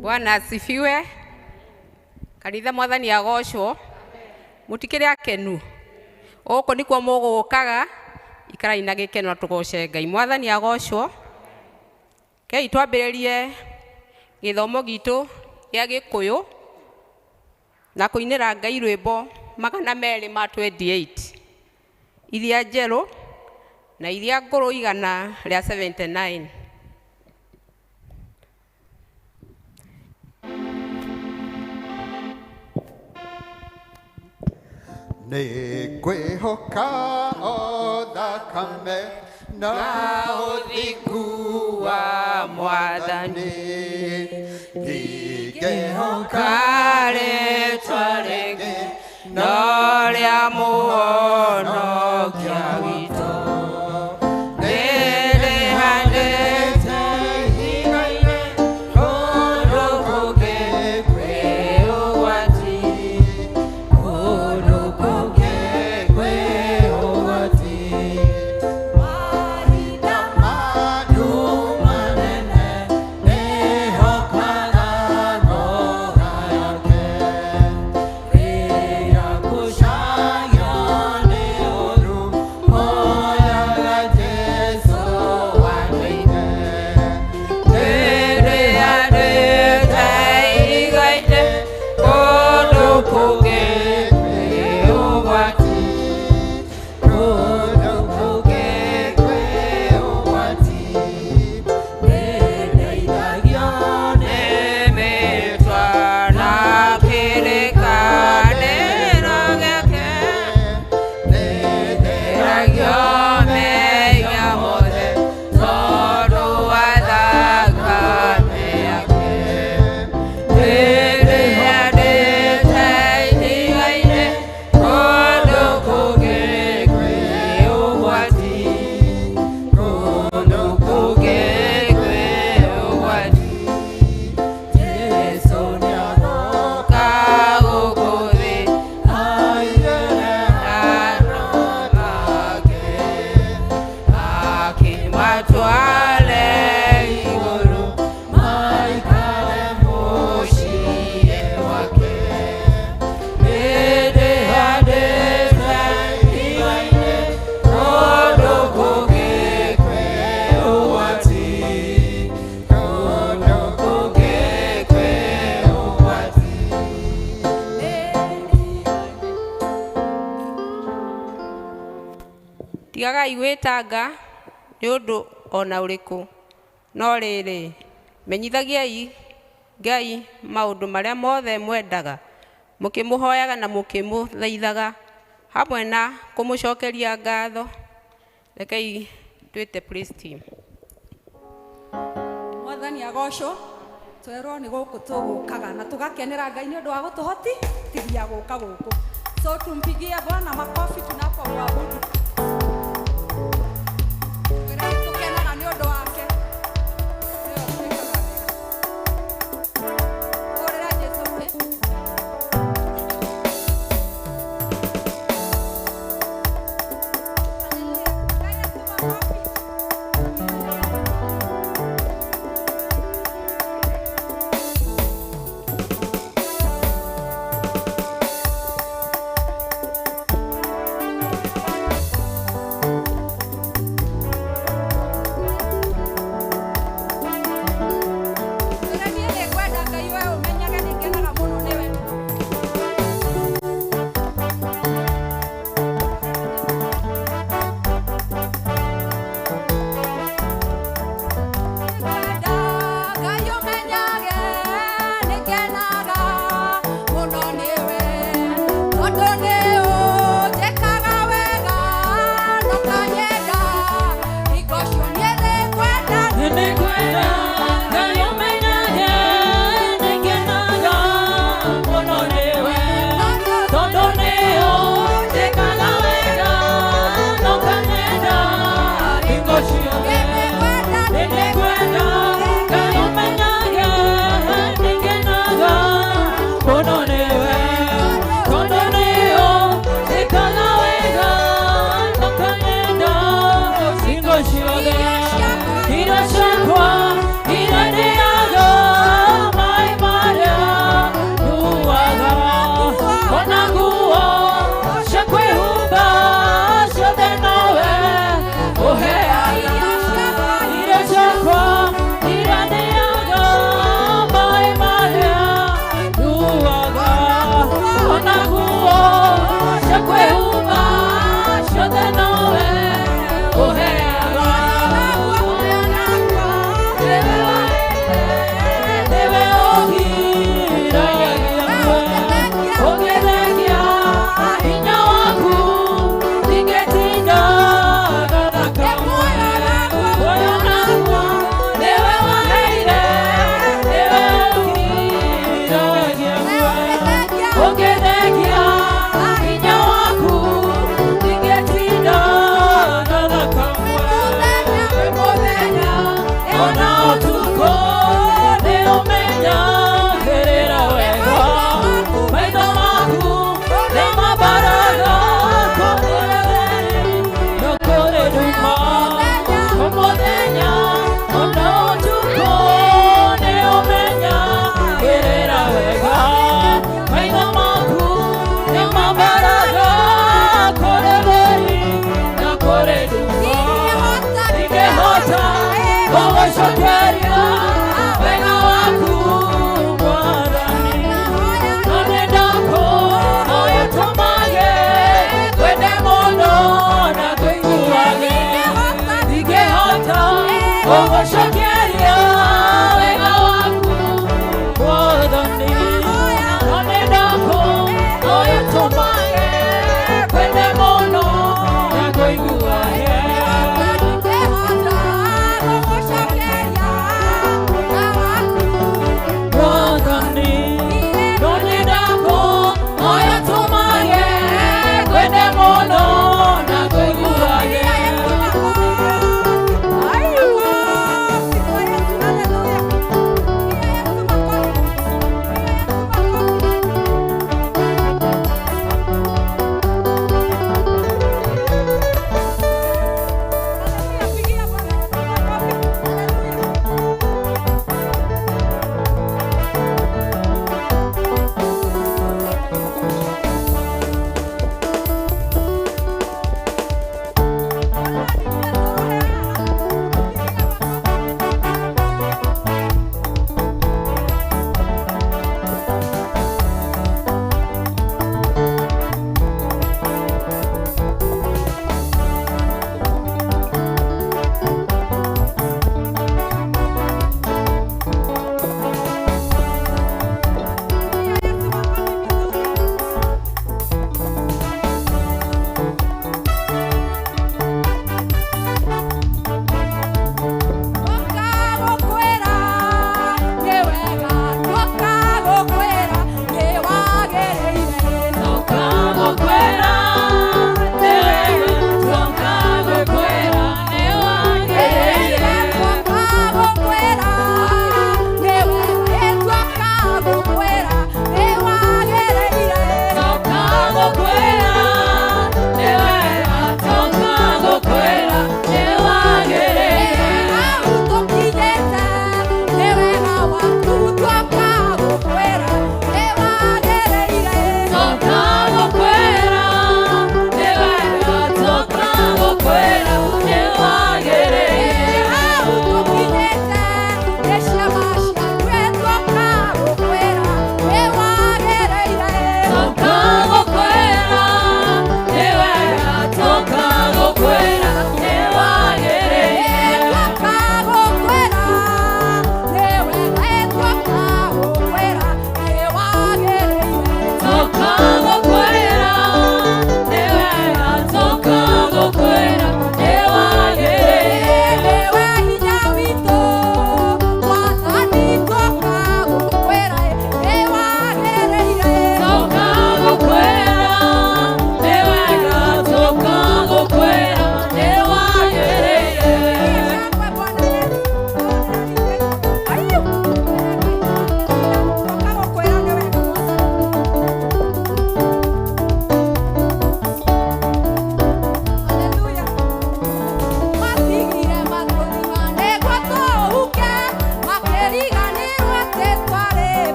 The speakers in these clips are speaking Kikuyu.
Bwana asifiwe. Kanitha mwathani agocwo. Mutikire akenu. Gũkũ nĩkuo mũgũkaga ikarai na gĩkeno na tũgoce Ngai. Mwathani agocwo. Kei twambĩrĩrie gĩthomo gitũ gĩa Gĩkũyũ na kũinĩra Ngai rwĩmbo 228 iria njerũ na iria ngũrũ 179. Nĩngwĩhoka o thakame na ũthingu wa Mwathani, ndingĩhoka rĩtwa rĩngĩ no rĩa Mũhonokia witũ. Nĩrĩhandĩte ihiga-inĩ kũndũ kũngĩ kwĩ ũgwati, kũndũ kũngĩ kwĩ ũgwati. Mahinda ma manene nĩhokaga ngoro yake, rĩrĩa gũcaywo nĩ Tigagai gwĩtanga nĩ ũndũ o na ũrĩkũ, no rĩrĩ, menyithagiai Ngai maũndũ marĩa mothe mwendaga, mũkĩmũhoyaga na mũkĩmũthaithaga, hamwe na kũmũcokeria ngatho. Rekei twĩte praise team. Mwathani agocwo. Twerwo nĩ gũkũ tũgũkaga na tũgakenera Ngai nĩ ũndũ wa gũtũhoti tithia gũka gũkũ. So tumpigie Bwana makofi tunapomwabudu. Twĩra nĩ tũkenaga nĩ ũndũ wake. Nĩwe ũtwĩkaga wega. Hũrĩra Jesũ pĩ. Hallelujah. Ngai atu makofi. Twĩra niĩ nĩngwenda Ngai we ũmenyage nĩngenaga mũno nĩwe. Nĩngwenda Ngai ũmenyage nĩngenaga mũno nĩwe. Tondũ nĩũnjĩkaga wega na ũkanyenda. Hingo cio niĩ nĩngwenda. Nĩngwenda Ngai ũmenyage nĩngenaga mũno nĩwe. Tondũ nĩũnjĩkaga wega na ũkanyenda hingo ciothe. Nĩngwenda Ngai ũmenyage nĩngenaga mũno nĩwe. Tondũ nĩũnjĩkaga wega na ũkanyenda hingo ciothe. Irio ciakwa iria ndĩaga, maĩ marĩa nyuaga, ona nguo cia kwĩhumba ciothe nowe ũheaga. Irio ciakwa iria ndĩaga, maĩ marĩa nyuaga, ona nguo cia kwĩhumba ciothe nowe ũheaga. Nĩwe ũgiragia ũngĩthengia hinya waku ndingĩtinda kamwe. Muoyo naguo nĩwe waheire, nĩwe ũgiragia ũngĩthengia hinya waku ndingĩtinda kamwe. Wĩ mũthenya ona ũtukũ nĩ ũmenyagĩrĩra wega. Maitho maku nĩ mambaraga kũrĩ ũtheri na kũrĩ nduma. Mũthenya ona ũtukũ nĩ ũmenyagĩrĩra wega. Maitho maku nĩ mambaraga kũrĩ ũtheri na kũrĩ nduma. Ndingĩhota gũgũcokeria wega waku Mwathani. No nĩndakũhoya ũtũmage twende mũno na tũiguage. Ndingĩhota gũgũcokeria wega waku Mwathani. No nĩndakũhoya ũtũmage twende mũno na tũiguage. Ndingĩhota gũgũcokeria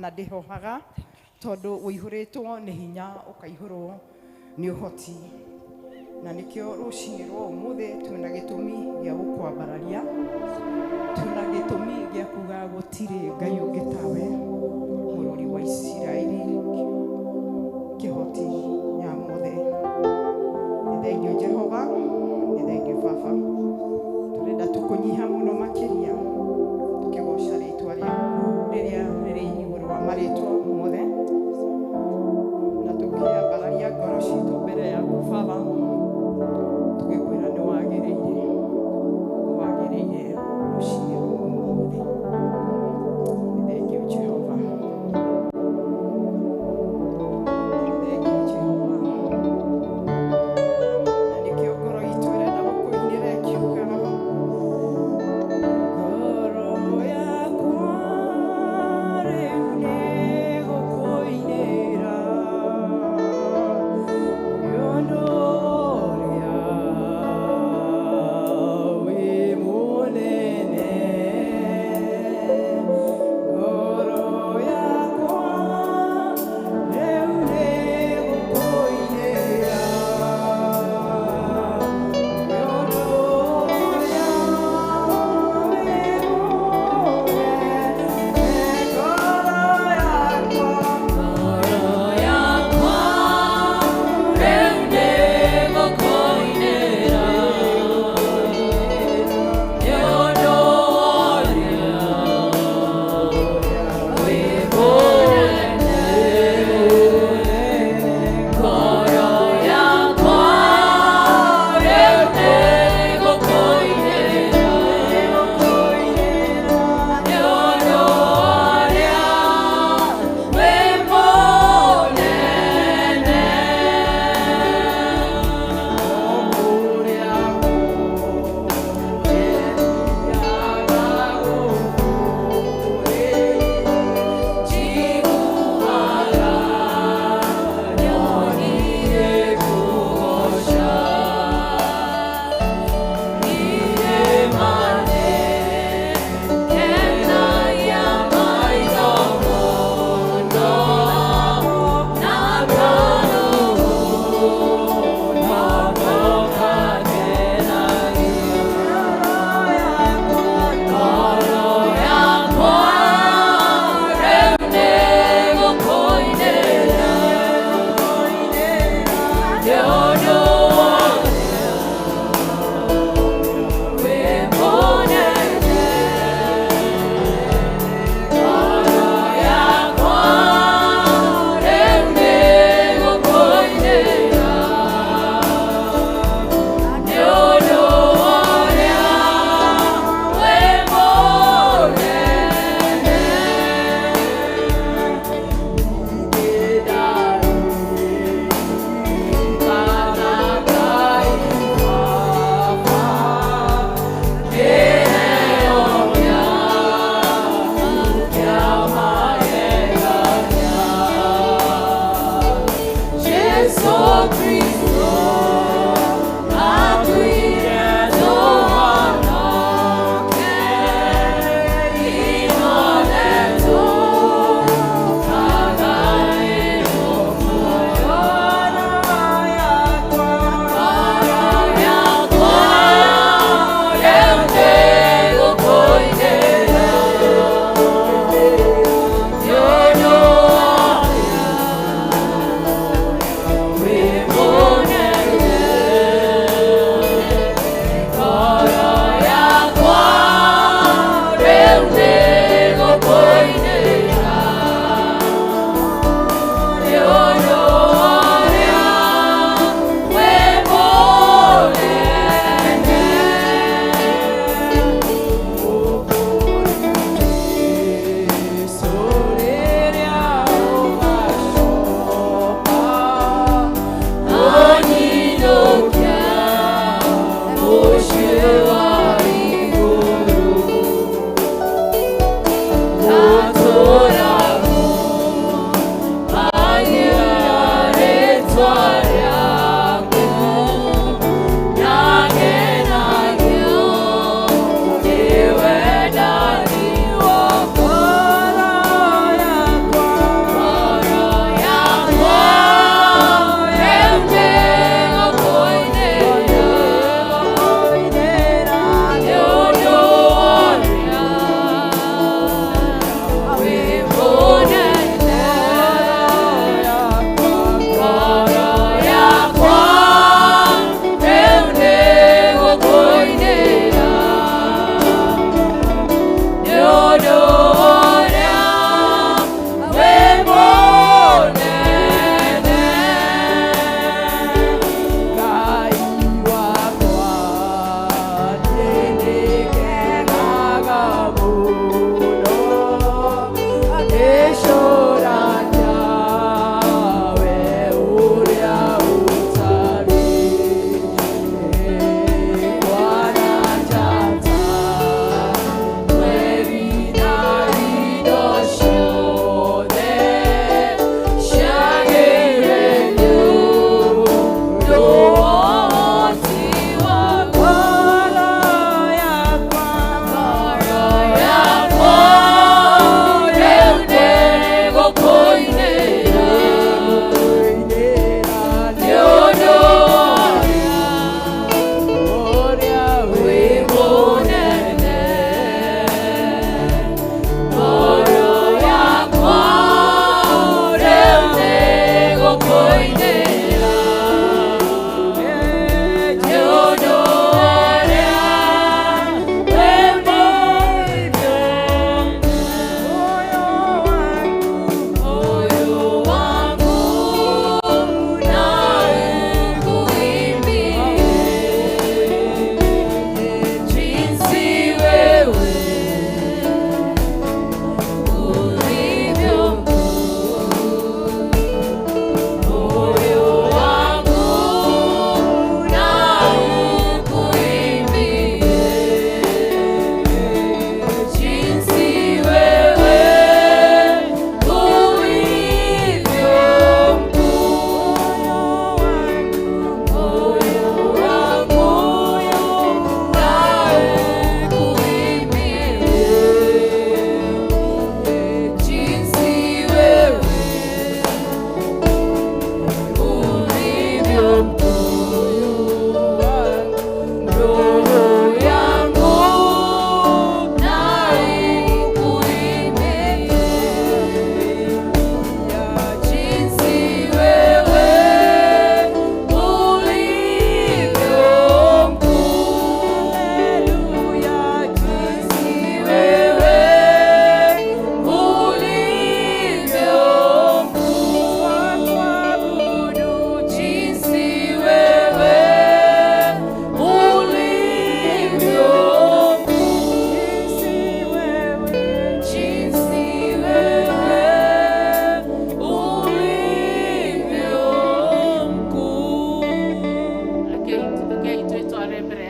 Na ndĩhohaga tondũ ũihũrĩtwo nĩ hinya ũkaihũrwo nĩ ũhoti na nĩkĩo rũcinĩ rwa ũmũthĩ twĩna gĩtũmi gĩa gũkwambararia, twĩna gĩtũmi gĩa kuga gũtirĩ Ngai ũngĩ tawe, mũrori wa Isiraeli, kĩhoti nyamothe. Nĩ thengiũ Jehova, nĩ thengiũ Baba, tũrenda tũkũnyiha mũno makĩria tũkĩgoca rĩtwa rĩaku rĩrĩa rĩrĩ igũrũ wa marĩtwa mothe, na tũkĩambararia ngoro citũ mbere yaku Baba, tũgĩkwĩra nĩ wagĩrĩire, wagĩrĩire rũcinĩ rwa ũmũthĩ. Nĩ thengiũ Jehova, nĩ thengiũ Jehova, na nĩkĩo ngoro itũ ĩrenda gũkũinĩra ĩkiugaga ngoro.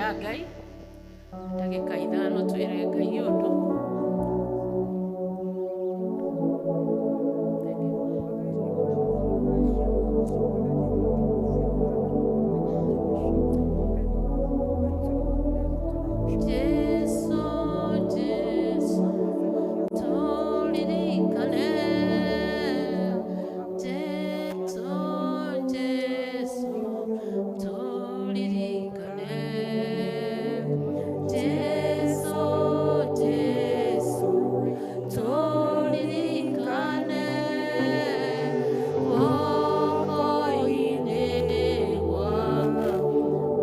Tũkũhoya Ngai ndagĩka 5 twĩre Ngai ũndũ. Jesu, Jesu, tulirikane. Jesu, Jesu, tulirikane. Jesu, Jesu, tulirikane. Guoko-inĩ gwaku,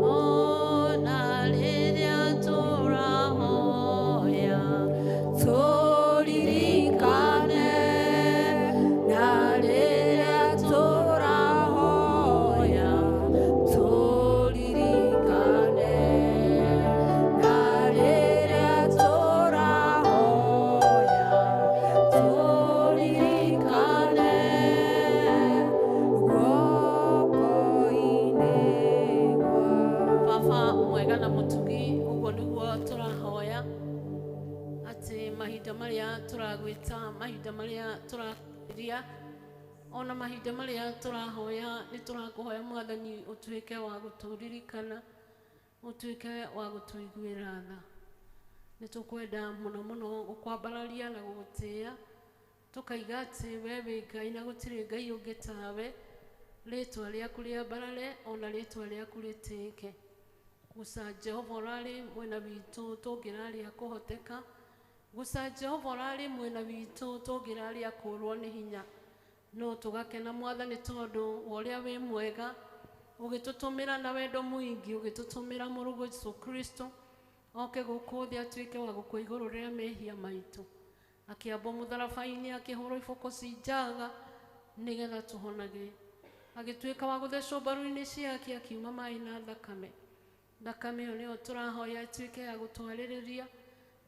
ona rĩrĩa tũrahoya, tũririkane. Na rĩrĩa tũrahoya, tũririkane. Na rĩrĩa tũrahoya, tũririkane. Guoko-inĩ gwaku. Baba mwega na mũtugi, ũguo nĩguo tũrahoya atĩ mahinda marĩa tũragwĩta, mahinda marĩa tũraria, ona mahinda marĩa tũrahoya, nĩ tũrakũhoya Mwathani ũtuĩke wa gũtũririkana, ũtuĩke wa gũtũiguĩra tha. Nĩ tũkwenda mũno mũno gũkwambararia na gũgũtĩĩa, tũkaiga atĩ we wĩ Ngai na gũtirĩ Ngai ũngĩ tawe. Rĩtwa rĩaku rĩambarare ona rĩtwa rĩaku rĩtĩĩke. Guca Jehova ũrarĩ mwena witũ tũngĩrarĩa kũhoteka. Guca Jehova ũrarĩ mwena witũ tũngĩrarĩa kũrwo nĩ hinya. No tũgakena Mwathani tondũ wa ũrĩa wĩ mwega, ũgĩtũtũmĩra na wendo mũingĩ, ũgĩtũtũmĩra mũrũguo Jesũ Kristo oke gũkũ thĩ atuĩke wa gũkua igũrũ rĩa mehia maitũ. Akĩambwo mũtharaba-inĩ, akĩhũrwo iboko ci njaga nĩgetha tũhonage. Agĩtuĩka wa gũthecwo mbaru-inĩ ciake, akiuma maĩ na thakame. Thakame ĩyo nĩyo tũrahoya ĩtuĩke ya gũtwarĩrĩria.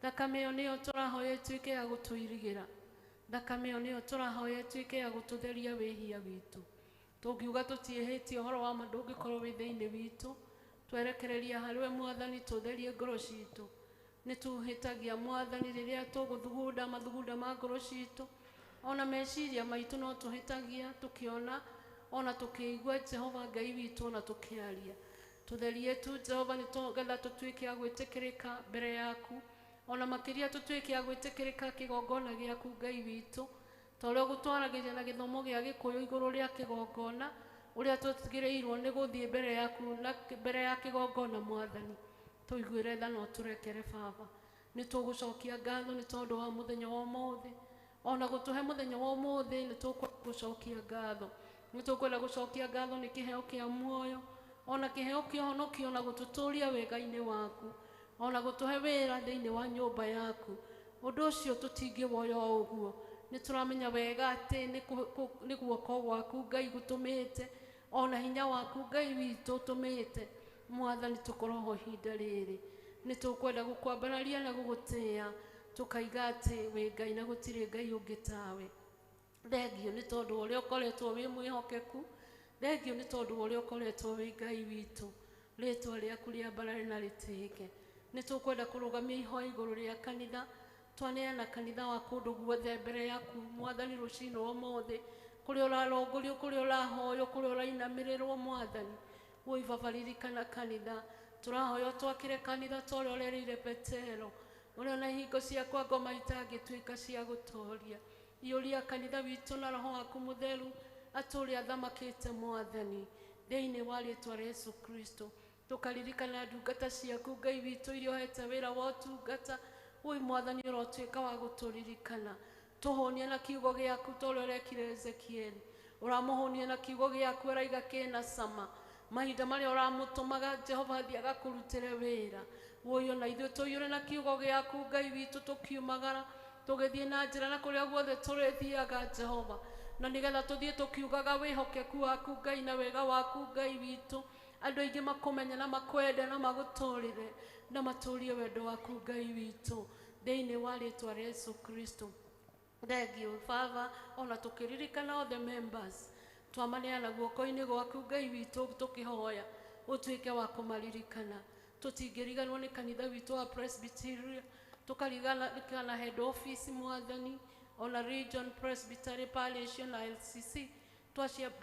Thakame ĩyo nĩyo tũrahoya ĩtuĩke ya gũtũirigĩra. Thakame ĩyo nĩyo tũrahoya ĩtuĩke ya gũtũtheria wĩhia witũ. Tũngiuga tũtiĩhĩtie ũhoro wa ma ndũngĩkorwo wĩ thĩinĩ witũ. Twerekereria harĩ we Mwathani, tũtherie ngoro citũ. Nĩ tũhĩtagia Mwathani rĩrĩa tũgũthugunda mathugunda ma ngoro citũ. Ona meciria maitũ no tũhĩtagia tũkĩona, ona tũkĩigua Jehova Ngai witũ, ona tũkĩaria. Tũtherie tu Jehova nĩgetha tũtuĩke a gwĩtĩkĩrĩka mbere yaku. Ona makĩria tũtuĩke a gwĩtĩkĩrĩka kĩgongona gĩaku Ngai witũ. Ta ũrĩa ũgũtwaragĩria na gĩthomo gĩa Gĩkũyũ igũrũ rĩa kĩgongona, ũrĩa tũtigĩrĩirwo nĩ gũthiĩ mbere yaku na mbere ya kĩgongona Mwathani. Tũiguĩre tha na ũtũrekere Baba. Nĩ tũgũcokia ngatho nĩ tondũ wa mũthenya wa ũmũthĩ. Ona gũtũhe mũthenya wa ũmũthĩ nĩ tũkwenda gũcokia ngatho. Nĩ tũkwenda gũcokia ngatho nĩ kĩheo kĩa muoyo, ona kĩheo kĩa ũhonokio, na gũtũtũria wega-inĩ waku, ona gũtũhe wĩra thĩinĩ wa nyũmba yaku. Ũndũ ũcio tũtingĩwoya o ũguo. Nĩ tũramenya wega atĩ nĩ guoko gwaku Ngai gũtũmĩte, ona hinya waku Ngai witũ ũtũmĩte Mwathani tũkorwo ho ihinda rĩrĩ. Nĩ tũkwenda gũkwambararia na gũgũtĩĩa, tũkaiga atĩ wĩ Ngai na gũtirĩ Ngai ũngĩ tawe. Thengio nĩ tondũ wa ũrĩa ũkoretwo wĩ mwĩhokeku. Thengio nĩ tondũ wa ũrĩa ũkoretwo wĩ Ngai witũ. Rĩtwa rĩaku rĩambarare na rĩtĩĩke. Nĩ tũkwenda kũrũgamia ihoya igũrũ rĩa kanitha. Twaneana kanitha wa kũndũ guothe mbere yaku Mwathani rũcinĩ rwa ũmũthĩ, kũrĩa ũrarongorio, kũrĩa ũrahoywo, kũrĩa ũrainamĩrĩrwo Mwathani. Woi Baba, ririkana kanitha. Tũrahoya twakĩre kanitha ta ũrĩa ũrerĩire Petero, ũrĩa ona hingo ciakwa ngoma itangĩtuĩka cia gũtoria. Iyũria kanitha witũ na roho waku mũtheru, atũũre athamakĩte Mwathani, thĩinĩ wa rĩtwa rĩa Jesũ Kristo. Tũkaririkana ndungata ciaku Ngai witũ iria ũhete wĩra wa ũtungata. Woi Mwathani, ũrotuĩka wa gũtũririkana. Tũhũnie na kiugo gĩaku ta ũrĩa ũrekire Ezekieli. Ũramũhũnia na kiugo gĩaku araiga kĩna cama. Mahinda marĩa ũramũtũmaga Jehova athiĩ agakũrutĩre wĩra. Woi ona ithuĩ tũiyũre na kiugo gĩaku Ngai witũ tũkiumagara, tũgĩthiĩ na njĩra na kũrĩa guothe tũrĩthiaga Jehova. Na nĩgetha tũthiĩ tũkiugaga wĩhokeku waku Ngai na wega waku Ngai witũ. Andũ aingĩ makũmenye na makwende na magũtũrĩre na matũrie wendo waku Ngai witũ thĩinĩ wa rĩtwa rĩa Jesũ Kristo. Thengio Baba, ona tũkĩririkana all the members, twamaneana guoko-inĩ gwaku Ngai witũ tũkĩhoya ũtuĩke wa kũmaririkana. Tũtingĩriganĩrwo nĩ kanitha witũ wa Presbyterian, tũkaririkana head office Mwathani, ona region Presbytery Parish na LCC.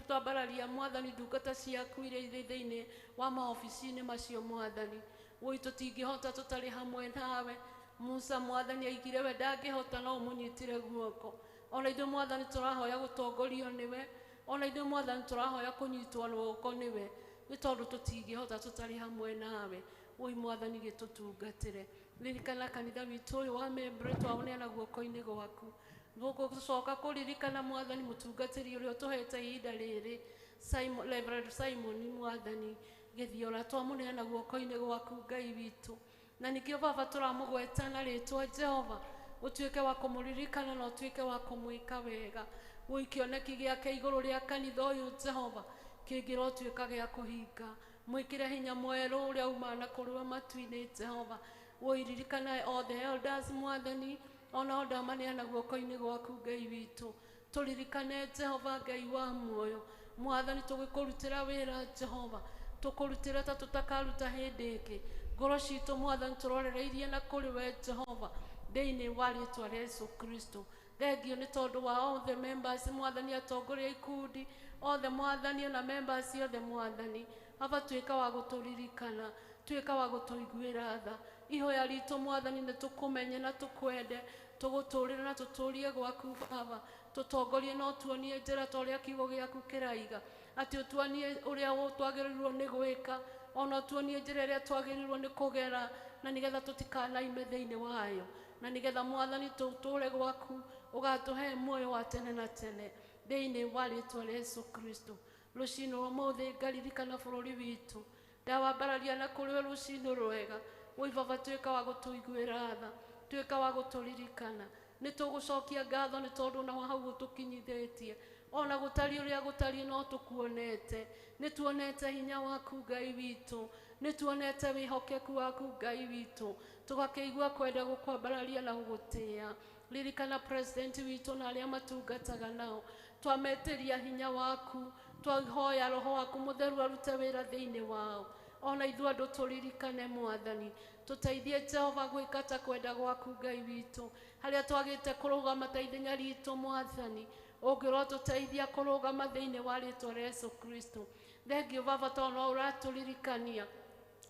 Twambararia Mwathani ndungata ciaku iria irĩ thĩinĩ wa maobici-inĩ macio Mwathani. Woi tũtingĩhota tũtarĩ hamwe nawe. Musa Mwathani aigire we ndangĩhota no ũmũnyitire guoko. Ona ithuĩ Mwathani tũrahoya gũtongorio nĩwe, ona ithuĩ Mwathani tũrahoya kũnyitwo guoko nĩwe, nĩ tondũ tũtingĩhota tũtarĩ hamwe nawe. Woi Mwathani gĩtũtungatĩre. Ririkana kanitha witũ ũyũ wa Membre, twaũneana guoko-inĩ gwaku. Gũcoka kũririkana Mwathani mũtungatĩri ũrĩa ũtũhete ihinda rĩrĩ, Simon, Reverend Simon Mwathani Gĩthiora, twamũneana guoko-inĩ gwaku Ngai witũ. Na nĩkĩo Baba tũramũgweta na rĩtwa Jehova, ũtuĩke wa kũmũririkana na ũtuĩke wa kũmwĩka wega. Woi kĩoneki gĩake igũrũ rĩa kanitha ũyũ Jehova kĩngĩrotuĩka gĩa kũhinga. Mwĩkĩre hinya mwerũ ũrĩa umaga na kũrĩ we matu-inĩ Jehova. Woi ririkana othe elders Mwathani, ona ndamaneana guoko-inĩ gwaku Ngai witũ. Tũririkane Jehova Ngai wa muoyo Mwathani, tũgĩkũrutĩra wĩra Jehova, tũkũrutĩra ta tũtakaruta hĩndĩ ĩngĩ. Ngoro citũ Mwathani tũrorereirie na kũrĩ we Jehova, thĩinĩ wa rĩtwa rĩa Yesu Kristo. Thengio nĩ tondũ wa othe members Mwathani, atongoria ikundi othe Mwathani, ona members othe Mwathani. Baba tuĩka wa gũtũririkana, tuĩka wa gũtũiguĩra tha. Ihoya ritũ Mwathani nĩ tũkũmenye na tũkwende, tũgũtũrĩre na tũtũrie gwaku Baba. Tũtongorie na ũtuonie njĩra ta ũrĩa kiugo gĩaku kĩraiga, atĩ ũtuonie ũrĩa twagĩrĩirwo nĩ gwĩka, ona ũtuonie njĩra ĩrĩa twagĩrĩirwo nĩ kũgera, na nĩgetha tũtikanaime thĩinĩ wayo, na nĩgetha Mwathani tũtũre gwaku, ũgatũhe muoyo wa tene na tene thĩinĩ wa rĩtwa rĩa Yesu Kristo. Rũcinĩ rwa ũmũthĩ ngaririkana bũrũri witũ, ndawambararia na kũrĩ we rũcinĩ rwega. Woi Baba tuĩka wa gũtũiguĩra tha, tuĩka wa gũtũririkana. Nĩ tũgũcokia ngatho nĩ tondũ na hau ũtũkinyithĩtie, ona gũtariĩ ũrĩa gũtariĩ no tũkuonete. Nĩ tuonete hinya waku Ngai witũ, nĩ tuonete wĩhokeku waku Ngai witũ, tũgakĩigua kwenda gũkwambararia na gũgũtĩĩa. Ririkana president witũ na arĩa matungataga nao, twametĩria hinya waku, twahoya roho waku mũtheru arute wĩra thĩinĩ wao. Ona ithuĩ andũ tũririkane Mwathani, tũteithie Jehova gwĩka ta kwenda gwaku Ngai witũ, harĩa twagĩte kũrũgama ta ithenya ritũ Mwathani, ũngĩrotũteithia kũrũgama thĩinĩ wa rĩtwa rĩa Yesu Kristo. Thengio Baba tondũ no ũratũririkania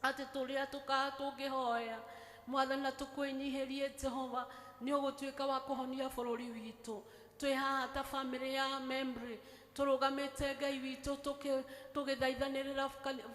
atĩ tũrĩa tũngĩhoya Mwathani na tũkwĩnyihĩrie Jehova, nĩ ũgũtuĩka wa kũhonia bũrũri witũ. Twĩ haha ta bamĩrĩ ya Membre, tũrũgamĩte Ngai witũ tũgĩthaithanĩrĩra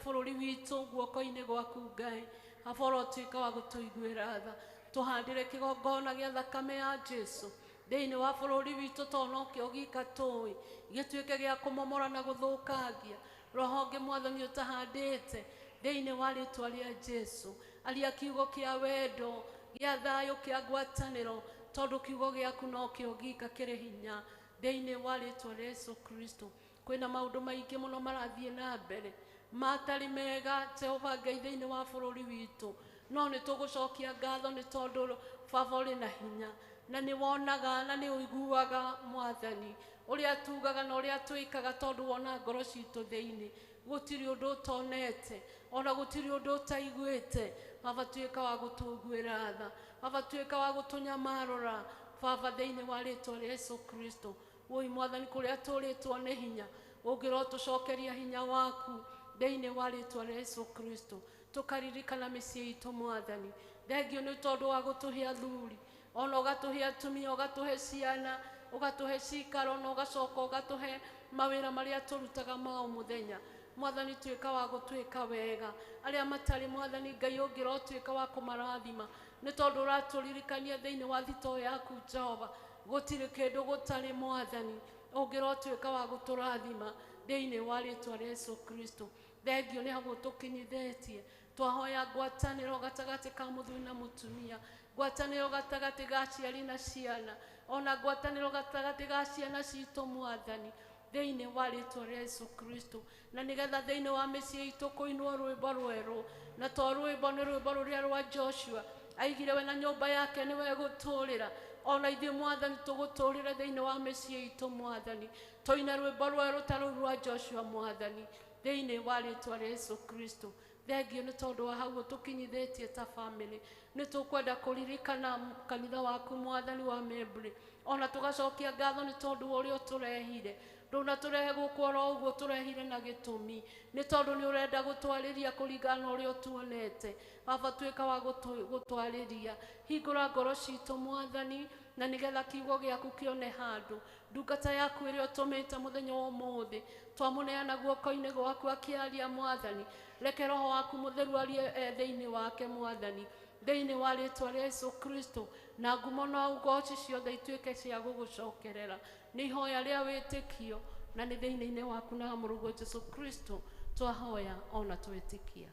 bũrũri witũ guoko-inĩ gwaku Ngai. Baba ũrotuĩka wa gũtũiguĩra tha, tũhandĩre kĩgongona gĩa thakame ya Jesu thĩinĩ wa bũrũri witũ, tondũ nokĩo gika tũĩ gĩtuĩke gĩa kũmomora na gũthũkangia roho ũngĩ Mwathani ũtahandĩte thĩinĩ wa rĩtwa rĩa Jesu. Aria kiugo kĩa wendo, gĩa thayũ, kĩa ngwatanĩro, tondũ kiugo gĩaku nokĩo gika kĩrĩ hinya thĩinĩ wa rĩtwa rĩa Yesu Kristo. Kwĩna maũndũ maingĩ mũno marathiĩ na mbere matarĩ mega Jehova Ngai thĩinĩ wa bũrũri witũ, no nĩ tũgũcokia ngatho nĩ tondũ Baba ũrĩ na hinya, na nĩ wonaga na nĩ ũiguaga Mwathani ũrĩa tugaga na ũrĩa twĩkaga, tondũ wona ngoro citũ thĩinĩ. Gũtirĩ ũndũ ũtonete, ona gũtirĩ ũndũ ũtaiguĩte. Baba tuĩka wa gũtũiguĩra tha, Baba tuĩka wa gũtũnyamarũra Baba thĩinĩ wa rĩtwa rĩa Yesu Kristo. Woi Mwathani kũrĩa tũrĩtwo nĩ hinya, ũngĩrotũcokeria hinya waku thĩinĩ wa rĩtwa rĩa Yesu Kristo. Tũkaririkana mĩciĩ itũ Mwathani, thengio nĩ tondũ wa gũtũhe athuri, ona ũgatũhe atumia, ũgatũhe ciana, ũgatũhe cikaro, na ũgacoka ũgatũhe mawĩra marĩa tũrutaga ma o mũthenya. Mwathani tuĩka wa gũtwĩka wega, arĩa matarĩ Mwathani Ngai ũngĩrotuĩka wa kũmarathima, nĩ tondũ ũratũririkania thĩinĩ wa thitoo yaku Jehova, gũtirĩ kĩndũ gũtarĩ Mwathani, ũngĩrotuĩka wa gũtũrathima thĩinĩ wa rĩtwa rĩa Yesu Kristo. Thengio nĩ hau ũtũkinyithĩtie. Twahoya ngwatanĩro gatagatĩ ka mũthuri na mũtumia, ngwatanĩro gatagatĩ ga aciari na ciana, ona ngwatanĩro gatagatĩ ga ciana citũ Mwathani thĩinĩ wa rĩtwa rĩa Yesu Kristo. Na nĩgetha thĩinĩ wa mĩciĩ itũ kũinwo rwĩmbo rwerũ, na to rwĩmbo nĩ rwĩmbo rũrĩa rwa Joshua aigire we na nyũmba yake nĩwe gũtũrĩra, ona ithuĩ Mwathani tũgũtũrĩre thĩinĩ wa mĩciĩ itũ Mwathani, tũine rwĩmbo rwerũ ta rũu rwa Joshua Mwathani thĩinĩ wa rĩtwa rĩa Yesu Kristo. Thengio nĩ tondũ wa hau ũtũkinyithĩtie ta bamĩrĩ. Nĩ tũkwenda kũririkana kanitha waku Mwathani wa Membry, ona tũgacokia ngatho nĩ tondũ wa ũrĩa ũtũrehire. Ndũnatũrehe gũkũ oro ũguo, tũrehire na gĩtũmi, nĩ tondũ nĩ ũrenda gũtwarĩria kũringana na ũrĩa ũtuonete. Baba, tuĩka wa gũtwarĩria, hingũra ngoro citũ Mwathani, na nĩgetha kiugo gĩaku kĩone handũ. Ndungata yaku ĩrĩa ũtũmĩte mũthenya wa ũmũthĩ, twamũneana guoko-inĩ gwaku akĩaria Mwathani. Reke Roho waku Mũtheru arie thĩinĩ wake Mwathani, thĩinĩ wa rĩtwa rĩa Yesu Kristo, na ngumo na ũgoci ciothe ituĩke cia gũgũcokerera. Nĩ ihoya rĩa wĩtĩkio, na nĩ thĩinĩ-inĩ waku na mũrũguo Jesu Kristo twahoya ona twĩtĩkia.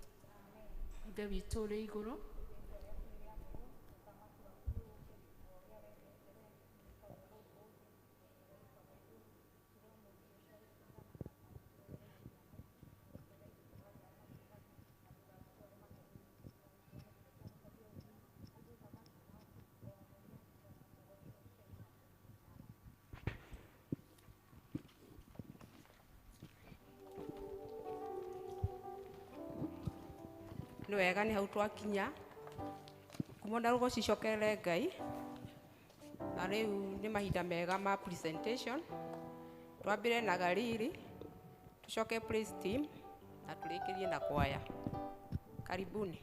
Ithe witũ ũrĩ igũrũ, nĩ wega nĩ hau twakinya. Ngumo na rũgoci icokerere Ngai. Na rĩu nĩ mahinda mega ma presentation. Twambire na Galili, tucoke praise team, na tũrĩkĩrie na kwaya. Karibuni.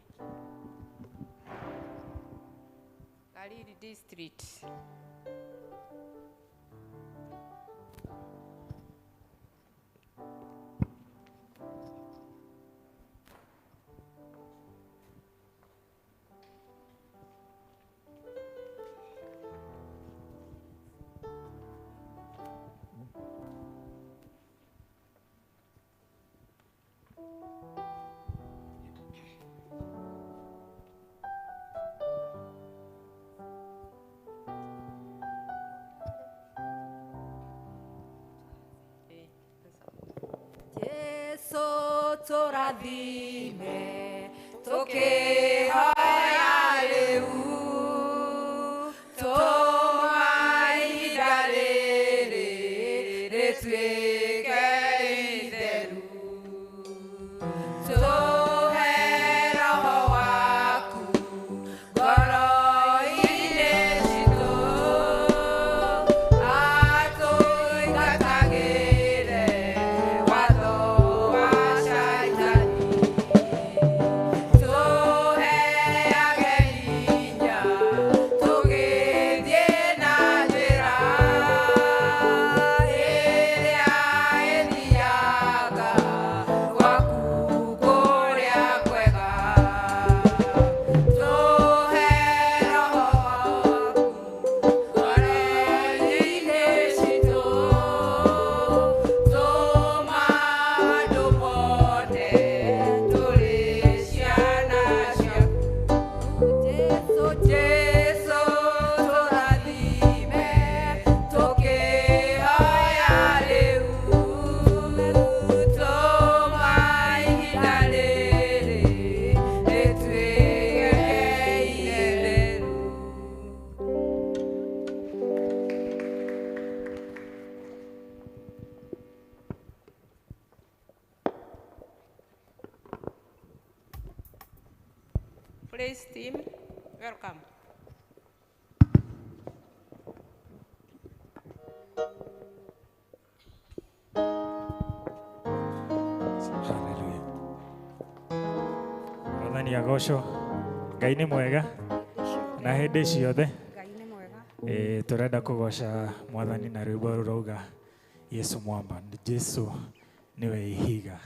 Galili District. Jesu tũrathime tũkĩhoya rĩu, tũma ihinda rĩrĩ rĩtuĩke itheru. Tũhe Roho waku ngoro-inĩ citũ, atũingatagĩre watho wa Shaitani. Tũheage hinya tũgĩthiĩ na njĩra ĩrĩa ĩthiaga gwaku kũrĩa kwega. Tũhe Roho waku ngoro-inĩ citũ, tũma andũ mone tũrĩ ciana ciaku. Jesu tũrathime tũkĩhoya rĩu, tũma ihinda rĩrĩ rĩtuĩke itheru. Praise team, welcome. Hallelujah. Mwathani agocwo. Ngai nĩ mwega na hĩndĩ ciothe. Ngai nĩ mwega. Tũrenda kũgoca Mwathani na rwĩmbo rũrauga Yesu mwamba. Jesu nĩwe ihiga.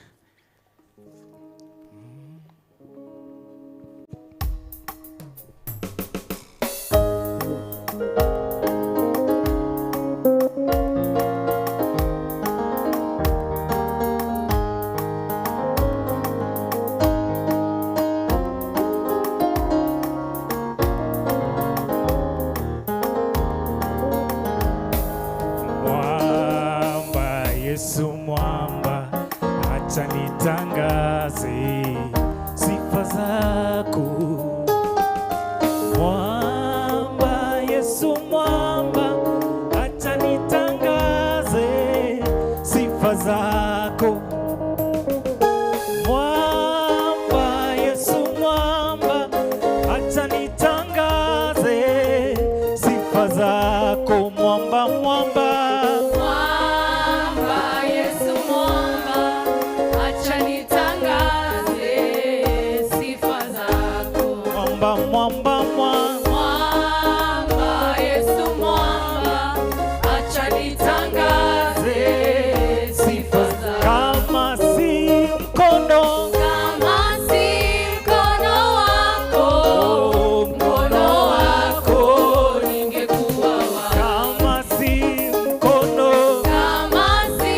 Mwamba, Yesu mwamba, acha Mwamba, mwamba, mwamba. Mwamba, Yesu mwamba, acha nitangaze sifa zako. Kama si mkono, Kama si mkono wako, mkono wako ningekuwa wapi? Kama si mkono, Kama si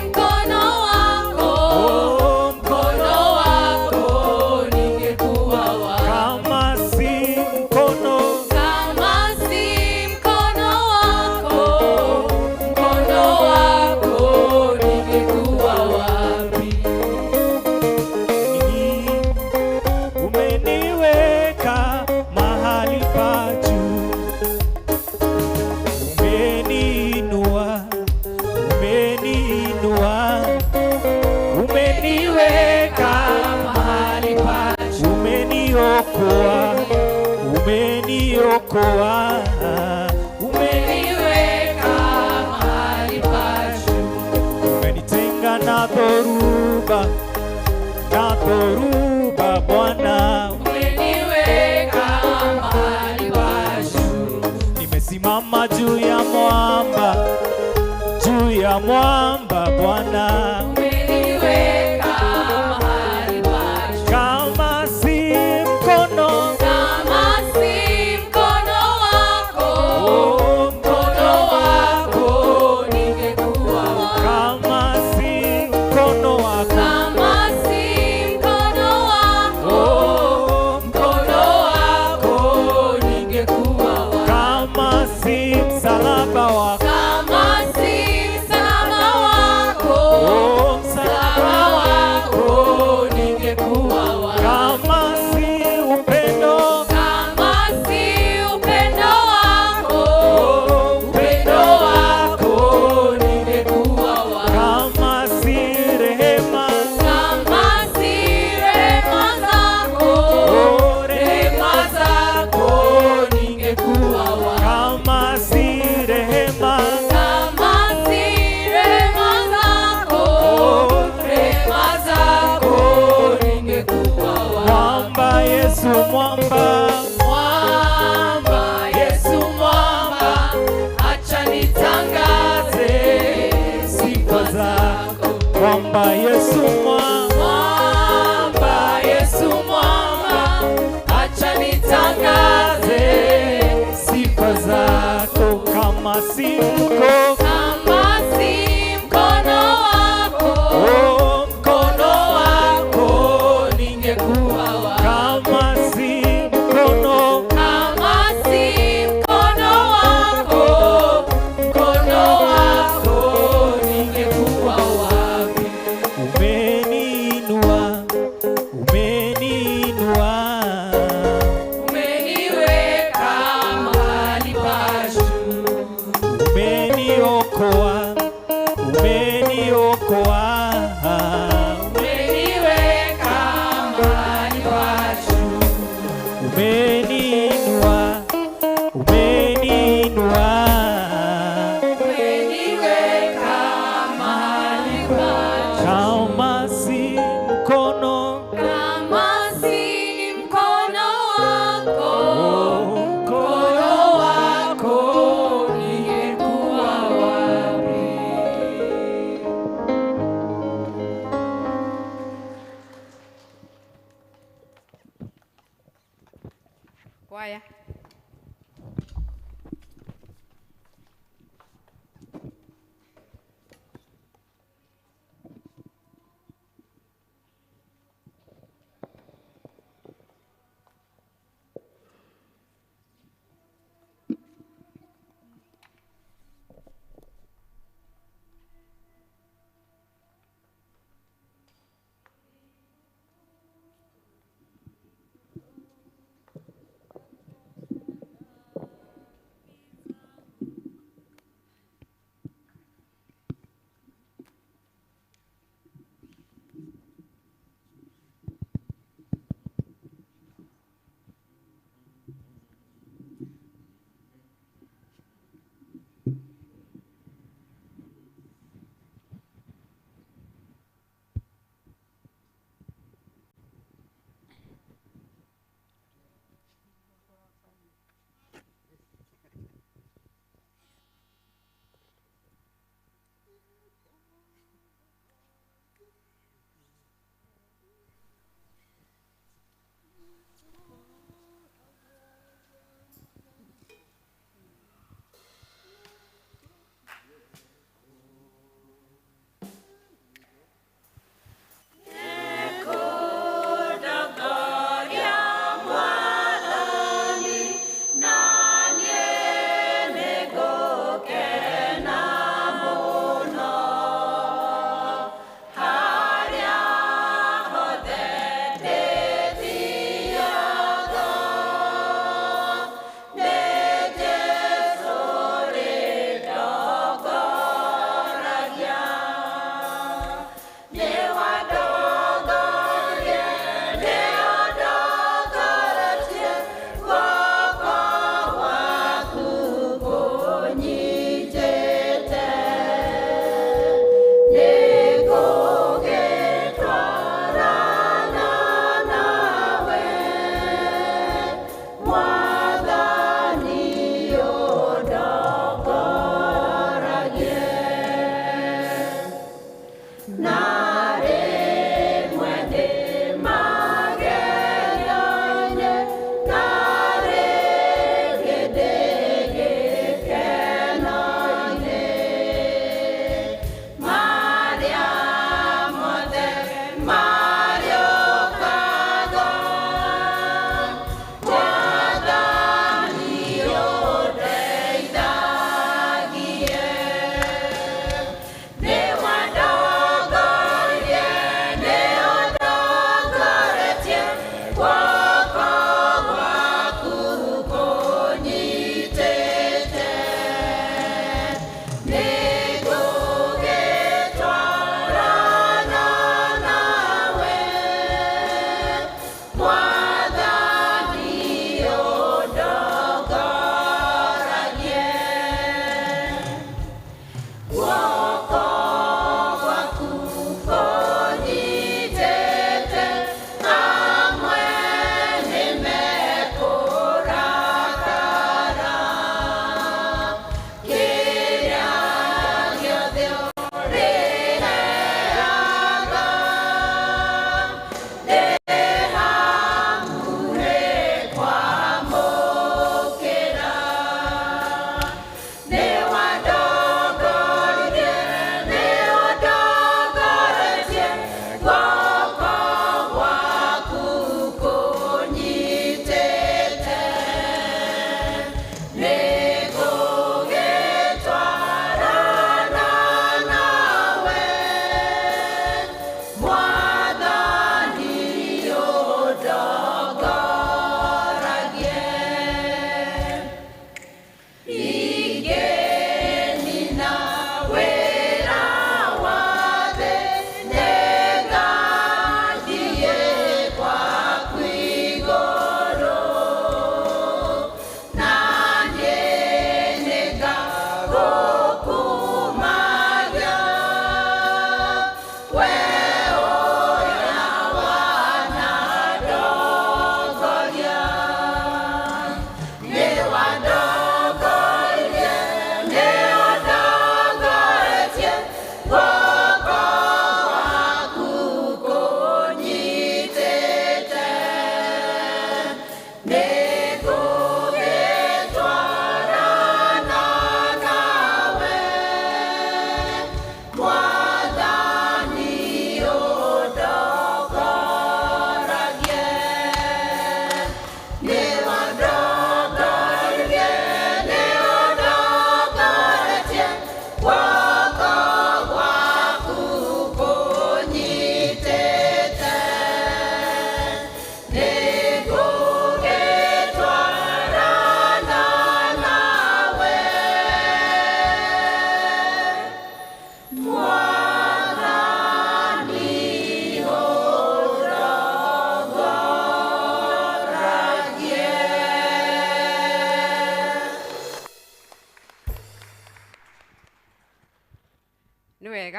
mkono wako, oh, mkono wako ningekuwa wapi? Kama si mkono, Kama si mkono wako, mkono wako ningekuwa wapi? Umeniweka mahali pa juu, umeniinua, umeniinua, umeniweka Mahali pa juu, umeniokoa, umeniokoa, umeniweka mahali pa juu, umenitenga na dhoruba, na dhoruba Bwana, umeniweka mahali pa juu, nimesimama juu ya mwamba, juu ya mwamba Bwana, umeniweka mahali pa juu. Kama si mkono, Kama si mkono wako, oh, mkono wako ningekuwa wapi? Kama si mkono wako, Kama si mkono wako, oh, mkono wako ningekuwa wapi? Kama si msalaba wako, Kama si msalaba wako, oh, msalaba wako ningekuwa wapi? Kama si upendo, Kama si upendo wako, oh, upendo wako ningekuwa wapi? Kama si rehema, Kama si rehema zako, oh, rehema zako ningekuwa wapi? Kama si rehema, Kama si rehema zako, oh, rehema zako ningekuwa wapi? Mwamba Yesu mwamba, Mwamba, Yesu mwamba, acha nitangaze sifa zako. Mwamba Yesu mwamba, Mwamba, Yesu mwamba, acha nitangaze sifa zako. Kama si mkono, Kama si mkono wako, oh, mkono wako ningekuwa wapi? Kama si mkono, Kama si mkono wako, mkono wako ningekuwa wapi? Umeniinua, umeniinua, Umeniweka mahali pa juu, umeniokoa, umeniokoa, umeniweka mahali pa juu, umeniinua, umeniinua, umeniweka mahali pa juu. Kama si mkono, Kama si mkono wako, mkono mkono wako ningekuwa wapi? Kwaya.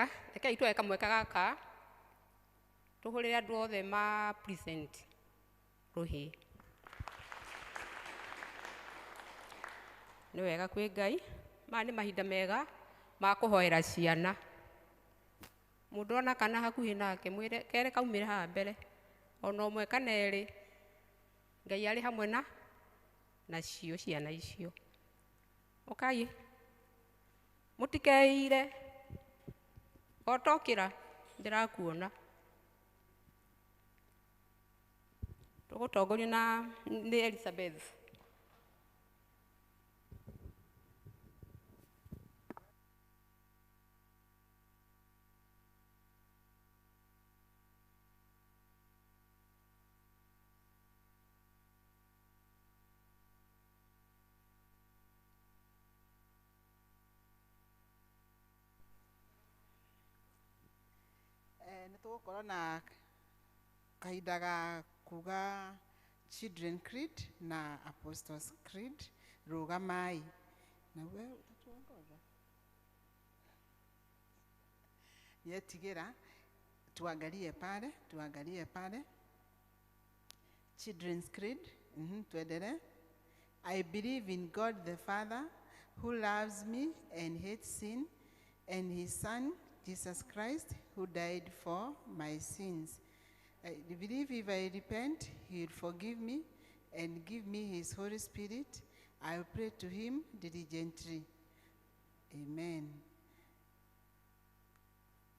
Wega, rekei tuoe kamweka gaka tũhũrĩre andũ othe ma present rũhĩ. Nĩ wega kwĩ Ngai, maya nĩ mahinda mega ma kũhoera ciana. Mũndũ ona kana hakuhĩ nake mwĩre kere kaumĩre haha mbere, ona ũmwe kana erĩ, Ngai arĩ hamwe na nacio ciana icio. Ũkai mũtikeire, otokĩra ndĩrakuona. Tũgũtongorio na nĩ Elizabeth. Nĩ tũgũkorwo na kahinda ga kuga Children Creed na Apostles Creed. Rũgamai na we ũtatuongoza yetigĩra, tuangalie pale, tuangalie pale Children's Creed. Tuendelee. I believe in God the Father, who loves me and hates sin, and his Son, Jesus Christ, who died for my sins. I believe if I repent, he will forgive me and give me his Holy Spirit. I will pray to him diligently. Amen.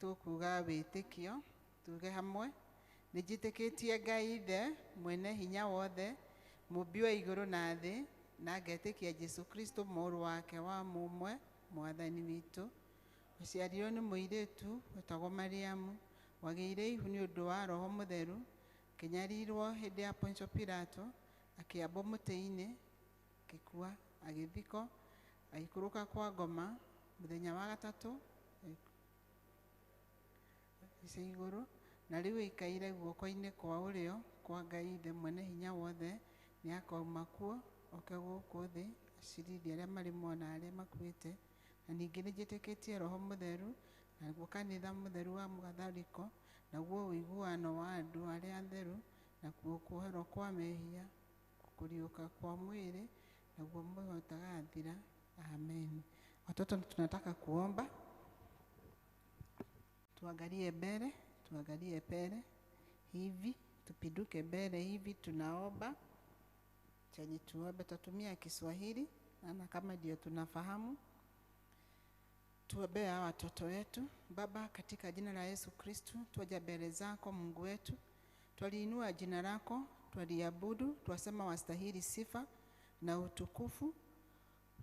Tukuga wĩtĩkio, tuge hamwe. Nĩnjĩtĩkĩtie Ngai Ithe, mwene hinya wothe, mũmbi wa igũrũ na thĩ, na ngetĩkia Jesũ Kristo mũrũ wake wa mũmwe, mwathani witũ. Aciarirwo nĩ mũirĩtu wetagwo Mariamu, wagĩire ihu nĩ ũndũ wa Roho Mũtheru, akĩnyarirwo hĩndĩ ya Pontio Pilato, akĩambwo mũtĩ-inĩ, agĩkua, agĩthikwo, agĩikũrũka kwa ngoma, mũthenya wa gatatũ ica igũrũ, na rĩu aikaire guoko-inĩ kwa ũrĩo kwa Ngai Ithe mwene hinya wothe. Nĩ akauma kuo oke gũkũ thĩ acirithie arĩa marĩ muoyo na arĩa makuĩte. Na ningĩ nĩnjĩtĩkĩtie Roho Mũtheru, naguo kanitha mũtheru wa Mũgatholiko, naguo ũiguano wa andũ arĩa atheru, nakuo kuoherwo kwa mehia, kũriũka kwa mwĩrĩ, naguo muoyo ũtagathira. Amen. Watoto, tunataka kuomba. Tuangalie mbele, tuangalie mbele hivi, tupinduke mbele hivi, tunaomba. Chenye tuombe, tutatumia Kiswahili na kama ndio tunafahamu. Tuombee hawa watoto wetu. Baba, katika jina la Yesu Kristo, twaja mbele zako Mungu wetu. Twaliinua jina lako, twaliabudu, twasema wastahili sifa na utukufu.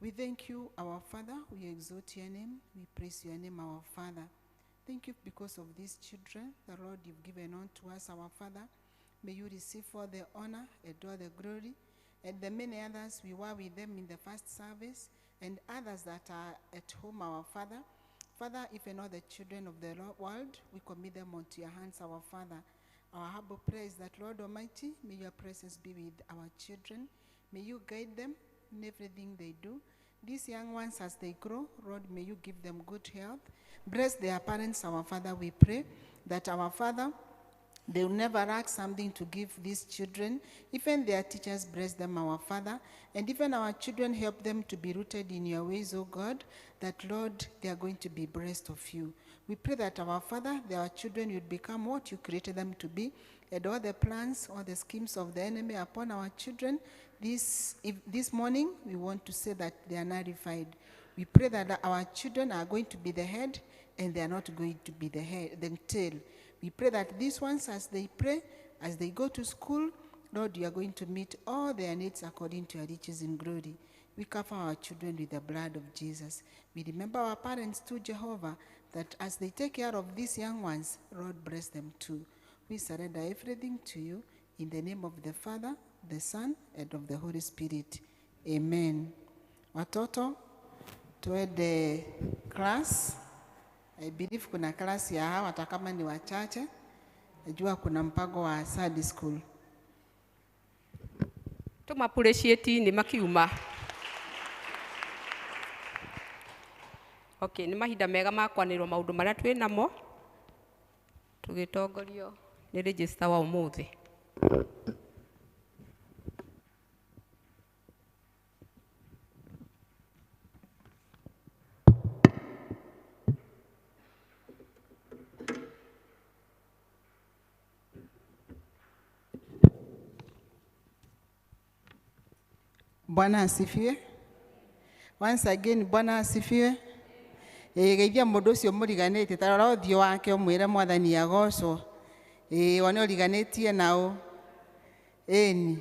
We thank you, our Father. We exalt your name. We praise your name, our Father. Thank you because of these children, the Lord you've given unto us, our Father. May you receive all the honor and all the glory. And the many others we were with them in the first service, and others that are at home, our Father. Father, even all the children of the world, we commit them unto your hands, our Father. Our humble prayer is that, Lord Almighty, may your presence be with our children. May you guide them in everything they do. These young ones, as they grow, Lord, may you give them good health. Bless their parents, our Father, we pray that our Father, they will never lack something to give these children. Even their teachers, bless them, our Father. And even our children, help them to be rooted in your ways, O God, that, Lord, they are going to be blessed of you. We pray that, our Father, their children will become what you created them to be, and all the plans, all the schemes of the enemy upon our children, this morning, we want to say that they are nullified. We pray that our children are going to be the head, and they are not going to be the head, the tail. We pray that these ones, as they pray, as they go to school, Lord, you are going to meet all their needs according to your riches in glory. We cover our children with the blood of Jesus. We remember our parents too, Jehovah, that as they take care of these young ones, Lord, bless them too. We surrender everything to you in the name of the Father, the Son, and of the Holy Spirit. Amen. Watoto, tuende class. I believe kuna class ya hawa hata kama ni wachache. Najua kuna mpango wa Sunday school. Tuma appreciate ni makiuma. Okay, nĩ mahinda mega ma kwanĩrĩrwo maũndũ marĩa twĩ namo tũgĩtongorio nĩ register wa ũmũthĩ. Bwana asifiwe. Once again, Bwana asifiwe. Ĩĩ geithia mũndũ ũcio mũriganĩtie, ta rora ũthiũ wake ũmwĩre Mwathani agocwo. Ĩĩ wone ũriganĩtie nao. Ĩni.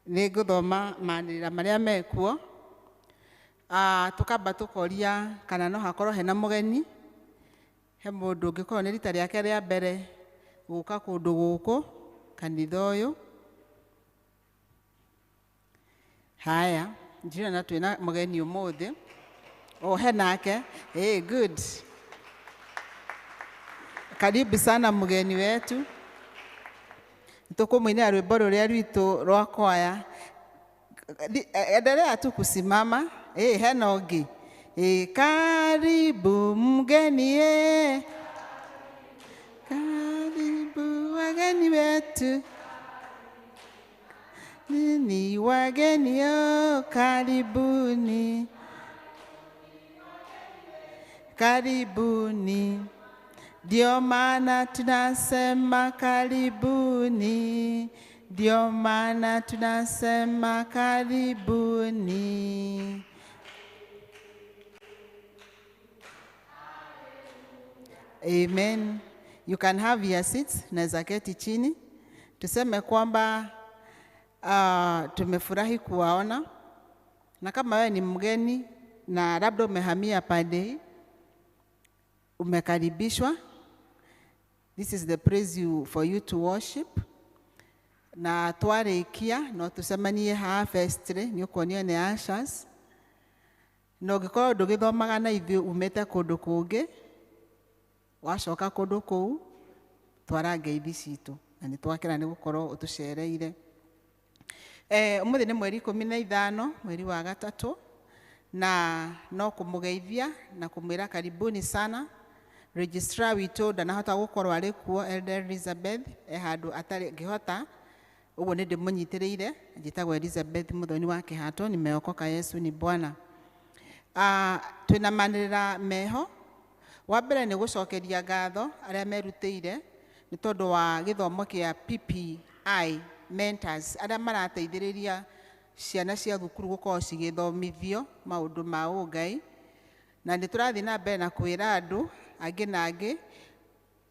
Nĩ ngũthoma manĩrĩra marĩa mekuo. Tũkamba tũkoria kana no hakorwo hena mũgeni, he mũndũ ũngĩkorwo nĩ rita rĩake rĩa mbere gũka kũndũ gũkũ kanitha ũyũ. Haya, njirana twĩna mũgeni ũmũthĩ. Oh, he nake. Hey, good. Karibu sana mgeni wetu. Tũkũmũinĩra rwĩmbo rũrĩa rwitũ rwa kwaya. Endelea tu kusimama. Eh, hena ũngĩ. Eh, karibu mgeni eh. Karibu wageni wetu. Nini wageni oh, karibuni. Karibuni. Ndio maana tunasema karibuni. Ndio maana tunasema karibuni. Amen. You can have your seats. Naweza keti chini. Tuseme kwamba tumefurahi kuwaona, na kama wewe ni mgeni na labda umehamia pande hii, umekaribishwa. This is the place for you to worship. Na twarikia no tucemanie haha vestry, nĩ ũkuonio nĩ ushers. Na ũngĩkorwo ndũgĩthomaga na ithuĩ umĩte kũndũ kũngĩ, wacoka kũndũ kũu, twara ngeithi citũ na nĩ twakena nĩ gũkorwo ũtũcereire. Ũmũthĩ nĩ mweri 15 mweri wa gatatũ, na no kũmũgeithia na kũmwĩra karibuni sana. Registrar witũ ndanahota gũkorwo arĩ kuo, Elder Elizabeth e handũ atarĩ ngĩhota, ũguo nĩ ndĩmũnyitĩrĩire. Njĩtagwo Elizabeth Muthoni wa Kĩhato, nimeokoka Yesu ni Bwana. Twĩna manĩrĩra meho. Wa mbere nĩ gũcokeria ngatho arĩa merutĩire nĩ tondũ wa gĩthomo kĩa PPI mentors arĩa marateithĩrĩria ciana cia thukuru gũkorwo cigĩthomithio maũndũ ma ũngai. Na nĩ tũrathiĩ na mbere na kwĩra andũ angĩ na angĩ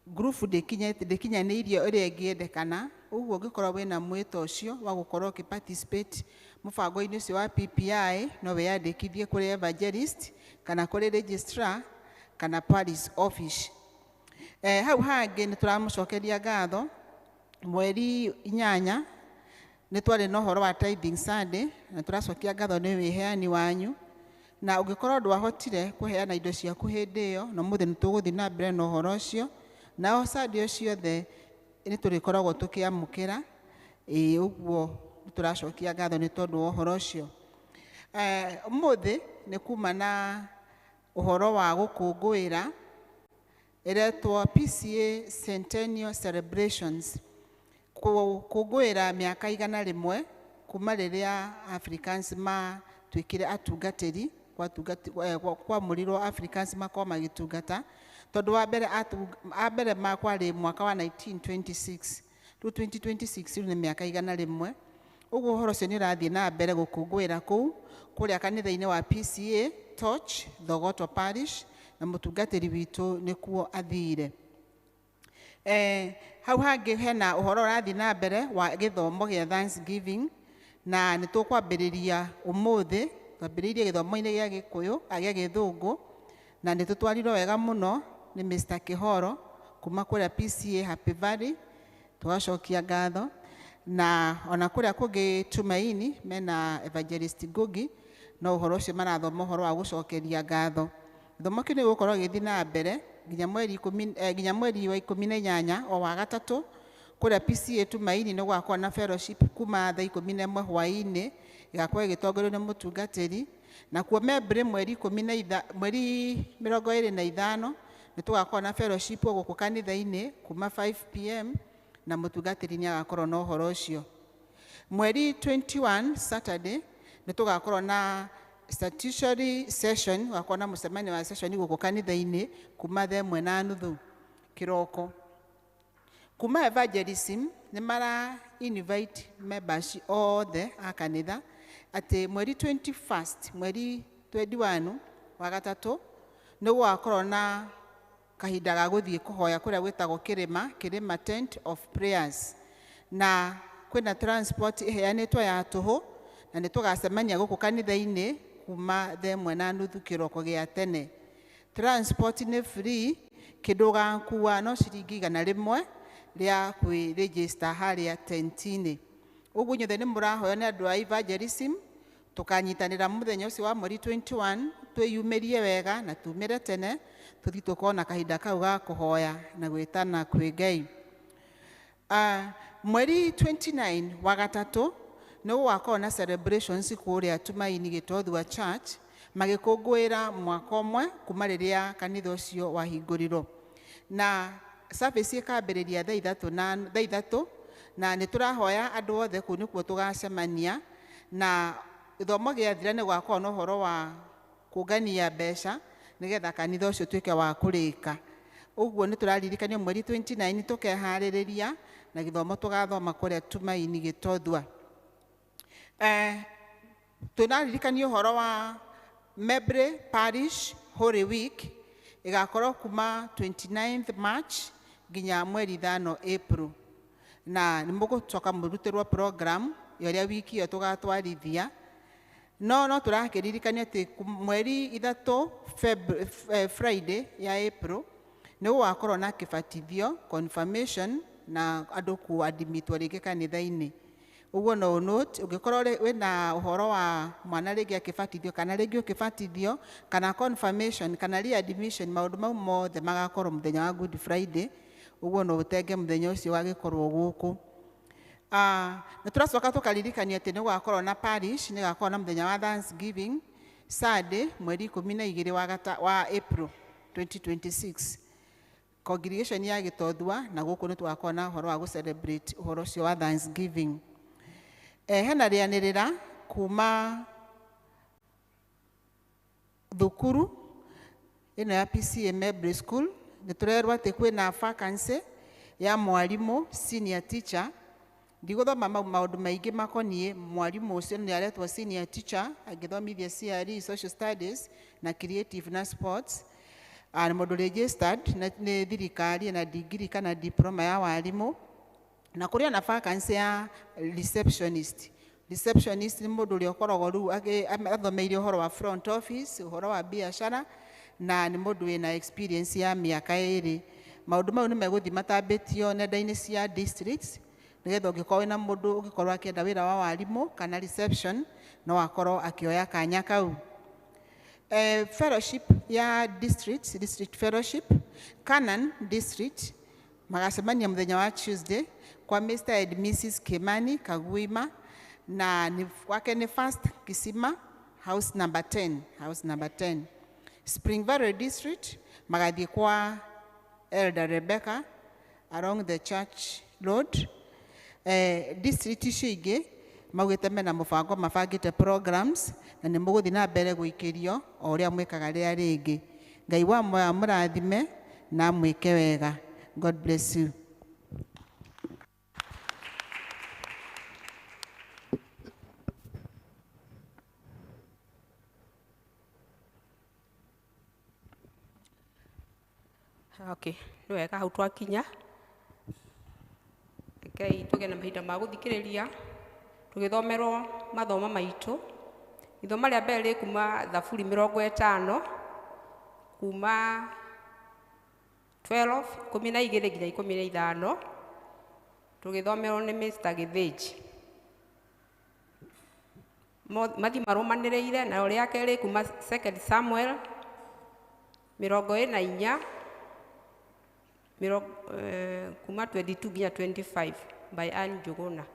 ngurubu ndĩkinyanĩirie ũrĩa ĩngĩendekana. Ũguo ũngĩkorwo wĩna mwĩto ũcio wa gũkorwo ũkĩ participate mũbango-inĩ ũcio wa PPI, no wĩyandĩkithie kũrĩ evangelist kana kũrĩ registrar kana parish office. Hau hangĩ nĩ tũramũcokeria ngatho. Mweri 8 nĩ twarĩ na ũhoro wa tithing Sunday, na tũracokia ngatho nĩ wĩheani wanyu. Na ũngĩkorwo ndwahotire kũheana indo ciaku hĩndĩ ĩyo, na ũmũthĩ nĩ tũgũthiĩ na mbere na ũhoro ũcio. Nao Sunday ciothe nĩ tũrĩkoragwo tũkĩamũkĩra. Ĩĩ, ũguo nĩ tũracokia ngatho nĩ tondũ wa ũhoro ũcio. Ũmũthĩ nĩ kuma na ũhoro wa gũkũngũĩra ĩretwo PCA Centennial Celebrations, kũngũĩra mĩaka 100 kuma rĩrĩa Africans matuĩkire atungatĩri, kwamũrirwo Africans makorwo magĩtungata, tondũ wa mbere a mbere makwarĩ mwaka wa 1926, rĩu 2026 rĩu nĩ mĩaka 100. Ũguo ũhoro ũcio nĩ ũrathiĩ na mbere gũkũngũĩra kũu kũrĩa kanitha-inĩ wa PCA Torch Thogoto Parish, na mũtungatĩri witũ nĩkuo athire. Hau hangĩ hena ũhoro ũrathiĩ na mbere wa gĩthomo gĩa Thanksgiving, na nĩ tũkwambĩrĩria ũmũthĩ. Twambĩrĩirie gĩthomo-inĩ gĩa Gĩkũyũ, gĩa Gĩthũngũ, na nĩ tũtwarirwo wega mũno nĩ Mr. Kĩhoro kuma kũrĩa PCA Happy Valley, tũgacokia ngatho. Na ona kũrĩa kũngĩ Tumaini mena Evangelist Ngugi, no ũhoro ũcio marathoma ũhoro wa gũcokeria ngatho. Gĩthomo kĩu nĩ gĩgũkorwo gĩgĩthiĩ na mbere nginya mweri 10, nginya mweri wa 18 o wa gatatũ. Kũrĩa PCA Tumaini nĩ gũgakorwo na fellowship kuma thaa 11 hwaĩ-inĩ, ĩgakorwo ĩgĩtongorio nĩ mũtungatĩri. Na kuo Mebre mweri 25 nĩ tũgakorwo na fellowship gũkũ kanitha-inĩ kuma 5 pm na mũtungatĩri nĩ agakorwo na ũhoro ũcio. Mweri 21 Saturday nĩ tũgakorwo na statutory session, gũgakorwo na mũcemanio wa session gũkũ kanitha-inĩ kuma 1:30 kĩroko. Kuma evangelism nĩ mara invite members othe a kanitha atĩ mweri 21st, mweri 21 wa gatatũ nĩ gũgakorwo na kahinda ga gũthiĩ kũhoya kũrĩa gwĩtagwo Kĩrĩma, Kĩrĩma Tent of Prayers, na kwĩna transport ĩheanĩtwo ya tũhũ, na nĩ tũgacemania gũkũ kanitha-inĩ kuma 1:30 kĩroko gĩa tene. Transport nĩ free, kĩndũ ũgakua no ciringi 100 rĩa kwĩ-register harĩa tent-inĩ. Ũguo inyuothe nĩ mũrahoywo nĩ andũ a evangelism tũkanyitanĩra mũthenya ũcio wa mweri 21 twĩyumĩrie wega na tumĩre tene tũthiĩ tũkorwo na kahinda kau ga kũhoya na gwĩtana kwĩ Ngai. Mweri 29 wa gatatũ nĩ gũgakorwo na celebrations kũrĩa Tumaini Gĩtothua Church magĩkũngũĩra mwaka ũmwe kuma rĩrĩa kanitha ũcio wahingũrirwo, na service ĩkambĩrĩria thaa ithatũ na nĩ tũrahoya andũ othe kũu nĩkuo tũgacemania, na gĩthomo gĩathira nĩ gũgakorwo na ũhoro wa kũngania mbeca nĩgetha kanitha ũcio ũtuĩke wa kũrĩka. Ũguo nĩ tũraririkanio mweri 29 tũkeharĩrĩria na gĩthomo tũgathoma kũrĩa Tumaini Gĩtothua. Tũraririkanio ũhoro wa Mebre Parish Holy Week ĩgakorwo kuma 29th March nginya mweri 5 April, na nĩ mũgũcoka mũrutĩrwo program ya ũrĩa wiki ĩyo tũgatwarithia. No tũrakĩririkania atĩ mweri 3 Friday ya April nĩ gũgakorwo na kĩbatithio confirmation na andũ kũadimitwo rĩngĩ kanitha-inĩ. Ũguo no note ũngĩkorwo wĩna ũhoro wa mwana rĩngĩ akĩbatithio kana rĩngĩ ũkĩbatithio kana confirmation kana readmission, maũndũ mau mothe magakorwo mũthenya wa Good Friday. Ũguo no ũtenge mũthenya ũcio wagĩkorwo gũkũ. Nĩ tũracoka tũkaririkania atĩ nĩ gũgakorwo na parish, nĩ gũgakorwo na mũthenya wa Thanksgiving Sunday mweri 12 wa April 2026, congregation ya Gĩtothua, na gũkũ nĩ tũgakorwo na ũhoro wa gũ celebrate ũhoro ũcio wa Thanksgiving. Hena rĩanĩrĩra kuma thukuru ĩno ya PCEA Mebre School, nĩ tũrerwo atĩ kwĩna vacancy ya mwarimũ senior teacher. Ndigũthoma maũndũ maingĩ makoniĩ mwarimũ ũcio, nĩ aretwo senior teacher angĩthomithia CRE, social studies na creative na sports. Nĩ mũndũ registered nĩ thirikari na degree kana diploma ya warimũ, na kũrĩ ona vacancy ya receptionist. Receptionist nĩ mũndũ ũrĩa ũkoragwo rĩu athomeire ũhoro wa front office, ũhoro wa biacara, na nĩ mũndũ wĩna experience ya mĩaka 2. Maũndũ mau nĩ megũthiĩ matambĩtio nenda-inĩ cia districts nĩgetha ũngĩkorwo wĩna mũndũ ũngĩkorwo akĩenda wĩra wa warimũ kana reception no akorwo akĩoya kanya kau. Fellowship ya district, district fellowship Canaan district magacemania mũthenya wa Tuesday kwa Mr. and Mrs. Kimani Kaguima, na wake nĩ First Kisima house number 10, house number 10. Spring Valley district magathiĩ kwa Elder Rebecca along the church road. District icio ingĩ maugĩte mena mũbango, mabangĩte programs na nĩ mũgũthiĩ na mbere gũikĩrio o ũrĩa mwĩkaga rĩrĩa rĩngĩ. Ngai wa muoyo amũrathime na amwĩke wega. God bless you. Okay, nĩ wega hau twakinya. Rekei tũgĩe na mahinda ma gũthikĩrĩria tũgĩthomerwo mathomo maitũ. Ithoma rĩa mbere rĩ kuma Thaburi 50 kuma 12 12 nginya 15, tũgĩthomerwo nĩ Mr. Gĩthĩnji. Mathi marũmanĩrĩire, na rĩa kerĩ kuma 2 Samuel 44 kuma 22 nginya 25 by Ann Njuguna.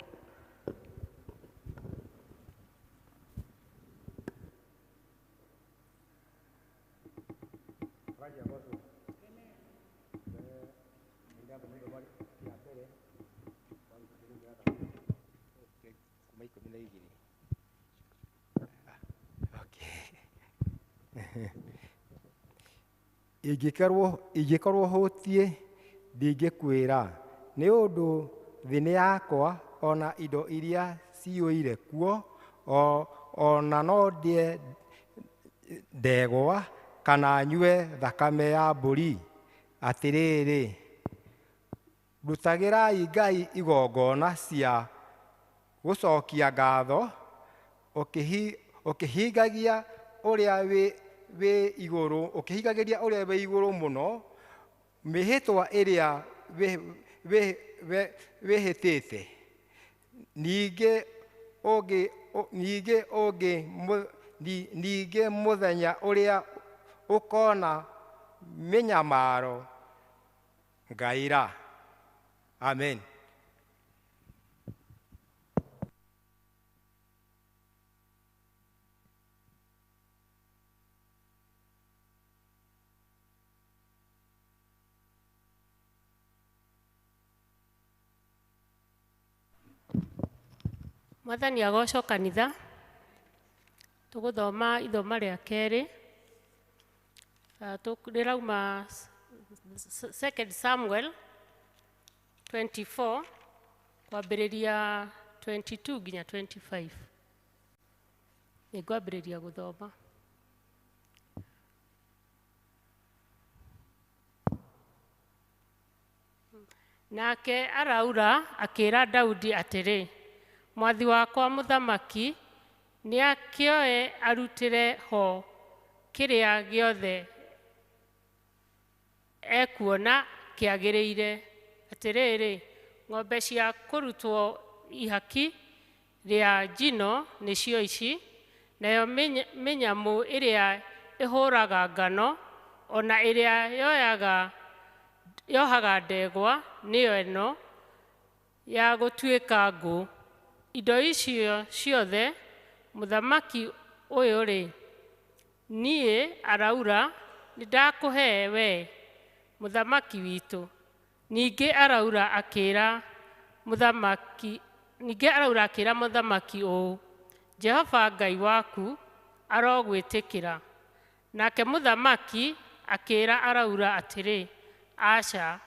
12. Ingĩkorwo hũtiĩ ndingĩkwĩra, nĩ ũndũ thĩ nĩ yakwa ona indo iria ciyũire kuo, ona no ndĩe ndegwa kana nyue thakame ya mbũri. Atĩrĩrĩ, rutagĩrai Ngai igongona cia gũcokia ngatho, ũkĩhingagia ũrĩa wĩ igũrũ, ũkĩhingagĩria ũrĩa wĩ igũrũ mũno mĩhĩtwa ĩrĩa wĩhĩtĩte. Ningĩ mũthenya ũrĩa ũkona mĩnyamaro ngaĩra. Amen. Mwathani agocwo kanitha. Tũgũthoma ithoma rĩa kerĩ, rĩrauma 2 Samuel 24 kwambĩrĩria 22 nginya 25. Nĩngwambĩrĩria gũthoma. Nake Araura akĩra Daudi atĩrĩ, mwathi wakwa mũthamaki nĩakĩoe arutĩre ho kĩrĩa gĩothe ekuona kĩagĩrĩire. Atĩrĩrĩ, ng'ombe cia kũrutwo ihaki rĩa njino nĩcio ici, nayo mĩnyamũ ĩrĩa ĩhũraga ngano ona ĩrĩa yohaga ndegwa nĩyo ĩno ya gũtuĩka ngũ. Indo icio ciothe mũthamaki ũyũ-rĩ, niĩ Araura nĩndakũhe we mũthamaki witũ. Ningĩ Araura akĩra mũthamaki ũũ, Jehova Ngai waku arogwĩtĩkĩra. Nake mũthamaki akĩra Araura atĩrĩ, aca,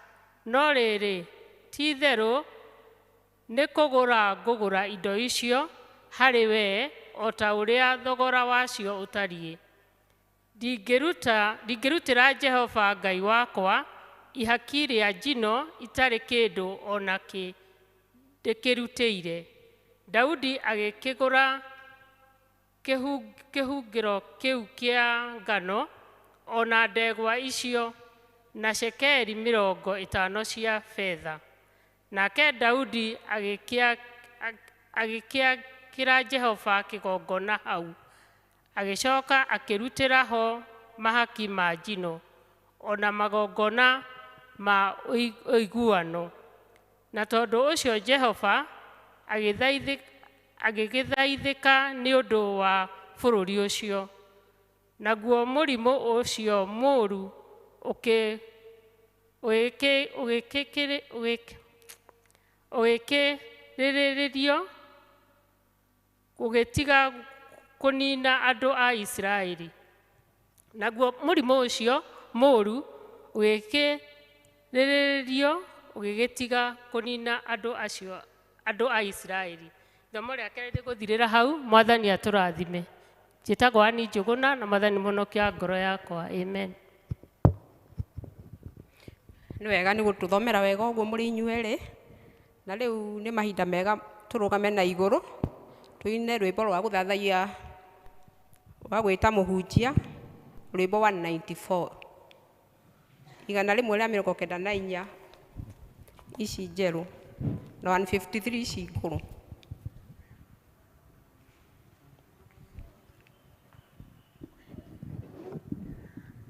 no rĩrĩ, ti-itherũ nĩ kũgũra ngũgũra indo icio harĩ we o ta ũrĩa thogora wacio ũtariĩ. Ndingĩrutĩra Jehova Ngai wakwa ihaki rĩa njino itarĩ kĩndũ o nakĩ ndĩkĩrutĩire. Daudi agĩkĩgũra kĩhungĩro kĩu kĩa ngano o na ndegwa icio na cekeri 50 cia betha. Nake Daudi agĩkĩakĩra Jehova kĩgongona hau, agĩcoka akĩrutĩra ho mahaki ma njino o na magongona ma ũiguano. Na tondũ ũcio Jehova agĩgĩthaithĩka nĩ ũndũ wa bũrũri ũcio, naguo mũrimũ ũcio mũũru ũgĩkĩrĩrĩrio ũgĩtiga kũniina andũ a Isiraeli. Naguo mũrimũ ũcio mũũru ũgĩkĩrĩrĩrio ũgĩgĩtiga kũniina andũ a Isiraeli. Ithomo rĩa kerĩ rĩgũthirĩra hau. Mwathani atũrathime. Njĩtagwo Ann Njũgũna na Mwathani mũhonokia ngoro yakwa. Amen. Nĩ wega nĩ gũtũthomera wega ũguo mũrĩ inyuerĩ. Na rĩu nĩ mahinda mega tũrũgame na igũrũ tũine rwĩmbo rwa gũthathaiya rwa gwĩta mũhunjia, rwĩmbo 194 194 ici njerũ na 153 ici ngũrũ.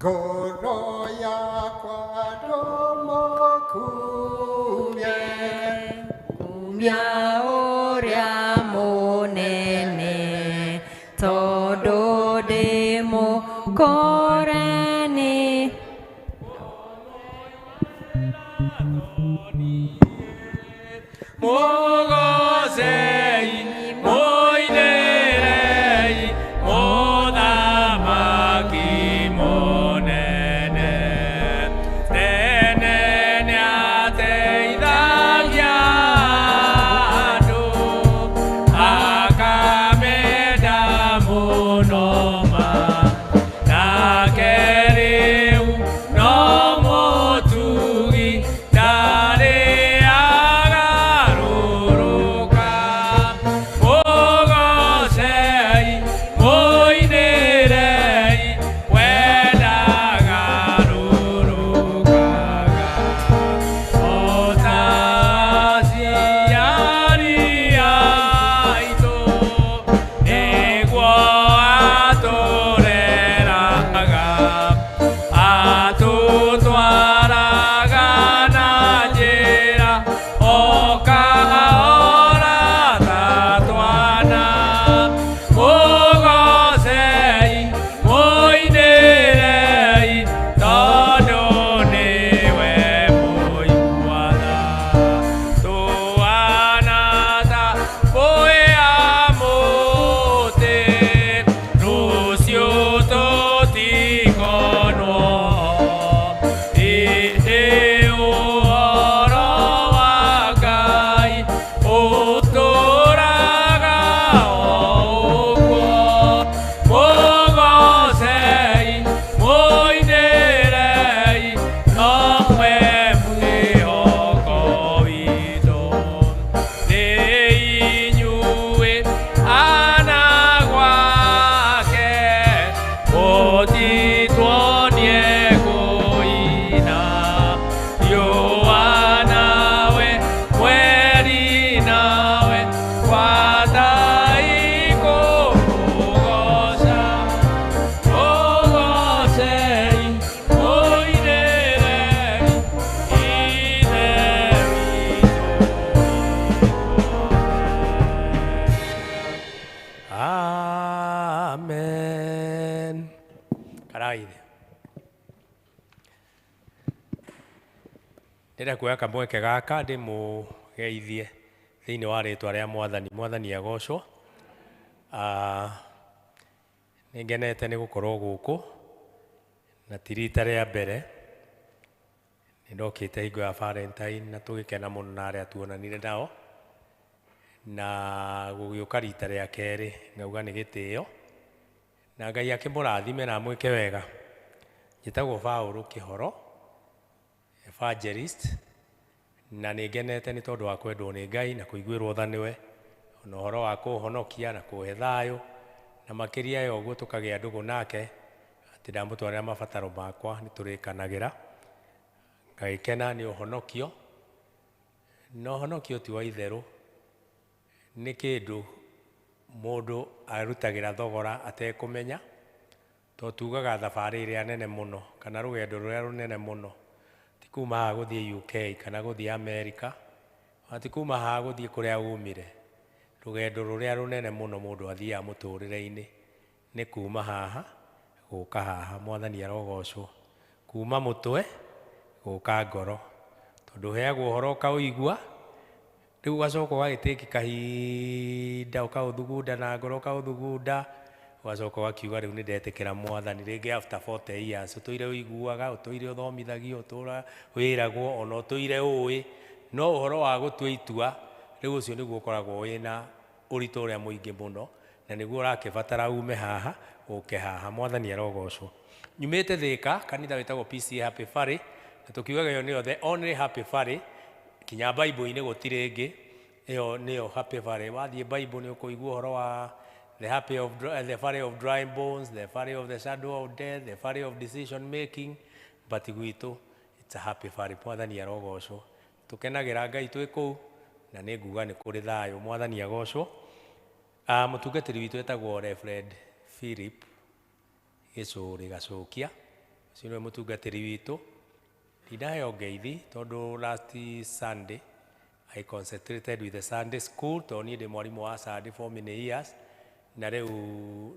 Ngoro yakwa ndũmũkumie, kumia ũrĩa mũnene, tondũ ndĩ mũkũrani. Mũgocei, Ratai kũmũgooca, mũgoocei, mũinĩrei Ithe witũ. Amen. Karaithe. Ndĩrenda kuoya kamweke gaka ndĩmũgeithie thĩinĩ wa rĩtwa rĩa Mwathani. Mwathani agocwo. Nĩ ngenete nĩ gũkorwo gũkũ na ti rita rĩa mbere. Nĩ ndokĩte hingo ya Valentine na tũgĩkena mũno na arĩa tuonanire nao, na gũgĩũka rita rĩa kerĩ ngauga nĩ gĩtĩo, na Ngai akĩmũrathime na amwĩke wega. Njĩtagwo Paũlũ Kĩhoro, evangelist, na nĩ ngenete nĩ tondũ wa kwendwo nĩ Ngai na kũiguĩrwo tha nĩwe, ona ũhoro wa kũhonokia na kũhe thayũ, na makĩria ya ũguo tũkagĩa ndũgũ nake, atĩ ndamũtwarĩra mabataro makwa nĩ tũrĩkanagĩra. Ngagĩkena nĩ ũhonokio, na ũhonokio ti wa itherũ, nĩ kĩndũ mũndũ arutagĩra thogora atekũmenya, to tugaga thabarĩ ĩrĩa nene mũno kana rũgendo rũrĩa rũnene mũno ti kuma haha gũthiĩ UK kana gũthiĩ America, ona ti kuma haha gũthiĩ kũrĩa umire. Rũgendo rũrĩa rũnene mũno mũndũ athiaga mũtũrĩre-inĩ nĩ kuma haha gũka haha. Mwathani arogocwo. Kuma mũtwe gũka ngoro, tondũ ũheagwo ũhoro ũkaũigua, rĩu ũgacoka ũgagĩtĩki kahinda ũkaũthugunda na ngoro, ũkaũthugunda, ũgacoka ũgakiuga rĩu nĩ ndetĩkĩra Mwathani. Rĩngĩ after 40 years ũtũire ũiguaga, ũtũire ũthomithagio, ũtũra wĩragwo, ona ũtũire ũĩ, no ũhoro wa gũtua itua rĩu ũcio nĩguo ũkoragwo wĩna ũritũ ũrĩa mũingĩ mũno, na nĩguo ũrakĩbatara ume haha ũke haha. Mwathani arogocwo. Nyumĩte Thĩka, kanitha wĩtagwo PCA Happy Valley, na tũkiugaga ĩyo nĩyo the only Happy Valley, kinya Bible-inĩ gũtirĩ ĩngĩ, ĩyo nĩyo Happy Valley. Wathiĩ Bible nĩ ũkũigua ũhoro wa the happy of the valley of dry bones, the valley of the shadow of death, the valley of decision making, but gwitũ it's a happy valley. Mwathani arogocwo. Tũkenagĩra Ngai twĩ kũu, na nĩ nguga nĩ kũrĩ thayũ. Mwathani agocwo. Mũtungatĩri witũ etagwo Reverend Philip Gĩcũrĩ Gacũkia, ũcio nĩwe mũtungatĩri witũ. Ndinaheo ngeithi tondũ last Sunday I concentrated with the Sunday school, tondũ niĩ ndĩ mwarimũ wa Sunday for many years, na rĩu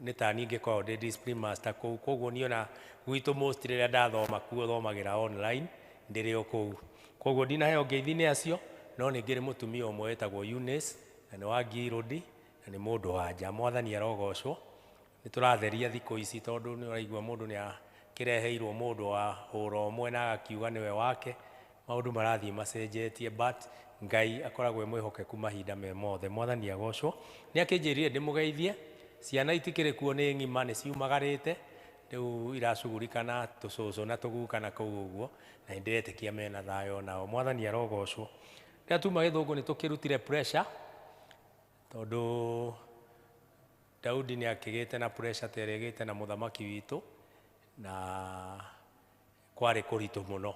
nĩ ta niĩ ngĩkoragwo ndĩ discipline master kũu, koguo niĩ ona gwitũ most rĩrĩa ndathoma kuo thomagĩra online ndĩrĩ o kũu, koguo ndinaheo ngeithi nĩ acio, no nĩ ngĩrĩ mũtumia ũmwe wĩtagwo Eunice, na nĩ wa Ngirũndi, na nĩ mũndũ wa nja. Mwathani arogocwo. Nĩ tũratheria thikũ ici tondũ nĩ ũraigua mũndũ nĩ akĩreheirwo mũndũ wa hũra ũmwe na agakiuga nĩwe wake. Maũndũ marathiĩ macenjetie, but Ngai akoragwo e mwĩhokeku mahinda me mothe. Mwathani agocwo. Nĩ akĩnjĩrire ndĩmũgeithie, ciana itikĩrĩ kuo nĩ ng'ima, nĩ ciumagarĩte, rĩu iracugurika na tũcũcũ na tũguka na kũu ũguo, na nĩndĩretĩkia mena thayũ nao. Mwathani arogocwo. Rĩrĩa tuma Gĩthũngũ nĩ tũkĩrutire pressure, tondũ Daudi nĩ akĩgĩte na pressure ta ĩrĩa ĩgĩte na mũthamaki witũ, na kwarĩ kũritũ mũno,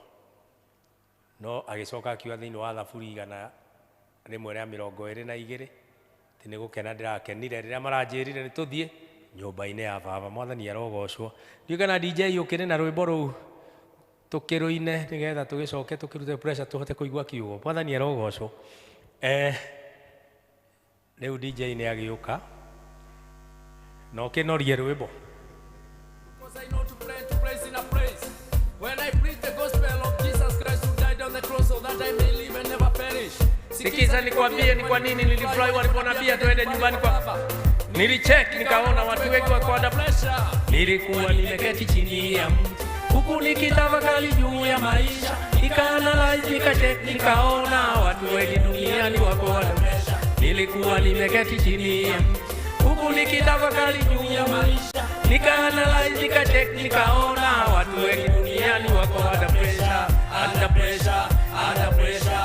no agĩcoka akiuga thĩinĩ wa Thaburi 122 atĩ nĩ gũkena ndĩrakenire rĩrĩa maranjĩrire nĩ tũthiĩ nyũmba-inĩ ya baba. Mwathani arogocwo. Ndiũĩ kana DJ ũkĩrĩ na rwĩmbo rũu tũkĩrũine nĩgetha tũgĩcoke tũkĩrute pressure tũhote kũigua kiugo. Mwathani arogocwo. Rĩu DJ nĩ agĩũka na ũkĩnorie rwĩmbo. Because I know to plan to praise in a praise. When I preach the gospel of Jesus Christ who died on the cross so that I may live and never perish. Sikiza nikwambie ni kwa nini nilifurahi waliponambia tuende nyumbani kwa baba. Nilicheck nikaona watu wengi wako under pressure. Nilikuwa nimeketi chini ya mti huku nikitafakari juu ya maisha, nikaanalyze, nikacheck, nikaona watu wengi duniani wako under pressure. Nilikuwa nimeketi chini ya mti huku nikitafakari juu ya maisha, nikaanalyze, nikacheck, nikaona watu wengi duniani wako under pressure, under pressure, under pressure,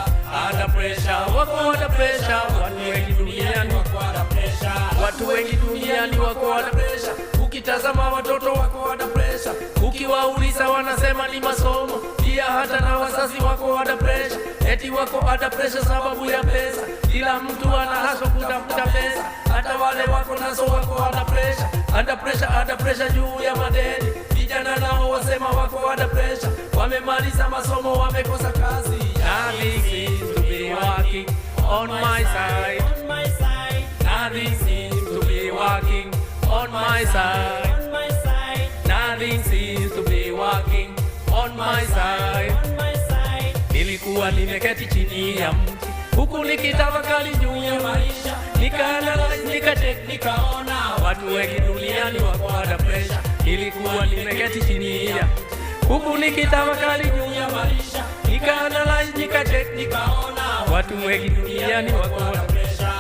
under pressure, wako under pressure. Watu wengi duniani wako under pressure, watu wengi duniani wako under pressure. Ukitazama watoto wako under pressure, ukiwauliza wanasema ni masomo, pia hata Hata na wazazi wako under pressure, eti wako under pressure sababu ya pesa. Kila mtu ana haso kutafuta pesa, hata wale wako nazo wako under pressure, under pressure, under pressure juu ya madeni. Vijana nao wasema wako under pressure, wamemaliza masomo wamekosa kazi. Nothing seems to be working on my side. Nothing seems to be working on my side. Nothing seems to be working on my side. Nilikuwa nimeketi chini ya mti huku nikitafakari juu ya maisha, nikaanalyze, nikacheck, nikaona watu wengi duniani wako under pressure. Nilikuwa nimeketi chini ya mti huku nikitafakari juu ya maisha, nikaanalyze, nikacheck, nikaona watu wengi duniani wako under pressure,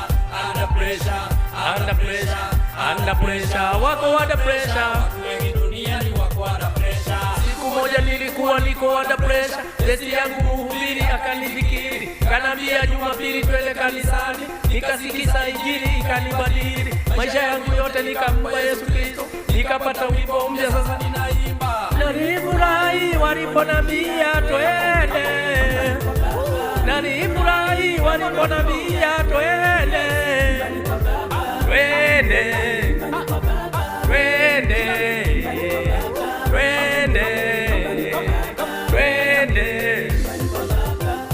under pressure, under pressure, under pressure, wako under pressure. Watu wengi duniani wako under pressure. Siku moja nilikuwa niko under pressure, testi yangu mhubiri akanifikiri, kanambia Jumapili twende kanisani, nikasikiza injili ikanibadili maisha yangu yote, nikampa Yesu Kristo, nikapata wimbo mpya, sasa ninaimba. Nalifurahi waliponambia twende, nalifurahi waliponambia twende, twende, twende, twende, twende.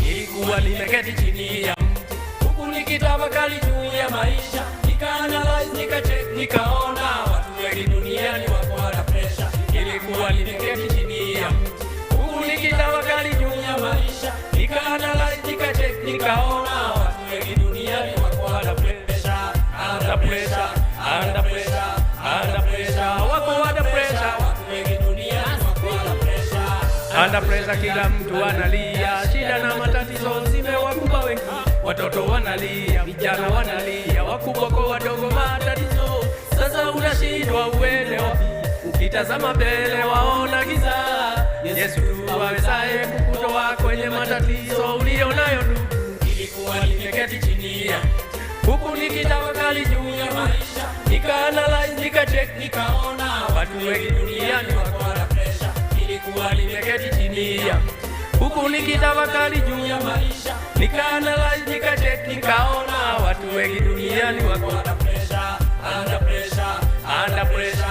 Nilikuwa nimeketi chini ya mti huku nikitafakari juu ya maisha, nikaanalyze, nikacheck, nikaona watu wengi duniani wako under pressure. Nilikuwa nimeketi chini ya mti huku nikitafakari juu ya maisha, nikaanalyze, nikacheck, nikaona watu wengi duniani wako under pressure, under pressure, under pressure, under pressure, wako under pressure. Watu wengi duniani wako under pressure. Under pressure, kila mtu analia, shida na matatizo zimewakumba wengi. Watoto wanalia, vijana wanalia, wakubwa kwa wadogo, matatizo. Sasa unashindwa uende wapi? Ukitazama mbele waona giza. Yesu tu awezaye kukutoa kwenye matatizo ulionayo ndugu. Nilikuwa nimeketi chini ya huku nikitafakari juu ya maisha, nikaanalyze, nikacheck, nikaona watu wengi duniani wako under pressure. Nilikuwa nimeketi chini ya huku nikitafakari juu ya maisha, nikaanalyze, nikacheck, nikaona watu wengi duniani wako under pressure, under pressure, under pressure,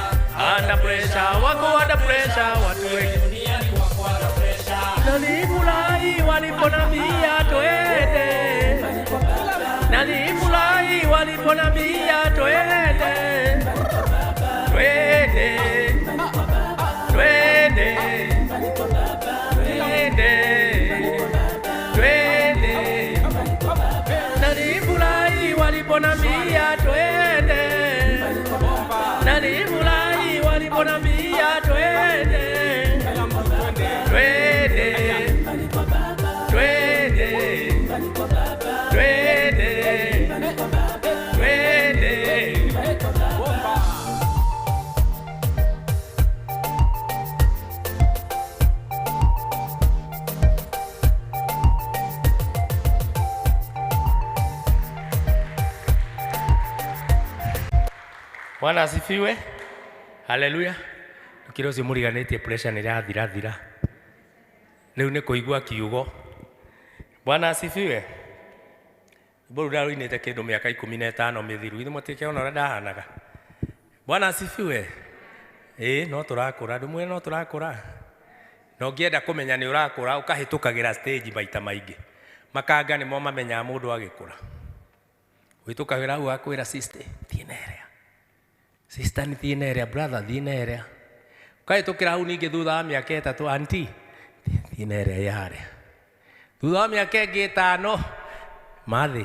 under pressure, wako under pressure. Watu wengi duniani wako under pressure. Nalifurahi waliponambia twende, nalifurahi waliponambia twende, twende, twende, twende, twende. Nalifurahi waliponambia twende, nalifurahi waliponambia twende, twende, twende, twende, twende. Bwana asifiwe. Haleluya. Ndũkĩre ũcio mũriganĩtie pressure nĩ irathirathira. Rĩu nĩ kũigua kiugo. Bwana asifiwe. Rwĩmbo rũu ndarũinĩte kĩndũ mĩaka 15 mĩthiru. Ithuĩ mũtikĩona ũrĩa ndahanaga. Bwana asifiwe. Ĩĩ no tũrakũra, ndũmwĩre no tũrakũra. Na ũngĩenda kũmenya nĩ ũrakũra ũkahĩtũkagĩra stage maita maingĩ. Makanga nĩmo mamenyaga mũndũ agĩkũra. Ũhĩtũkagĩra hau akwĩra, sister, thiĩ na ĩrĩa. Sister nĩ thiĩ na ĩrĩa, brother thiĩ na ĩrĩa. Ũkahĩtũkĩra hau ningĩ thutha wa mĩaka 3, auntie thiĩ na ĩrĩa ĩ harĩa. Thutha wa mĩaka ĩngĩ 5, mathĩ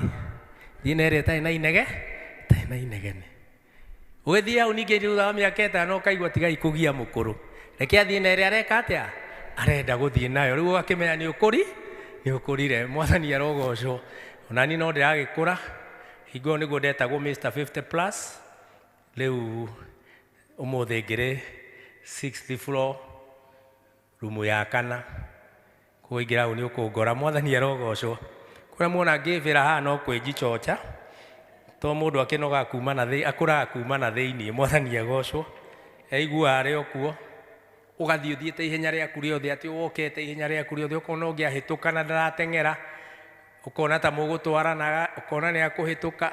thiĩ na ĩrĩa ĩtarĩ na inege, ĩtarĩ na inegene. Ũgĩthiĩ hau ningĩ thutha wa mĩaka 5 ũkaigua tigai kũgia mũkũrũ. Reke athiĩ na ĩrĩa areka atĩa? Arenda gũthiĩ nayo. Rĩu ũgakĩmenya nĩ ũkũri, nĩ ũkũrire. Mwathani arogocwo. Ona niĩ no ndĩragĩkũra. Hingo ĩyo nĩguo ndetagwo Mr 50 plus. Rĩu ũmũthĩ ngĩrĩ 6th floor, rumu ya kana. Koguo ingĩra hau nĩ ũkũngora. Mwathani arogocwo. Kũrĩa muona ngĩbĩra haha no kwĩnjichocha. To mũndũ akĩnogaga kuma na thĩ, akũraga kuma na thĩiniĩ. Mwathani agocwo. Aiguaga arĩ o kuo. Ũgathiĩ ũthiĩte ihenya rĩaku rĩothe, atĩ wokete ihenya rĩaku rĩothe, ũkona ũngĩahĩtũka na ndarateng'era, ũkona ta mũgũtwaranaga, ũkona nĩ akũhĩtũka,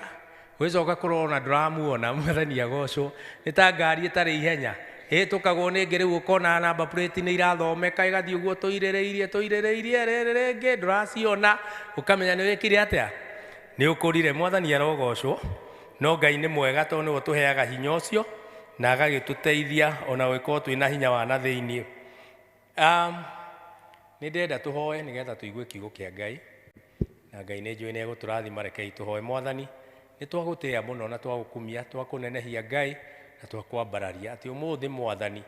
ũgĩcoka kũrora ona ndũramuona. Mwathani agocwo. Nĩ ta ngari ĩtarĩ ihenya ĩhĩtũkagwo nĩ ĩngĩ, rĩu ũkona namba plate nĩ irathomeka, ĩgathiĩ ũguo tũirĩrĩirie tũirĩrĩirie, rĩrĩ rĩngĩ ndũraciona, ũkamenya nĩ wĩkire atĩa, nĩ ũkũrire. Mwathani arogocwo. No Ngai nĩ mwega, tondũ nĩwe ũtũheaga hinya ũcio na agagĩtũteithia ona gũgĩkorwo twĩna hinya wa na thĩiniĩ. Nĩ ndĩrenda tũhoe nĩgetha tũigue kiugo kĩa Ngai, na Ngai nĩ njũĩ nĩ egũtũrathima. Rekei tũhoe. Mwathani, nĩ twagũtĩĩa mũno na twagũkumia, twakũnenehia Ngai na twakwambararia, atĩ ũmũthĩ Mwathani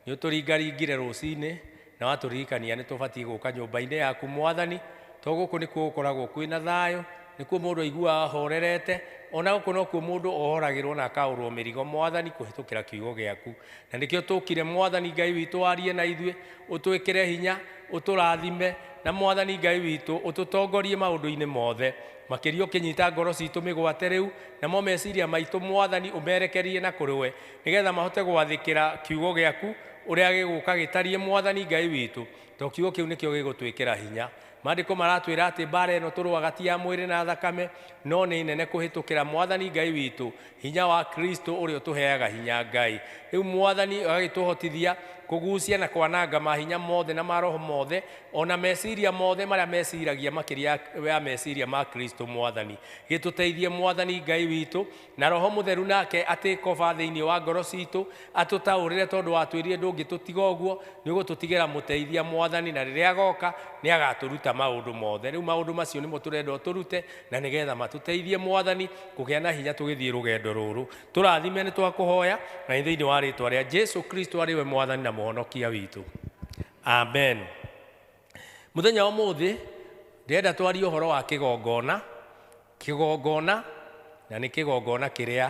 nĩ ũtũringaringire rũcinĩ na watũririkania nĩ tũbatiĩ gũka nyũmba-inĩ yaku Mwathani, to gũkũ nĩkuo gũkoragwo kwĩna thayũ, nĩkuo mũndũ aiguaga ahorerete, ona gũkũ nokuo mũndũ ohoragĩrwo na akaũrwo mĩrigo Mwathani kũhĩtũkĩra kiugo gĩaku. Na nĩkĩo tũkire Mwathani Ngai witũ, warie na ithuĩ, ũtwĩkĩre hinya, ũtũrathime, na Mwathani Ngai witũ ũtũtongorie maũndũ-inĩ mothe, makĩria ũkĩnyita ngoro citũ mĩgwate rĩu, namo meciria maitũ Mwathani ũmerekerie na kũrĩ we, nĩgetha mahote gwathĩkĩra kiugo gĩaku ũrĩa gĩgũka gĩtariĩ Mwathani Ngai witũ, to kiugo kĩu nĩkĩo gĩgũtwĩkĩra hinya. Maandĩko maratwĩra atĩ mbara ĩno tũrũaga ti ya mwĩrĩ na thakame, no nĩ nene kũhĩtũkĩra Mwathani Ngai witũ, hinya wa Kristo ũrĩa ũtũheaga hinya Ngai. Rĩu Mwathani agagĩtũhotithia kũgucia na kwananga mahinya mothe na maroho mothe, ona meciria mothe marĩa meciragia makĩria ya meciria ma Kristo Mwathani. Gĩtũteithie Mwathani Ngai witũ, na Roho Mũtheru nake atĩkoba thĩinĩ wa ngoro citũ, atũtaũrĩre, tondũ watwĩrire ndũngĩtũtiga ũguo, nĩ ũgũtũtigĩra mũteithia Mwathani, na rĩrĩa agoka nĩ agatũruta maũndũ mothe. Rĩu maũndũ macio nĩmo tũrenda ũtũrute, na nĩgetha matũteithie Mwathani kũgĩa na hinya tũgĩthiĩ rũgendo rũrũ. Tũrathime, nĩ twakũhoya, na nĩ thĩinĩ wa rĩtwa rĩa Jesu Kristo arĩ we Mwathani na Mũhonokia witũ, amen. Mũthenya wa ũmũthĩ ndĩrenda twarie ũhoro wa kĩgongona. Kĩgongona, na nĩ kĩgongona kĩrĩa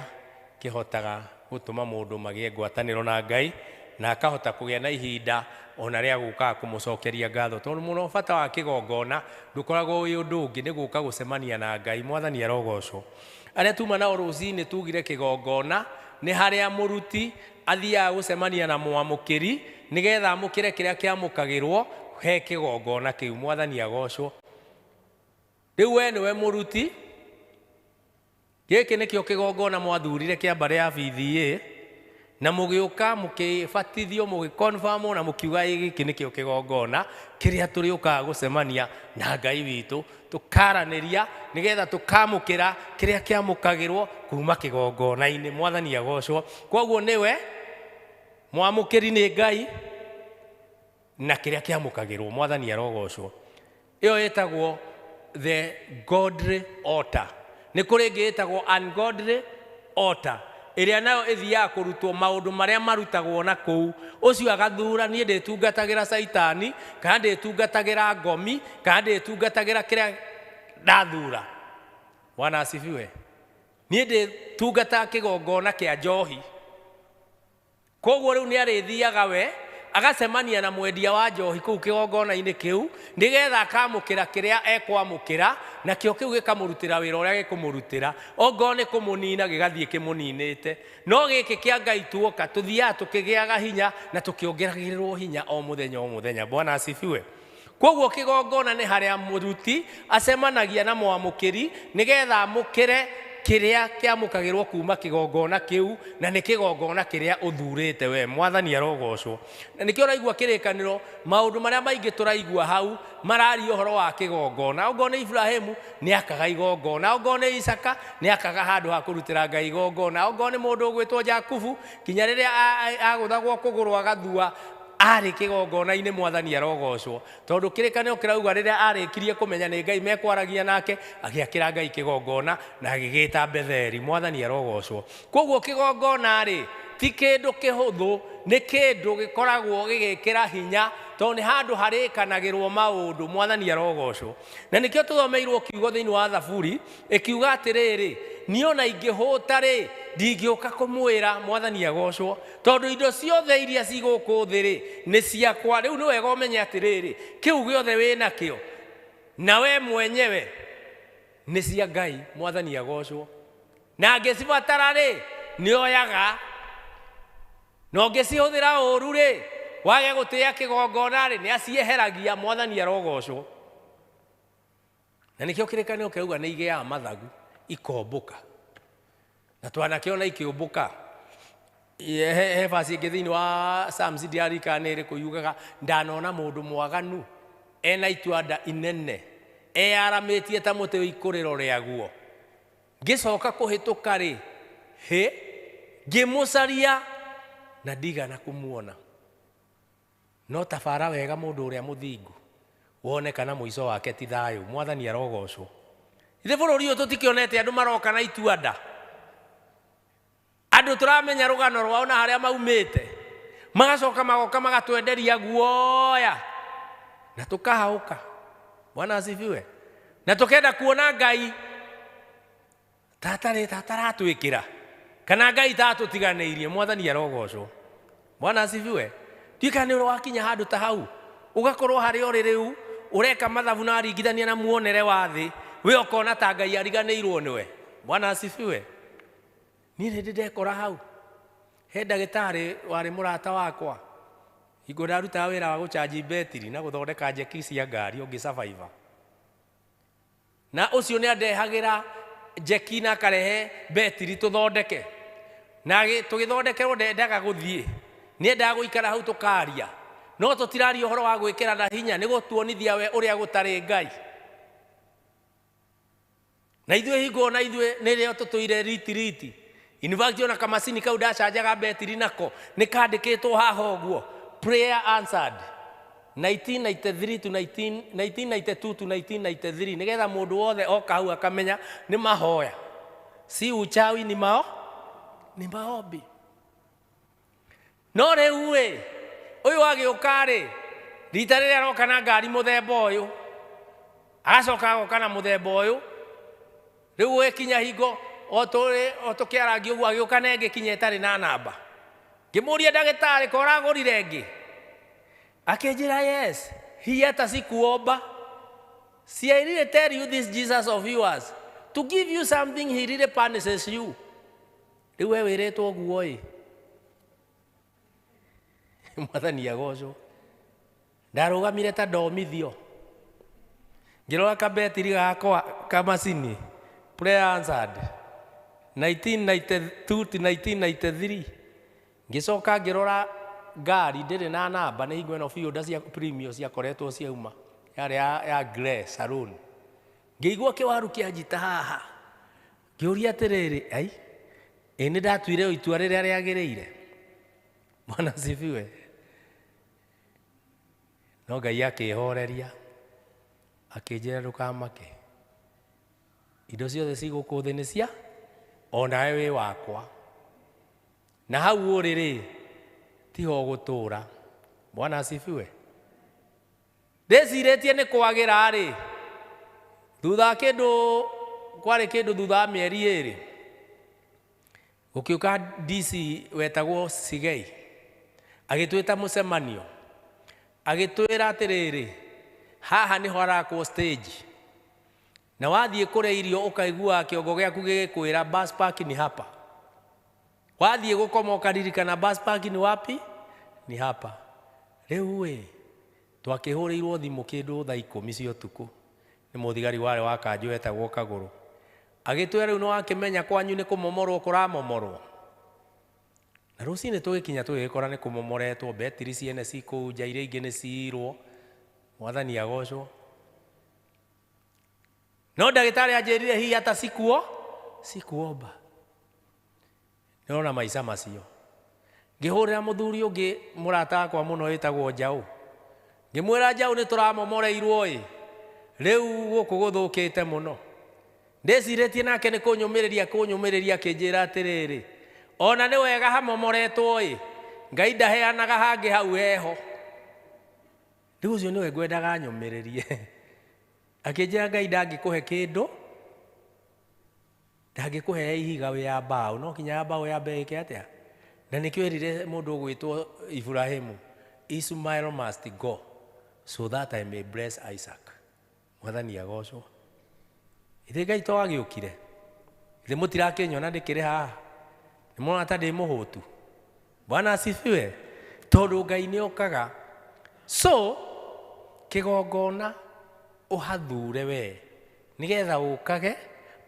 kĩhotaga gũtũma mũndũ magĩe ngwatanĩro na Ngai, na akahota kũgĩa na ihinda ona rĩa gũkaga kũmũcokeria ngatho, tondũ mũno bata wa kĩgongona ndũkoragwo wĩ ũndũ ũngĩ, nĩ gũka gũcemania na Ngai. Mwathani arogocwo. Arĩa tuma nao rũcinĩ tugire kĩgongona nĩ harĩa mũruti athiaga gũcemania na mwamũkĩri, nĩgetha amũkĩre kĩrĩa kĩamũkagĩrwo he kĩgongona kĩu. Mwathani agocwo. Rĩu we nĩwe mũruti, gĩkĩ nĩkĩo kĩgongona mwathurire kĩa mbarĩ ya BDA, na mũgĩũka mũkĩbatithio, mũgĩconfirm na mũkiuga ĩ gĩkĩ nĩkĩo kĩgongona kĩrĩa tũrĩũkaga gũcemania na Ngai witũ, tũkaranĩria nĩgetha tũkamũkĩra kĩrĩa kĩamũkagĩrwo kuma kĩgongona-inĩ. Mwathani agocwo. Koguo nĩwe mwamũkĩri nĩ Ngai na kĩrĩa kĩamũkagĩrwo. Mwathani arogocwo. Ĩyo ĩtagwo the godly altar. Nĩ kũrĩ ĩngĩ ĩtagwo ungodly altar, ĩrĩa nayo ĩthiaga kũrutwo maũndũ marĩa marutagwo na kũu. Ũcio agathura, niĩ ndĩtungatagĩra Caitani, kana ndĩtungatagĩra ngomi, kana ndĩtungatagĩra kĩrĩa ndathura. Bwana asifiwe. Niĩ ndĩtungataga kĩgongona kĩa njohi. Koguo rĩu nĩ arĩthiaga we agacemania na mwendia wa njohi kũu kĩgongona-inĩ kĩu, nĩgetha akamũkĩra kĩrĩa ekwamũkĩra, nakĩo kĩu gĩkamũrutĩra wĩra ũrĩa gĩkũmũrutĩra. Ongorwo nĩ kũmũnina, gĩgathiĩ kĩmũninĩte. No gĩkĩ kĩa Ngai tuoka tũthiaga tũkĩgĩaga hinya na tũkĩongeragĩrĩrwo hinya o mũthenya o mũthenya. Bwana asifiwe. Koguo kĩgongona nĩ harĩa mũruti acemanagia na mwamũkĩri, nĩgetha amũkĩre kĩrĩa kĩamũkagĩrwo kuma kĩgongona kĩu, na nĩ kĩgongona kĩrĩa ũthurĩte we. Mwathani arogocwo. Na nĩkĩo ũraigua kĩrĩkanĩro, maũndũ marĩa maingĩ tũraigua hau mararia ũhoro wa kĩgongona. Ongorwo nĩ Ibrahimu nĩ akaga igongona, ongorwo nĩ Isaka nĩ akaga handũ ha kũrutĩra Ngai igongona, ongorwo nĩ mũndũ ũgwĩtwo Jakubu, kinya rĩrĩa agũthagwo kũgũrũ agathua arĩ kĩgongona-inĩ. Mwathani arogocwo, tondũ kĩrĩkanĩro kĩrauga rĩrĩa arĩkirie kũmenya nĩ Ngai mekwaragia nake, agĩakĩra Ngai kĩgongona na agĩgĩta Betheli. Mwathani arogocwo. Koguo kĩgongona rĩ ti kĩndũ kĩhũthũ, nĩ kĩndũ gĩkoragwo gĩgĩkĩra hinya, tondũ nĩ handũ harĩkanagĩrwo maũndũ. Mwathani arogocwo. Na nĩkĩo tũthomeirwo kiugo thĩinĩ wa Thaburi ĩkiuga atĩrĩrĩ, niĩ ona ingĩhũta rĩ, ndingĩũka kũmwĩra. Mwathani agocwo, tondũ indo ciothe iria ci gũkũ thĩ rĩ nĩ ciakwa. Rĩu nĩ wega ũmenye atĩrĩrĩ, kĩu gĩothe wĩnakĩo na we mwenyewe nĩ cia Ngai. Mwathani agocwo. Na angĩcibatara rĩ, nĩ oyaga, na ũngĩcihũthĩra ũru rĩ, Wage gũtĩĩa kĩgongona rĩ, nĩ acieheragia. Mwathani arogocwo. Na nĩkĩo kĩrĩkanĩro kĩrauga nĩ igĩaga mathagu ikombũka, na twanakĩona ikĩũmbũka. He verse ĩngĩ thĩinĩ wa Psalms, ndiarikana nĩ ĩrĩkũ, yugaga ndanona mũndũ mwaganu ena itua inene eyaramĩtie ta mũtĩ wĩ ikũrĩro rĩaguo, ngĩcoka kũhĩtũka rĩ, hĩ, ngĩmũcaria na ndigana kũmuona. No tabara wega mũndũ ũrĩa mũthingu, wone kana mũico wake ti thayũ. Mwathani arogocwo. Ithe bũrũri ũyũ tũtikĩonete andũ maroka na itua-nda, andũ tũramenya rũgano rwao na harĩa maumĩte, magacoka magoka magatwenderia guoya na tũkahaũka. Bwana asifiwe. Na tũkenda kuona Ngai tatarĩ tataratwĩkĩra kana Ngai tatũtiganĩirie. Mwathani arogocwo. Bwana asifiwe. Ndiũĩ nĩ ũrĩ wakinya handũ ta hau, ũgakorwo harĩa ũrĩ rĩu ũreka mathabu na waringithania na muonere wa thĩ, we ũkona ta Ngai ariganĩirwo nĩwe. Bwana asifiwe. Niĩ nĩ ndĩ ndekora hau. He ndagĩtarĩ warĩ mũrata wakwa hingo ndarutaga wĩra wa gũcanji betiri na gũthondeka njeki cia ngari ũngĩ survivor, na ũcio nĩ andehagĩra njeki na akarehe betiri tũthondeke, na tũgĩthondekerwo ndendaga gũthiĩ, nĩendaga gũikara hau tũkaria, no tũtiraria ũhoro wa gwĩkĩra na hinya, nĩ gũtuonithia we ũrĩa gũtarĩ Ngai. Na ithuĩ hingo na ithuĩ nĩrĩo tũtũire riti riti. In fact, ona kamacini kau ndacanjaga betiri nako nĩ kandĩkĩtwo haha ũguo, "Prayer answered 1993 to 19, 1992 to 1993", nĩgetha mũndũ wothe oka hau akamenya nĩ mahoya, si uchawi, ni maombi. No rĩu ĩ, ũyũ agĩũka rĩ, rita rĩrĩa aroka na ngari mũthemba ũyũ, agacoka agoka na mũthemba ũyũ. Rĩu gwĩkinya hingo o tũrĩ o tũkĩarangia ũguo, agĩũka na ĩngĩ kinya ĩtarĩ na namba. Ngĩmũria, "Ndagĩtarĩ, ko ũragũrire ĩngĩ?" Akĩnjĩra, "Yes, hii hata sikuomba. See, I really tell you, this Jesus of yours, to give you something, he really punishes you." Rĩu we wĩrĩtwo ũguo ĩ, Mwathani agocwo. Ndarũgamire ta ndomithio, ngĩrora kabetiri gakwa kamacini, "Prayer answered 1992 to 1993". Ngĩcoka ngĩrora ngari ndĩrĩ na namba, nĩ hingo ĩno Fielder cia Premio ciakoretwo ciauma, yarĩ ya grey saloon. Ngĩigua kĩwaru kĩanjita haha, ngĩũria atĩrĩrĩ, ai, ĩ nĩ ndatuire itua rĩrĩa rĩagĩrĩire? Bwana asifiwe. No Ngai akĩhoreria, akĩnjĩra, "Ndũkamake, indo ciothe ci gũkũ thĩ nĩ cia onawe wĩ wakwa, na hau ũrĩ rĩ, tiho ũgũtũũra." Bwana asifiwe. Ndĩcirĩtie nĩ kwagĩra rĩ, thutha wa kĩndũ kwarĩ kĩndũ, thutha wa mĩeri 2 gũkĩũka DC wetagwo Sigei, agĩtwĩta mũcemanio, agĩtwĩra atĩrĩrĩ, haha nĩho harakwo stage, na wathiĩ kũrĩa irio ũkaiguaga kĩongo gĩaku gĩgĩkwĩra, "Bus park ni hapa." Wathiĩ gũkoma ũkaririkana, "Bus park ni wapi? Ni hapa." Rĩu ĩ, twakĩhũrĩirwo thimũ kĩndũ thaa 10 cia ũtukũ nĩ mũthigari warĩ wa kanjũ wetagwo Kagũrũ, agĩtwĩra, "Rĩu nĩ wakĩmenya kwanyu nĩ kũmomorwo kũramomorwo." Na rũcinĩ tũgĩkinya tũgĩgĩkora nĩ kũmomoretwo, betiri ciene ci kũu nja, iria ingĩ nĩ ciirwo. Mwathani agocwo. No ndagĩtarĩ anjĩrire hihi hata sikuomba. Nĩrona maica macio. Ngĩhũrĩra mũthuri ũngĩ mũrata wakwa mũno wĩtagwo Njaũ, ngĩmwĩra, "Njaũ, nĩ tũramomoreirwo ĩ, rĩu gũkũ gũthũkĩte mũno." Ndĩcirĩtie nake nĩ kũnyũmĩrĩria kũnyũmĩrĩria, akĩnjĩra atĩrĩrĩ, "Ona nĩ wega hamomoretwo ĩ, Ngai ndaheanaga hangĩ hau heho." Rĩu ũcio nĩwe ngwendaga nyũmĩrĩrie. Akĩnjĩra, "Ngai ndangĩkũhe kĩndũ, ndangĩkũhe ihiga wĩ ya mbaũ, no kinya ya mbaũ yambe ĩke atĩa?" Na nĩkĩo erire mũndũ ũgwĩtwo Ibrahimu, "Ishmael must go so that I may bless Isaac." Mwathani agocwo. Ithe Ngai to agĩũkire, ithe mũtirakĩnyona ndĩkĩrĩ haha, nĩ mũrona ta ndĩ mũhũtu. Bwana asifiwe. Tondũ Ngai nĩ okaga. So, kĩgongona ũhathure we nĩgetha ũkage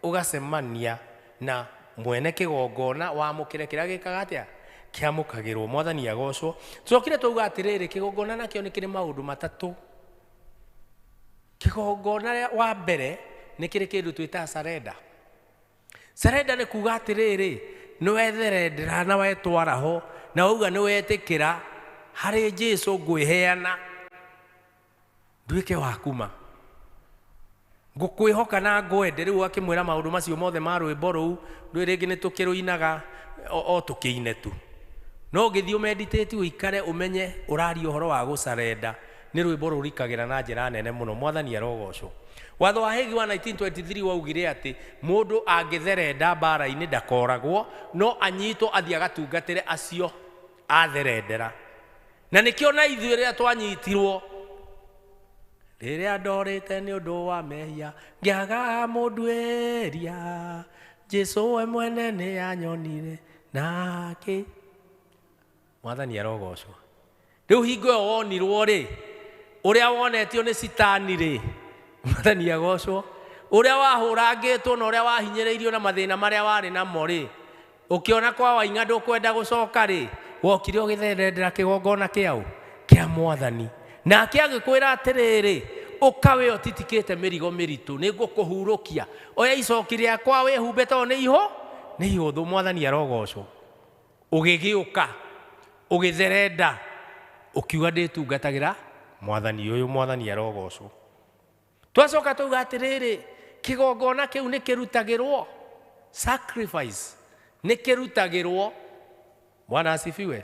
ũgacemania na mwene kĩgongona wamũkĩre kĩrĩa gĩkaga atĩa kĩamũkagĩrwo. Mwathani agocwo. Tũcokire twauga atĩrĩrĩ, kĩgongona nakĩo nĩ kĩrĩ maũndũ matatũ. Kĩgongona wa mbere nĩ kĩrĩ kĩndũ twĩtaga surrender. Surrender nĩ kuga atĩrĩrĩ, nĩ wetherendera na wetwara ho na wauga nĩ wetĩkĩra harĩ Jesu ngwĩheana nduĩke wa kuma ngũkwĩhoka na ngwende. Rĩu akĩmwĩra maũndũ macio mothe ma rwĩmbo rũu rwĩ rĩngĩ nĩ tũkĩrũinaga o tũkĩine tu, no ũngĩthiĩ ũmeditate ũikare ũmenye ũraria ũhoro wa gũcarenda, nĩ rwĩmbo rũrikagĩra na njĩra nene mũno. Mwathani arogocwo. Watho wa Hague wa 1923 waugire atĩ mũndũ angĩtherenda mbara-inĩ ndakoragwo, no anyitwo athiĩ agatungatĩre acio atherendera. Na nĩkĩo na ithuĩ rĩrĩa twanyitirwo, rĩrĩa ndorĩte nĩ ũndũ wa mehia ngĩaga mũnduĩria, Jesu we mwene nĩ anyonire nake. Mwathani arogocwo. Rĩu hingo ĩyo wonirwo rĩ, ũrĩa wonetio nĩ citani rĩ, Mwathani agocwo, ũrĩa wahũrangĩtwo na ũrĩa wahinyĩrĩirio na mathĩna marĩa warĩ namo rĩ, ũkĩona kwa Waing'a ndũkwenda gũcoka rĩ, wokire ũgĩtherendera kĩgongona kĩaũ kĩa Mwathani, nake agĩkwĩra atĩrĩrĩ, ũka we ũtitikĩte mĩrigo mĩritũ, nĩ ngũkũhurũkia, oya icoki rĩakwa wĩhumbe tondũ nĩ ihũ nĩ ihũthũ. Mwathani arogocwo. Ũgĩgĩũka ũgĩtherenda ũkiuga ndĩtungatagĩra Mwathani ũyũ. Mwathani arogocwo. Twacoka twauga atĩrĩrĩ, kĩgongona kĩu nĩ kĩrutagĩrwo sacrifice, nĩ kĩrutagĩrwo. Bwana asifiwe.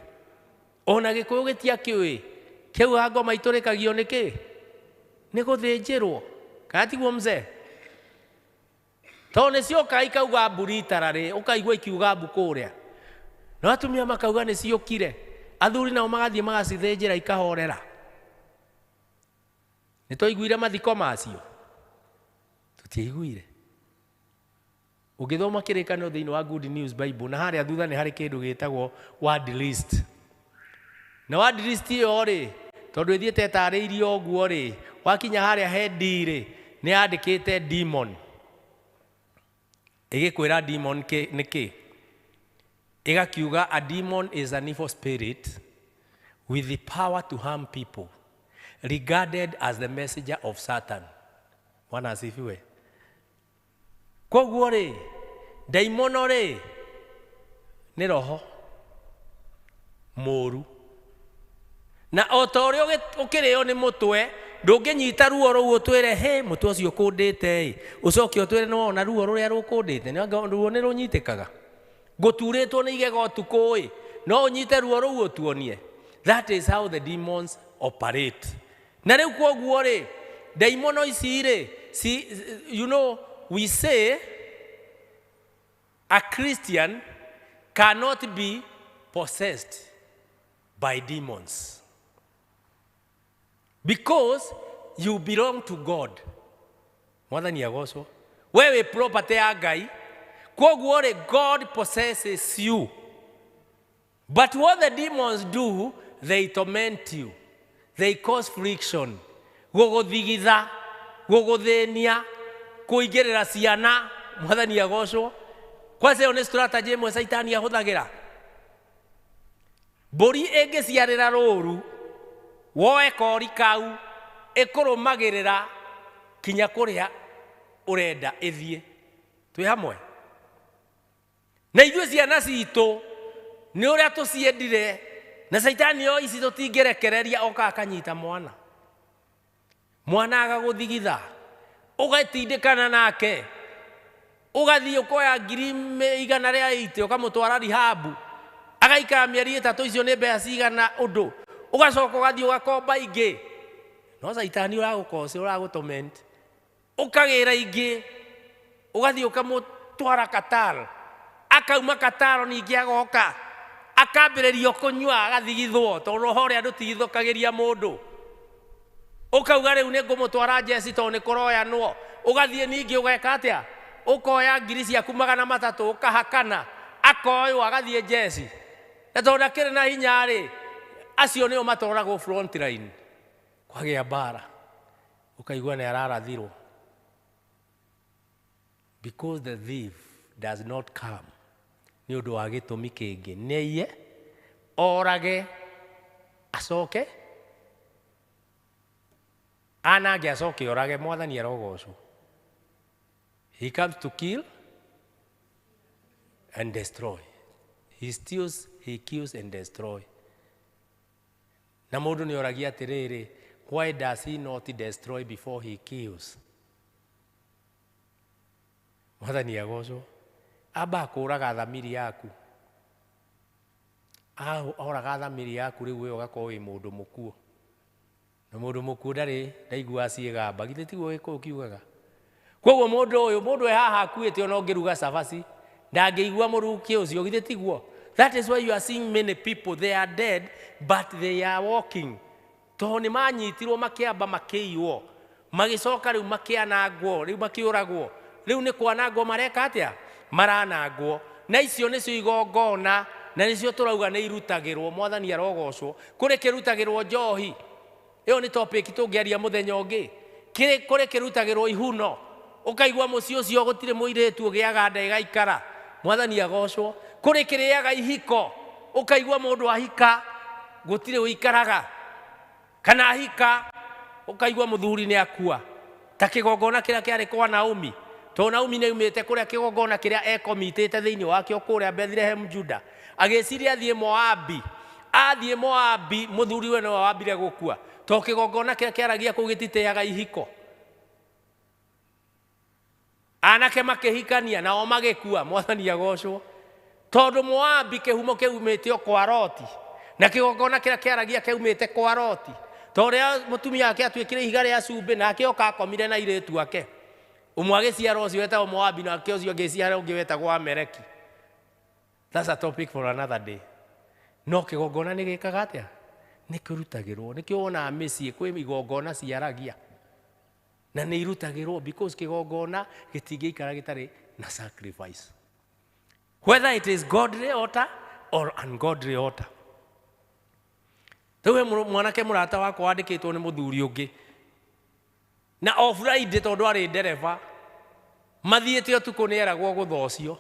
Ona gĩkũyũ gĩtiakĩũĩ kĩu ngoma itũrĩkagio nĩ kĩ nĩ gũthĩnjĩrwo, kana tiguo mzee? Tondũ nĩ cioka ikauga mburi itararĩ, ũkaigua ikiuga mbu kũrĩa, no atumia makauga nĩ ciũkire, athuri nao magathiĩ magacithĩnjĩra ikahorera. Nĩ twaiguire mathiko macio? Tũtiaiguire. Ũngĩthoma kĩrĩkanĩro thĩinĩ wa Good News Bible, na harĩa thutha nĩ harĩ kĩndũ gĩtagwo word list, na word list ĩyo rĩ, tondũ ĩthiĩte ĩtarĩirio ũguo rĩ, wakinya harĩa he D rĩ, nĩ yandĩkĩte demon, ĩgĩkwĩra demon nĩ kĩ. Ĩgakiuga a demon is an evil spirit with the power to harm people, regarded as the messenger of Satan. Bwana asifiwe. Koguo rĩ, ndaimono rĩ nĩ roho mũru, na o ta ũrĩa ũkĩrĩo nĩ mũtwe, ndũngĩnyita ruo rũu ũtwĩre he mũtwe ũcio ũkũndĩte ĩ, ũcoke ũtwĩre nĩ wona ruo rũrĩa rũkũndĩte. Nĩ ruo nĩ rũnyitĩkaga. Ngũturĩtwo nĩ igego ũtukũ ĩ, no ũnyite ruo rũu ũtuonie. That is how the demons operate. Na rĩu kwoguo rĩ, ndaimono ici rĩ, you know, we say a Christian cannot be possessed by demons because you belong to God. Mwathani agocwo. We wĩ property ya Ngai, kwoguo rĩ, God possesses you. But what the demons do, they torment you, they cause friction, gũgũthigitha, gũgũthĩnia, kũingĩrĩra ciana. Mwathani agocwo. Kwanza ĩyo nĩ strategy ĩmwe caitani ahũthagĩra. Mbũri ĩngĩciarĩra rũru, woe kori kau, ĩkũrũmagĩrĩra kinya kũrĩa ũrenda ĩthiĩ. Twĩ hamwe na ithuĩ ciana citũ nĩ ũrĩa tũciendire, na caitani o ici tũtingĩrekereria, oka akanyita mwana, mwana agagũthigitha, ũgatindĩkana nake, ũgathiĩ ũkoya 180,000 ũkamũtwara rehab, agaikara mĩeri 3, icio nĩ mbeca cigana ũndũ, ũgacoka ũgathiĩ ũgakomba ingĩ, no caitani ũragũkoce, ũragũtorment, ũkagĩra ingĩ, ũgathiĩ ũkamũtwara Qatar, akauma Qatar ningĩ agoka akambĩrĩrio kũnyua, agathigithwo, tondũ roho ũrĩa ndũtigithũkagĩria mũndũ. Ũkauga rĩu nĩ ngũmũtwara njeci tondũ nĩ kũroyanwo, ũgathiĩ ningĩ ũgeka atĩa, ũkoya 300,000 ũkahakana, akoywo agathiĩ njeci, na tondũ ndakĩrĩ na hinya rĩ, Acio nĩo matwaragwo front line kwagĩa mbara, ũkaigua nĩ ararathirwo. Because the thief does not come nĩ ũndũ wa gĩtũmi kĩngĩ, nĩ aiye, orage, acoke anange, acoke orage. Mwathani arogocwo. He comes to kill and destroy. He steals, he kills and destroy. Na mũndũ nĩ oragia atĩrĩrĩ, why does he not destroy before he kills? Mwathani agocwo. Amba kũraga thamiri yaku. Oraga thamiri yaku, rĩu we ũgakorwo wĩ mũndũ mũkuũ, na mũndũ mũkuũ ndarĩ ndaiguaga ciĩgamba. Githĩ tiguo Gĩkũyũ kiugaga? Koguo mũndũ ũyũ, mũndũ e haha akuĩte, ona ũngĩruga cabaci ndangĩigua mũrukĩ ũcio. Githĩ tiguo? That is why you are seeing many people, they are dead but they are walking, tondũ nĩ manyitirwo, makĩamba makĩiywo, magĩcoka rĩu makĩanangwo, rĩu makĩũragwo, rĩu nĩ kwanangwo mareka atĩa? Maranangwo. Na icio nĩcio igongona, na nĩcio tũrauga nĩ irutagĩrwo. Mwathani arogocwo. Kũrĩ kĩrutagĩrwo njohi, ĩyo nĩ topic tũngĩaria mũthenya ũngĩ. Kĩrĩ kũrĩ kĩrutagĩrwo ihuno, ũkaigua mũciĩ ũcio gũtirĩ mũirĩtu ũgĩaga nda ĩgaikara. Mwathani agocwo. Kũrĩ kĩrĩaga ihiko, ũkaigua mũndũ ahika gũtirĩ ũikaraga, kana ahika ũkaigua mũthuri nĩ akua, ta kĩgongona kĩrĩa kĩarĩ kwa Naomi, tondũ Naomi nĩ aumĩte kũrĩa kĩgongona kĩrĩa ekomitĩte thĩinĩ wakĩo kũrĩa Bethlehem Juda, agĩciria athiĩ Moabi. Athiĩ Moabi, mũthuri we nĩwe wambire gũkua, tondũ kĩgongona kĩrĩa kĩaragia kũu gĩtitĩaga ihiko. Anake makĩhikania nao magĩkua. Mwathani agocwo. Tondũ Moabi kĩhumo kĩumĩte o kwa Loti, na kĩgongona kĩrĩa kĩaragia kĩaumĩte kwa Loti, tondũ rĩrĩa mũtumia wake atuĩkire ihiga rĩa cumbĩ, nake oka akomire na airĩtu ake, ũmwe agĩciara ũcio wetagwo Moabi, nake ũcio ũngĩ ũngĩ wetagwo Ameleki. That's a topic for another day. No kĩgongona nĩ gĩkaga atĩa? Nĩ kĩrutagĩrwo. Nĩkĩo wonaga mĩciĩ kwĩ igongona ciaragia na nĩ irutagĩrwo, because kĩgongona gĩtingĩikara gĩtarĩ na sacrifice, whether it is godly altar or ungodly altar. Rĩu he mwanake mũrata wakwa wandĩkĩtwo nĩ mũthuri ũngĩ, na o Friday, tondũ arĩ ndereba, mathiĩte ũtukũ, nĩ eragwo gũtha ũcio.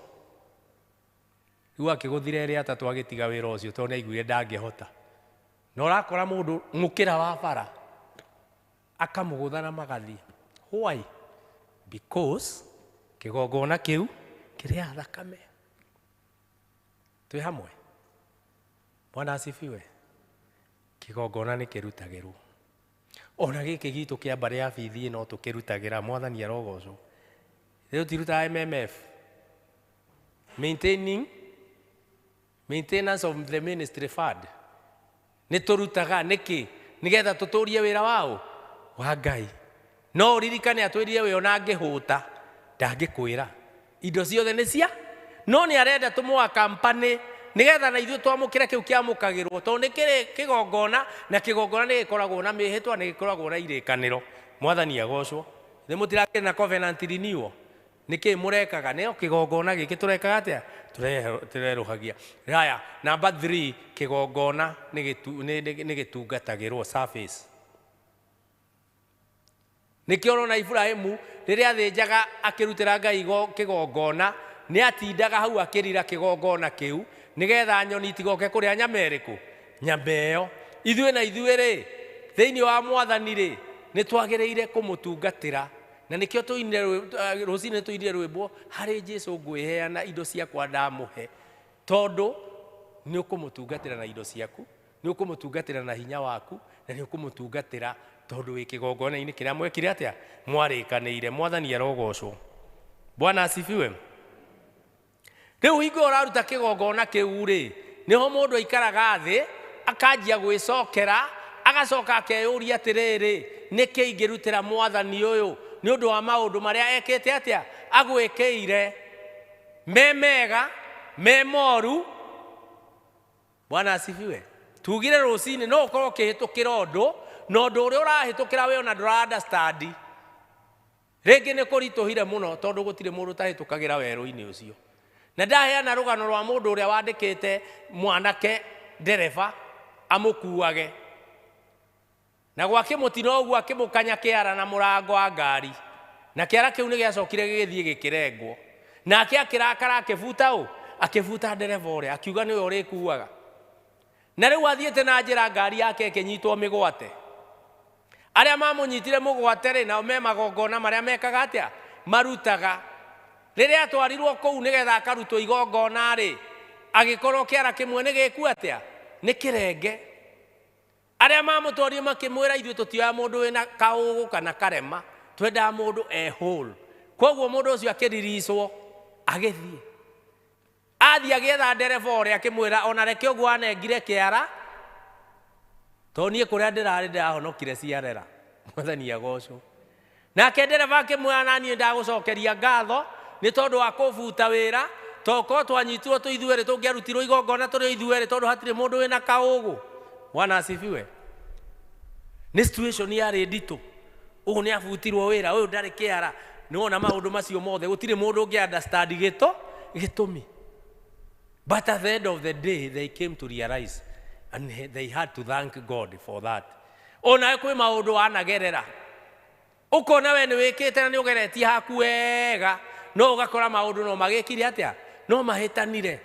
Rĩu akĩgũthire ĩrĩ atatũ, agĩtiga wĩra ũcio, tondũ nĩ aiguire ndangĩhota. Na ũrakora mũndũ mũkĩra wa bara akamũgũtha na magathiĩ. Why? Because kĩgongona kĩu kĩrĩa thakame. Twĩ hamwe? Bwana asifiwe. Kĩgongona nĩ kĩrutagĩrwo. Ona gĩkĩ gitũ kĩa mbarĩ ya bithi no tũkĩrutagĩra. Mwathani arogocwo. Rĩu tirutaga MMF, maintaining maintenance of the ministry fund, nĩ tũrutaga. Nĩkĩ? Nĩgetha tũtũrie wĩra wao wa Ngai. No ũririkane atwĩrire we ona angĩhũta ndangĩkwĩra, indo ciothe nĩ cia, no nĩ arenda tũmũa kampani, nĩgetha na ithuĩ twamũkĩre kĩu kĩamũkagĩrwo, tondũ nĩ kĩrĩ kĩgongona, na kĩgongona nĩ gĩkoragwo na mĩhĩtwa, nĩ gĩkoragwo na irĩkanĩro. Mwathani agocwo. Nĩ mũtirakĩrĩ na covenant renewal? Nĩkĩ mũrekaga? Nĩo kĩgongona gĩkĩ tũrekaga atĩa? Tũrerũhagia. Haya, number 3, kĩgongona nĩ gĩtungatagĩrwo, service. Nĩkĩo ũrona Iburahĩmu rĩrĩa athĩnjaga akĩrutĩra Ngai kĩgongona, nĩ atindaga hau akĩrira kĩgongona kĩu, nĩgetha nyoni itigoke kũrĩa nyama ĩrĩkũ? Nyama ĩyo. Ithuĩ na ithuĩ rĩ, thĩinĩ wa Mwathani rĩ, nĩ twagĩrĩire kũmũtungatĩra, na nĩkĩo tũinire rũcinĩ, tũinire rwĩmbo, "Harĩ Jesu ngwĩheana, indo ciakwa ndamũhe," tondũ nĩ ũkũmũtungatĩra na indo ciaku, nĩ ũkũmũtungatĩra na hinya waku, na nĩ ũkũmũtungatĩra tondũ wĩ kĩgongona-inĩ kĩrĩa mwekire atĩa? Mwarĩkanĩire. Mwathani arogocwo. Bwana asifiwe. Rĩu hingo ũraruta kĩgongona kĩu rĩ, nĩho mũndũ aikaraga thĩ akanjia gwĩcokera, agacoka akeyũria atĩrĩrĩ, nĩkĩ ingĩrutĩra Mwathani ũyũ nĩ ũndũ wa maũndũ marĩa ekĩte atĩa, agwĩkĩire, me mega, me moru? Bwana asifiwe. Tugire rũcinĩ no ũkorwo ũkĩhĩtũkĩra ũndũ, na ũndũ ũrĩa ũrahĩtũkĩra we ona ndũra understand. Rĩngĩ nĩ kũritũhire mũno, tondũ gũtirĩ mũndũ ũtahĩtũkagĩra werũ-inĩ ũcio. Na ndaheana rũgano rwa mũndũ ũrĩa wandĩkĩte mwanake ndereba. Amũkuage. Na gwake mũtino ũguo akĩmũkanya kĩara na mũrango wa ngari. Na kĩara kĩu nĩ gĩacokire gĩgĩthiĩ gĩkĩrengwo. Nake akĩrakara akĩbuta ũ? Akĩbuta ndereba ũrĩa, akiuga nĩwe ũrĩkuaga. Na rĩu athiĩte na njĩra ngari yake ĩkĩnyitwo mĩgwate. Arĩa mamũnyitire mũgwate rĩ, nao me magongona marĩa mekaga atĩa? Marutaga. Rĩrĩa atwarirwo kũu nĩgetha akarutwo igongona rĩ, agĩkorwo kĩara kĩmwe nĩ gĩku atĩa? Nĩ kĩrenge. Arĩa mamũtwarire makĩmwĩra ithuĩ tũtioya mũndũ wĩna kaũgũ kana karema, twendaga mũndũ e whole. Koguo mũndũ ũcio akĩriricwo agĩthiĩ. Athiĩ agĩetha ndereba ũrĩa akĩmwĩra ona reke ũguo anengire kĩara, tondũ niĩ kũrĩa ndĩrarĩ ndĩrahonokire ciarera. Mwathani agocwo. Nake ndereba akĩmwĩra na niĩ ndagũcokeria ngatho nĩ tondũ wa kũbuta wĩra, tondũ twanyitirwo tũ ithuerĩ tũngĩarutirwo igongona tũrĩ ithuerĩ tondũ hatirĩ mũndũ wĩna kaũgũ. Bwana asifiwe. Nĩ situation yarĩ nditũ. Ũguo nĩ abutirwo wĩra, ũyũ ndarĩ kĩara. Nĩ wona maũndũ macio mothe gũtirĩ mũndũ ũngĩ understand gĩtũmi. But at the end of the day they came to realize and they had to thank God for that. Ona kwĩ maũndũ wanagerera. Ũkona we nĩ wĩkĩte na nĩ ũgeretie haku wega, no ũgakora maũndũ no magĩkire atĩa? No mahĩtanire.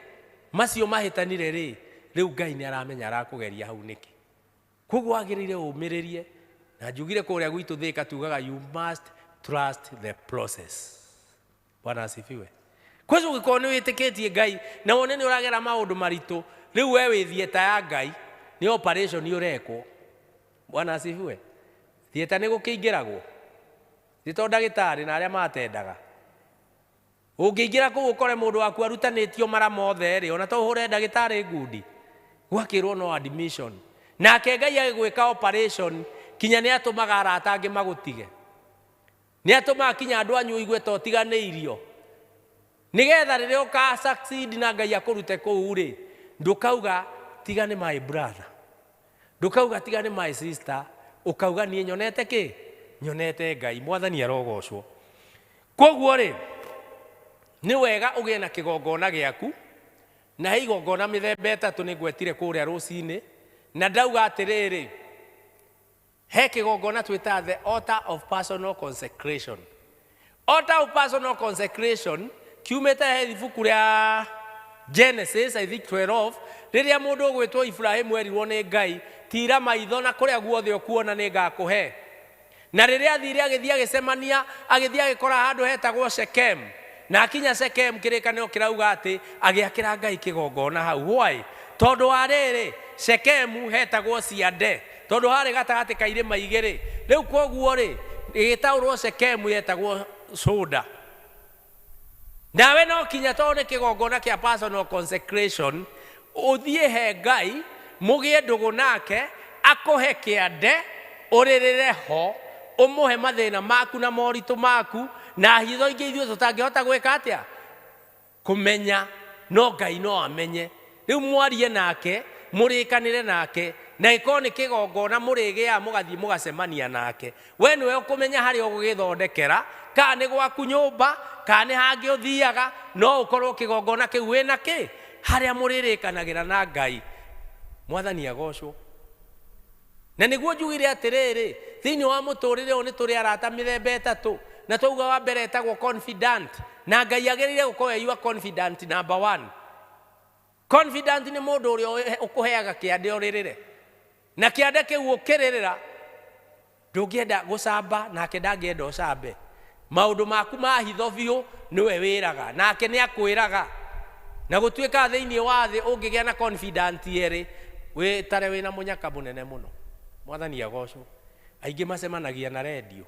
Macio mahĩtanire rĩ, rĩu Ngai nĩ aramenya arakũgeria hau nĩkĩ. Koguo wagĩrĩire ũmĩrĩrie. Na njugire kũrĩa gwitũ Thĩka tugaga you must trust the process. Bwana asifiwe. Kwanza ũngĩkorwo nĩ wĩtĩkĩtie Ngai na wone nĩ ũragera maũndũ maritũ, rĩu we wĩ theatre ya Ngai, nĩ operation ũrekwo. Bwana asifiwe. Theatre nĩ gũkĩingĩragwo. Ti to ndagĩtarĩ na arĩa matendaga. Ũngĩingĩra kũu ũkore mũndũ waku arutanĩtio mara mothe rĩ, ona to ũhũre ndagĩtarĩ ngundi. Gwakĩrwo no admission. Nake Ngai agĩgwĩka operation kinya nĩ atũmaga arata angĩ magũtige. Nĩ atũmaga kinya andũ anyu ũigue ta ũtiganĩirio. Nĩgetha rĩrĩa ũka succeed na Ngai akũrute kũu rĩ, ndũkauga tiga nĩ my brother. Ndũkauga tiga nĩ my sister, ũkauga niĩ nyonete kĩ? Nyonete Ngai. Mwathani arogocwo. Koguo rĩ, nĩ wega ũgĩe na kĩgongona gĩaku, na he igongona mĩthemba ĩtatũ nĩ ngwetire kũrĩa rũcinĩ, na ndauga atĩrĩrĩ, he kĩgongona twĩtaga the altar of personal consecration. Altar of personal consecration kiumĩte he ibuku rĩa Genesis, I think 12, rĩrĩa mũndũ ũgwĩtwo Ibrahimu erirwo nĩ Ngai, tira maitho na kũrĩa guothe ũkuona nĩ ngakũhe. Na rĩrĩa athire agĩthiĩ agĩcemania, agĩthiĩ agĩkora handũ hetagwo Shechem. Na akinya Shechem kĩrĩkanĩro kĩrauga atĩ agĩakĩra Ngai kĩgongona hau. Why? Tondũ wa rĩrĩ, Shechem hetagwo ciande, tondũ harĩ gatagatĩ ka irĩma igĩrĩ. Rĩu koguo rĩ, ĩgĩtaũrwo Shechem yetagwo shoulder. Nawe no kinya tondũ nĩ kĩgongona kĩa personal consecration, ũthiĩ he Ngai, mũgĩe ndũgũ nake, akũhe kĩande, ũrĩrĩre ho, ũmũhe mathĩna maku na moritũ maku, na hitho ingĩ ithuĩ tũtangĩhota gwĩka atĩa? Kũmenya, no Ngai no amenye. Rĩu mwarie nake, mũrĩkanĩre nake, na ĩkorwo nĩ kĩgongona mũrĩgĩaga mũgathiĩ mũgacemania nake. We nĩwe ũkũmenya harĩa ũgũgĩthondekera, kana nĩ gwaku nyũmba, kana nĩ hangĩ ũthiaga, no ũkorwo kĩgongona kĩu wĩna kĩ? Harĩa mũrĩrĩkanagĩra na Ngai. Mwathani agocwo. Na nĩguo njugire atĩrĩrĩ, thĩinĩ wa mũtũrĩre ũyũ nĩ tũrĩ arata mĩthemba ĩtatũ, na twauga wa mbere etagwo confidant, na Ngai agĩrĩire gũkorwo e your confidant number one. Confidant nĩ mũndũ ũrĩa ũkũheaga kĩande ũrĩrĩre. Na kĩande kĩu ũkĩrĩrĩra, ndũngĩenda gũcamba, nake ndangĩenda ũcambe. Maũndũ maku ma hitho biũ nĩwe wĩraga, nake nĩ akwĩraga. Na gũtuĩka thĩinĩ wa thĩ ũngĩgĩa na confidant erĩ, wĩtare wĩna mũnyaka mũnene mũno. Mwathani agocwo. Aingĩ macemanagia na redio.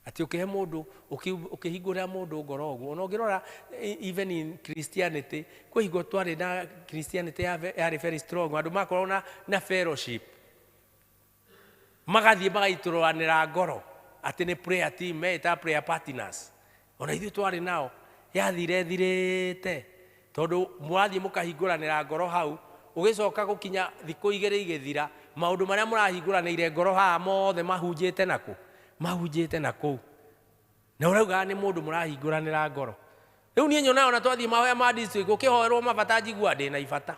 Atĩ ũkĩhe mũndũ, ũkĩhingũrĩra mũndũ ngoro ũguo. Ona ũngĩrora even in Christianity, kwĩ hingo twarĩ na Christianity yarĩ very strong, andũ makoragwo na fellowship. Magathiĩ magaitũrũranĩra ngoro atĩ nĩ prayer team, meĩtaga prayer partners. Ona ithuĩ twarĩ nao, yathire ĩthirĩte. Tondũ mũrathiĩ mũkahingũranĩra ngoro hau, ũgĩcoka gũkinya thikũ igĩrĩ igĩthira, maũndũ marĩa mũrahingũranĩire ngoro haha mothe mahunjĩte nakũ? Mahunjĩte na kũu. Na ũraugaga nĩ mũndũ mũrahingũranĩra ngoro. Rĩu niĩ nyonaga ona twathiĩ mahoya ma district, gũkĩhoerwo mabata njiguaga ndĩna ibata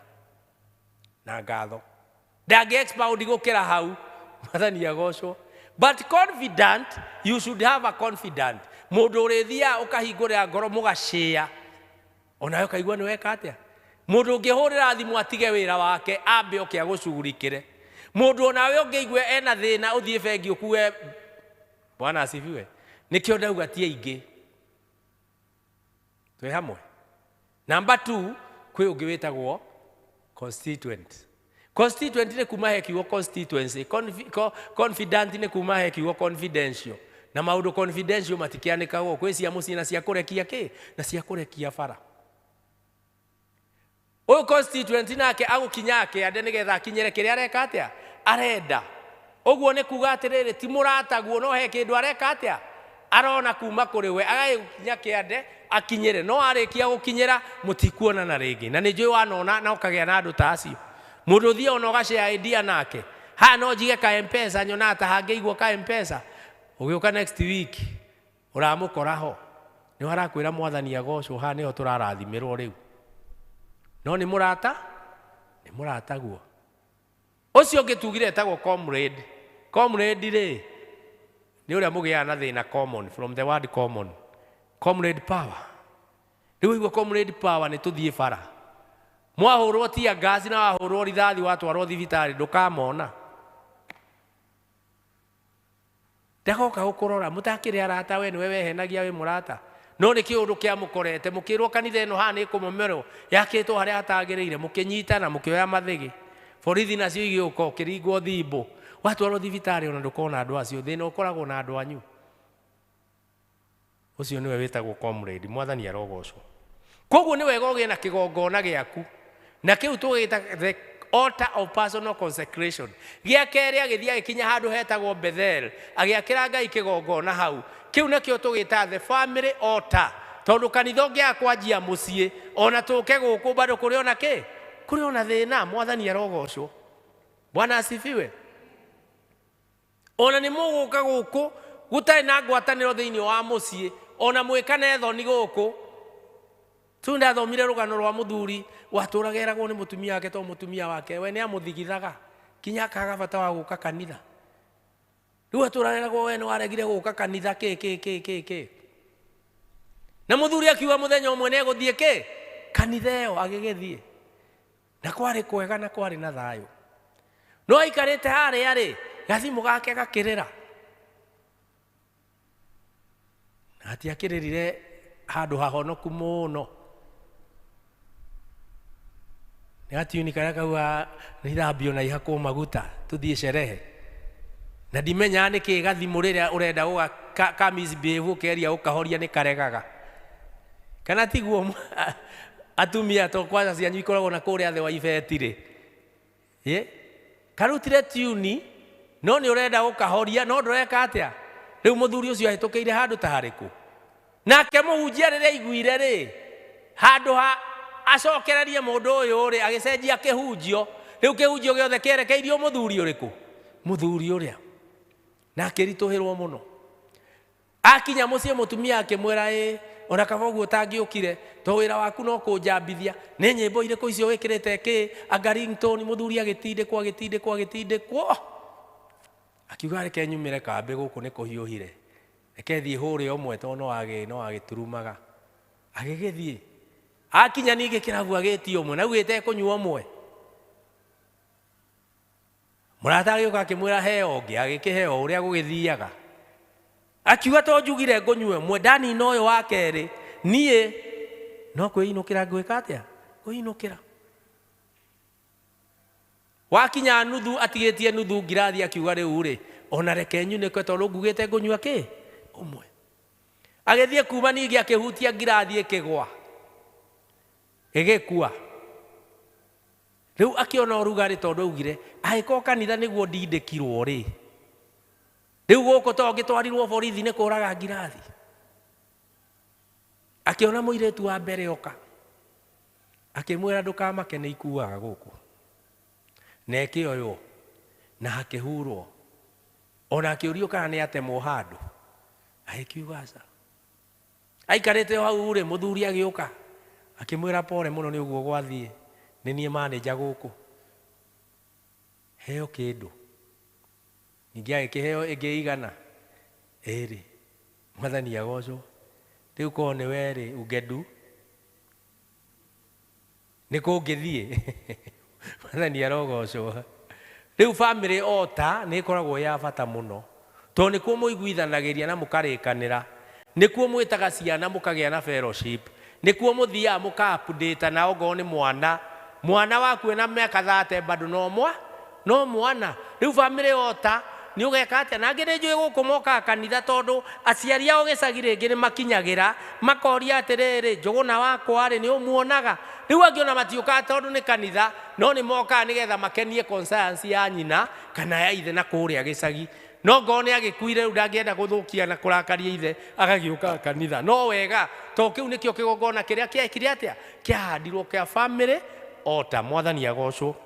na ngatho. Ndangĩ expound gũkĩra hau. Mwathani agocwo. But confident, you should have a confident. Mũndũ ũrĩthiaga ũkahingũrĩra ngoro mũgacĩa, onawe ũkaigua nĩ weka atĩa. Mũndũ ũngĩhũrĩra thimũ atige wĩra wake ambe oke agũcugurikĩre. Mũndũ onawe ũngĩigua ena thĩna ũthiĩ bengi ũkue. Bwana asifiwe. Nĩkĩo ndauga ti aingĩ. Twĩ hamwe. Number 2, kwĩ ũngĩ wĩtagwo constituent. Constituent nĩ kuma he kiugo constituency. Confident nĩ kuma he kiugo confidential. Na maũndũ confidential matikĩanĩkagwo. Kwĩ cia mũciĩ na cia kũrekia kĩ? Na cia kũrekia bara. Ũyũ constituent nake agũkinya akĩande nĩgetha akinyĩre kĩrĩa areka atĩa? Arenda. Ũguo nĩ kuga atĩrĩrĩ, ti mũrataguo, no he kĩndũ areka atĩa? Arona kuma kũrĩ we, agagĩkinya kĩande akinyĩre. No arĩkia gũkinyĩra mũtikuonana rĩngĩ. Na nĩ njũĩ wanona na ũkagĩa na andũ ta acio. Mũndũ ũthiaga ona ũgacea idea nake. Haha no njige ka M-Pesa, nyonaga ta hangĩigwo ka M-Pesa. Ũgĩũka next week ũramũkora ho. Nĩho arakwĩra Mwathani agocwo, haha nĩho tũrarathimĩrwo rĩu. No nĩ mũrata? Nĩ mũrataguo. Ũcio ũngĩ tugire etagwo comrade. Comrade rĩ, nĩ ũrĩa mũgĩaga na thĩna common, from the word common. Comrade power. Rĩu waigua comrade power nĩ tũthiĩ bara. Mwahũrwo tear gas na wahũrwo rithathi watwarwo thibitarĩ ndũkamona. Ndagoka gũkũrora, mũtakĩrĩ arata we nĩwe wehenagia wĩ mũrata. No nĩ kĩũndũ kĩamũkorete, mũkĩrwo kanitha ĩno haha nĩ ĩkũmomerwo, yakĩtwo harĩa hatagĩrĩire, mũkĩnyitana, mũkĩoya mathĩgĩ. Borithi nacio igĩũka, ũkĩringwo thimbũ. Watwarwo thibitarĩ ona ndũkona andũ acio, thĩna ũkoragwo na andũ anyu. Ũcio nĩwe wĩtagwo comrade, Mwathani arogocwo. Koguo nĩ wega ũgĩe na kĩgongona gĩaku, na kĩu tũgĩta the altar of personal consecration. Gĩa kerĩ agĩthiĩ agĩkinya handũ hetagwo Bethel, agĩakĩra Ngai kĩgongona hau. Kĩu nakĩo tũgĩta the family altar, tondũ kanitha ũngĩaga kwanjia mũciĩ, ona tũke gũkũ bado kũrĩ ona kĩ? Kũrĩ ona thĩna. Mwathani arogocwo. Bwana asifiwe. Ona nĩ mũgũka gũkũ gũtarĩ na ngwatanĩro thĩinĩ wa mũciĩ, ona mwĩkane thoni gũkũ. Tu ndathomire rũgano rwa mũthuri watũraga eragwo nĩ mũtumia wake, to mũtumia wake we nĩ amũthigithaga kinya akaga bata wa gũka kanitha. Rĩu atũraga eragwo we nĩ waregire gũka kanitha kĩ kĩ kĩ kĩ kĩ. Na mũthuri akiuga mũthenya ũmwe nĩ egũthiĩ kĩ? Kanitha ĩyo agĩgĩthiĩ. Na kwarĩ kwega na kwarĩ na thayũ. No aikarĩte harĩa rĩ, gathimũ gake gakĩrĩra. Na atiakĩrĩrire handũ hahonoku mũno. Nĩ gatiuni karĩa kauga nĩithambio na ihakwo maguta tũthiĩ sherehe. Na ndimenyaga nĩkĩ gathimũ rĩrĩa ũrenda gũga ka misbehave ũkeria ũkahoria nĩ karegaga. Kana tiguo atumia to kwanza cianyu ikoragwo na kũrĩa thĩ wa ibeti rĩ. Ĩ? Karutire tiuni no nĩ ũrenda gũkahoria no ndũreka atĩa? Rĩu mũthuri ũcio ahĩtũkĩire handũ ta harĩkũ? Nake mũhunjia rĩrĩa aiguire rĩ, handũ ha acokererie mũndũ ũyũ rĩ, agĩcenjia kĩhunjio. Rĩu kĩhunjio gĩothe kĩerekeirio mũthuri ũrĩkũ? Mũthuri ũrĩa. Na akĩritũhĩrwo mũno. Akinya mũciĩ mũtumia akĩmwĩra, ĩ, ona kaba ũguo ũtangĩũkire, to wĩra waku no kũnjambithia. Nĩ nyĩmbo irĩkũ icio wĩkĩrĩte kĩ? Anga ringtone. Mũthuri agĩtindĩkwo, agĩtindĩkwo, agĩtindĩkwo. Akiuga reke nyumĩre kambĩ gũkũ nĩ kũhiũhire. Reke thiĩ hũre ũmwe tondũ no agĩturumaga. Agĩgĩthiĩ. Akinya ningĩ kĩrabu agĩtia ũmwe, na augĩte ekũnyua ũmwe. Mũrata agĩũka akĩmwĩra heo ũngĩ, agĩkĩheo ũrĩa gũgĩthiaga. Akiuga to njugire ngũnyue ũmwe, ndanina ũyũ wa kerĩ, niĩ no kwĩinũkĩra ngwĩka atĩa? Kwĩinũkĩra. Wakinya nuthu, atigĩtie nuthu ngirathi, akiuga rĩu rĩ, ona reke nyunĩke tondũ ngugĩte ngũnyua kĩ? Ũmwe. Agĩthiĩ kuma ningĩ akĩhutia ngirathi ĩkĩgwa. Ĩgĩkua. Rĩu akĩona ũrugarĩ tondũ augire, angĩkorwo kanitha nĩguo ndindĩkirwo rĩ, rĩu gũkũ to ngĩtwarirwo borithi nĩ kũraga ngirathi. Akĩona mũirĩtu wa mbere oka. Akĩmwĩra ndũkamake nĩ ikuaga gũkũ. Na ĩkĩoywo na hakĩhurwo. Ona akĩũrio kana nĩ atemwo handũ. Agĩkiuga aca. Aikarĩte o hau rĩ, mũthuri agĩũka. Akĩmwĩra pole mũno nĩ ũguo gwathiĩ. Nĩ niĩ manager gũkũ. Heo kĩndũ. Ningĩ agĩkĩheo ĩngĩ igana ĩrĩ. Mwathani agocwo. Rĩu korwo nĩ we rĩ, ungedu nĩ kũngĩthiĩ. Mwathani arogocwo. Rĩu family ota nĩ ĩkoragwo ya bata mũno, tondũ nĩkuo mũiguithanagĩria na mũkarĩkanĩra, nĩkuo mwĩtaga ciana mũkagĩa na fellowship, nĩkuo mũthiaga mũka update na ongorwo nĩ mwana, mwana waku ena mĩaka 30 bado no mwana. Rĩu family ota nĩ ũgeka atĩa? Na angĩ nĩ njũĩ gũkũ mokaga kanitha tondũ aciari ao gĩcagi rĩngĩ nĩ makinyagĩra makoria atĩrĩrĩ, Njũgũna wakwa rĩ, nĩ ũmuonaga? Rĩu angĩ ona matiũkaga tondũ nĩ kanitha, no nĩ mokaga nĩgetha makenie conscience ya nyina kana ya ithe na kũrĩa gĩcagi. No ngorwo nĩ agĩkuire rĩu ndangĩenda gũthũkia na kũrakaria ithe, agagĩũka kanitha. No wega, tondũ kĩu nĩkĩo kĩgongona kĩrĩa kĩekire atĩa? Kĩahandirwo kĩa family ota. Mwathani agocwo.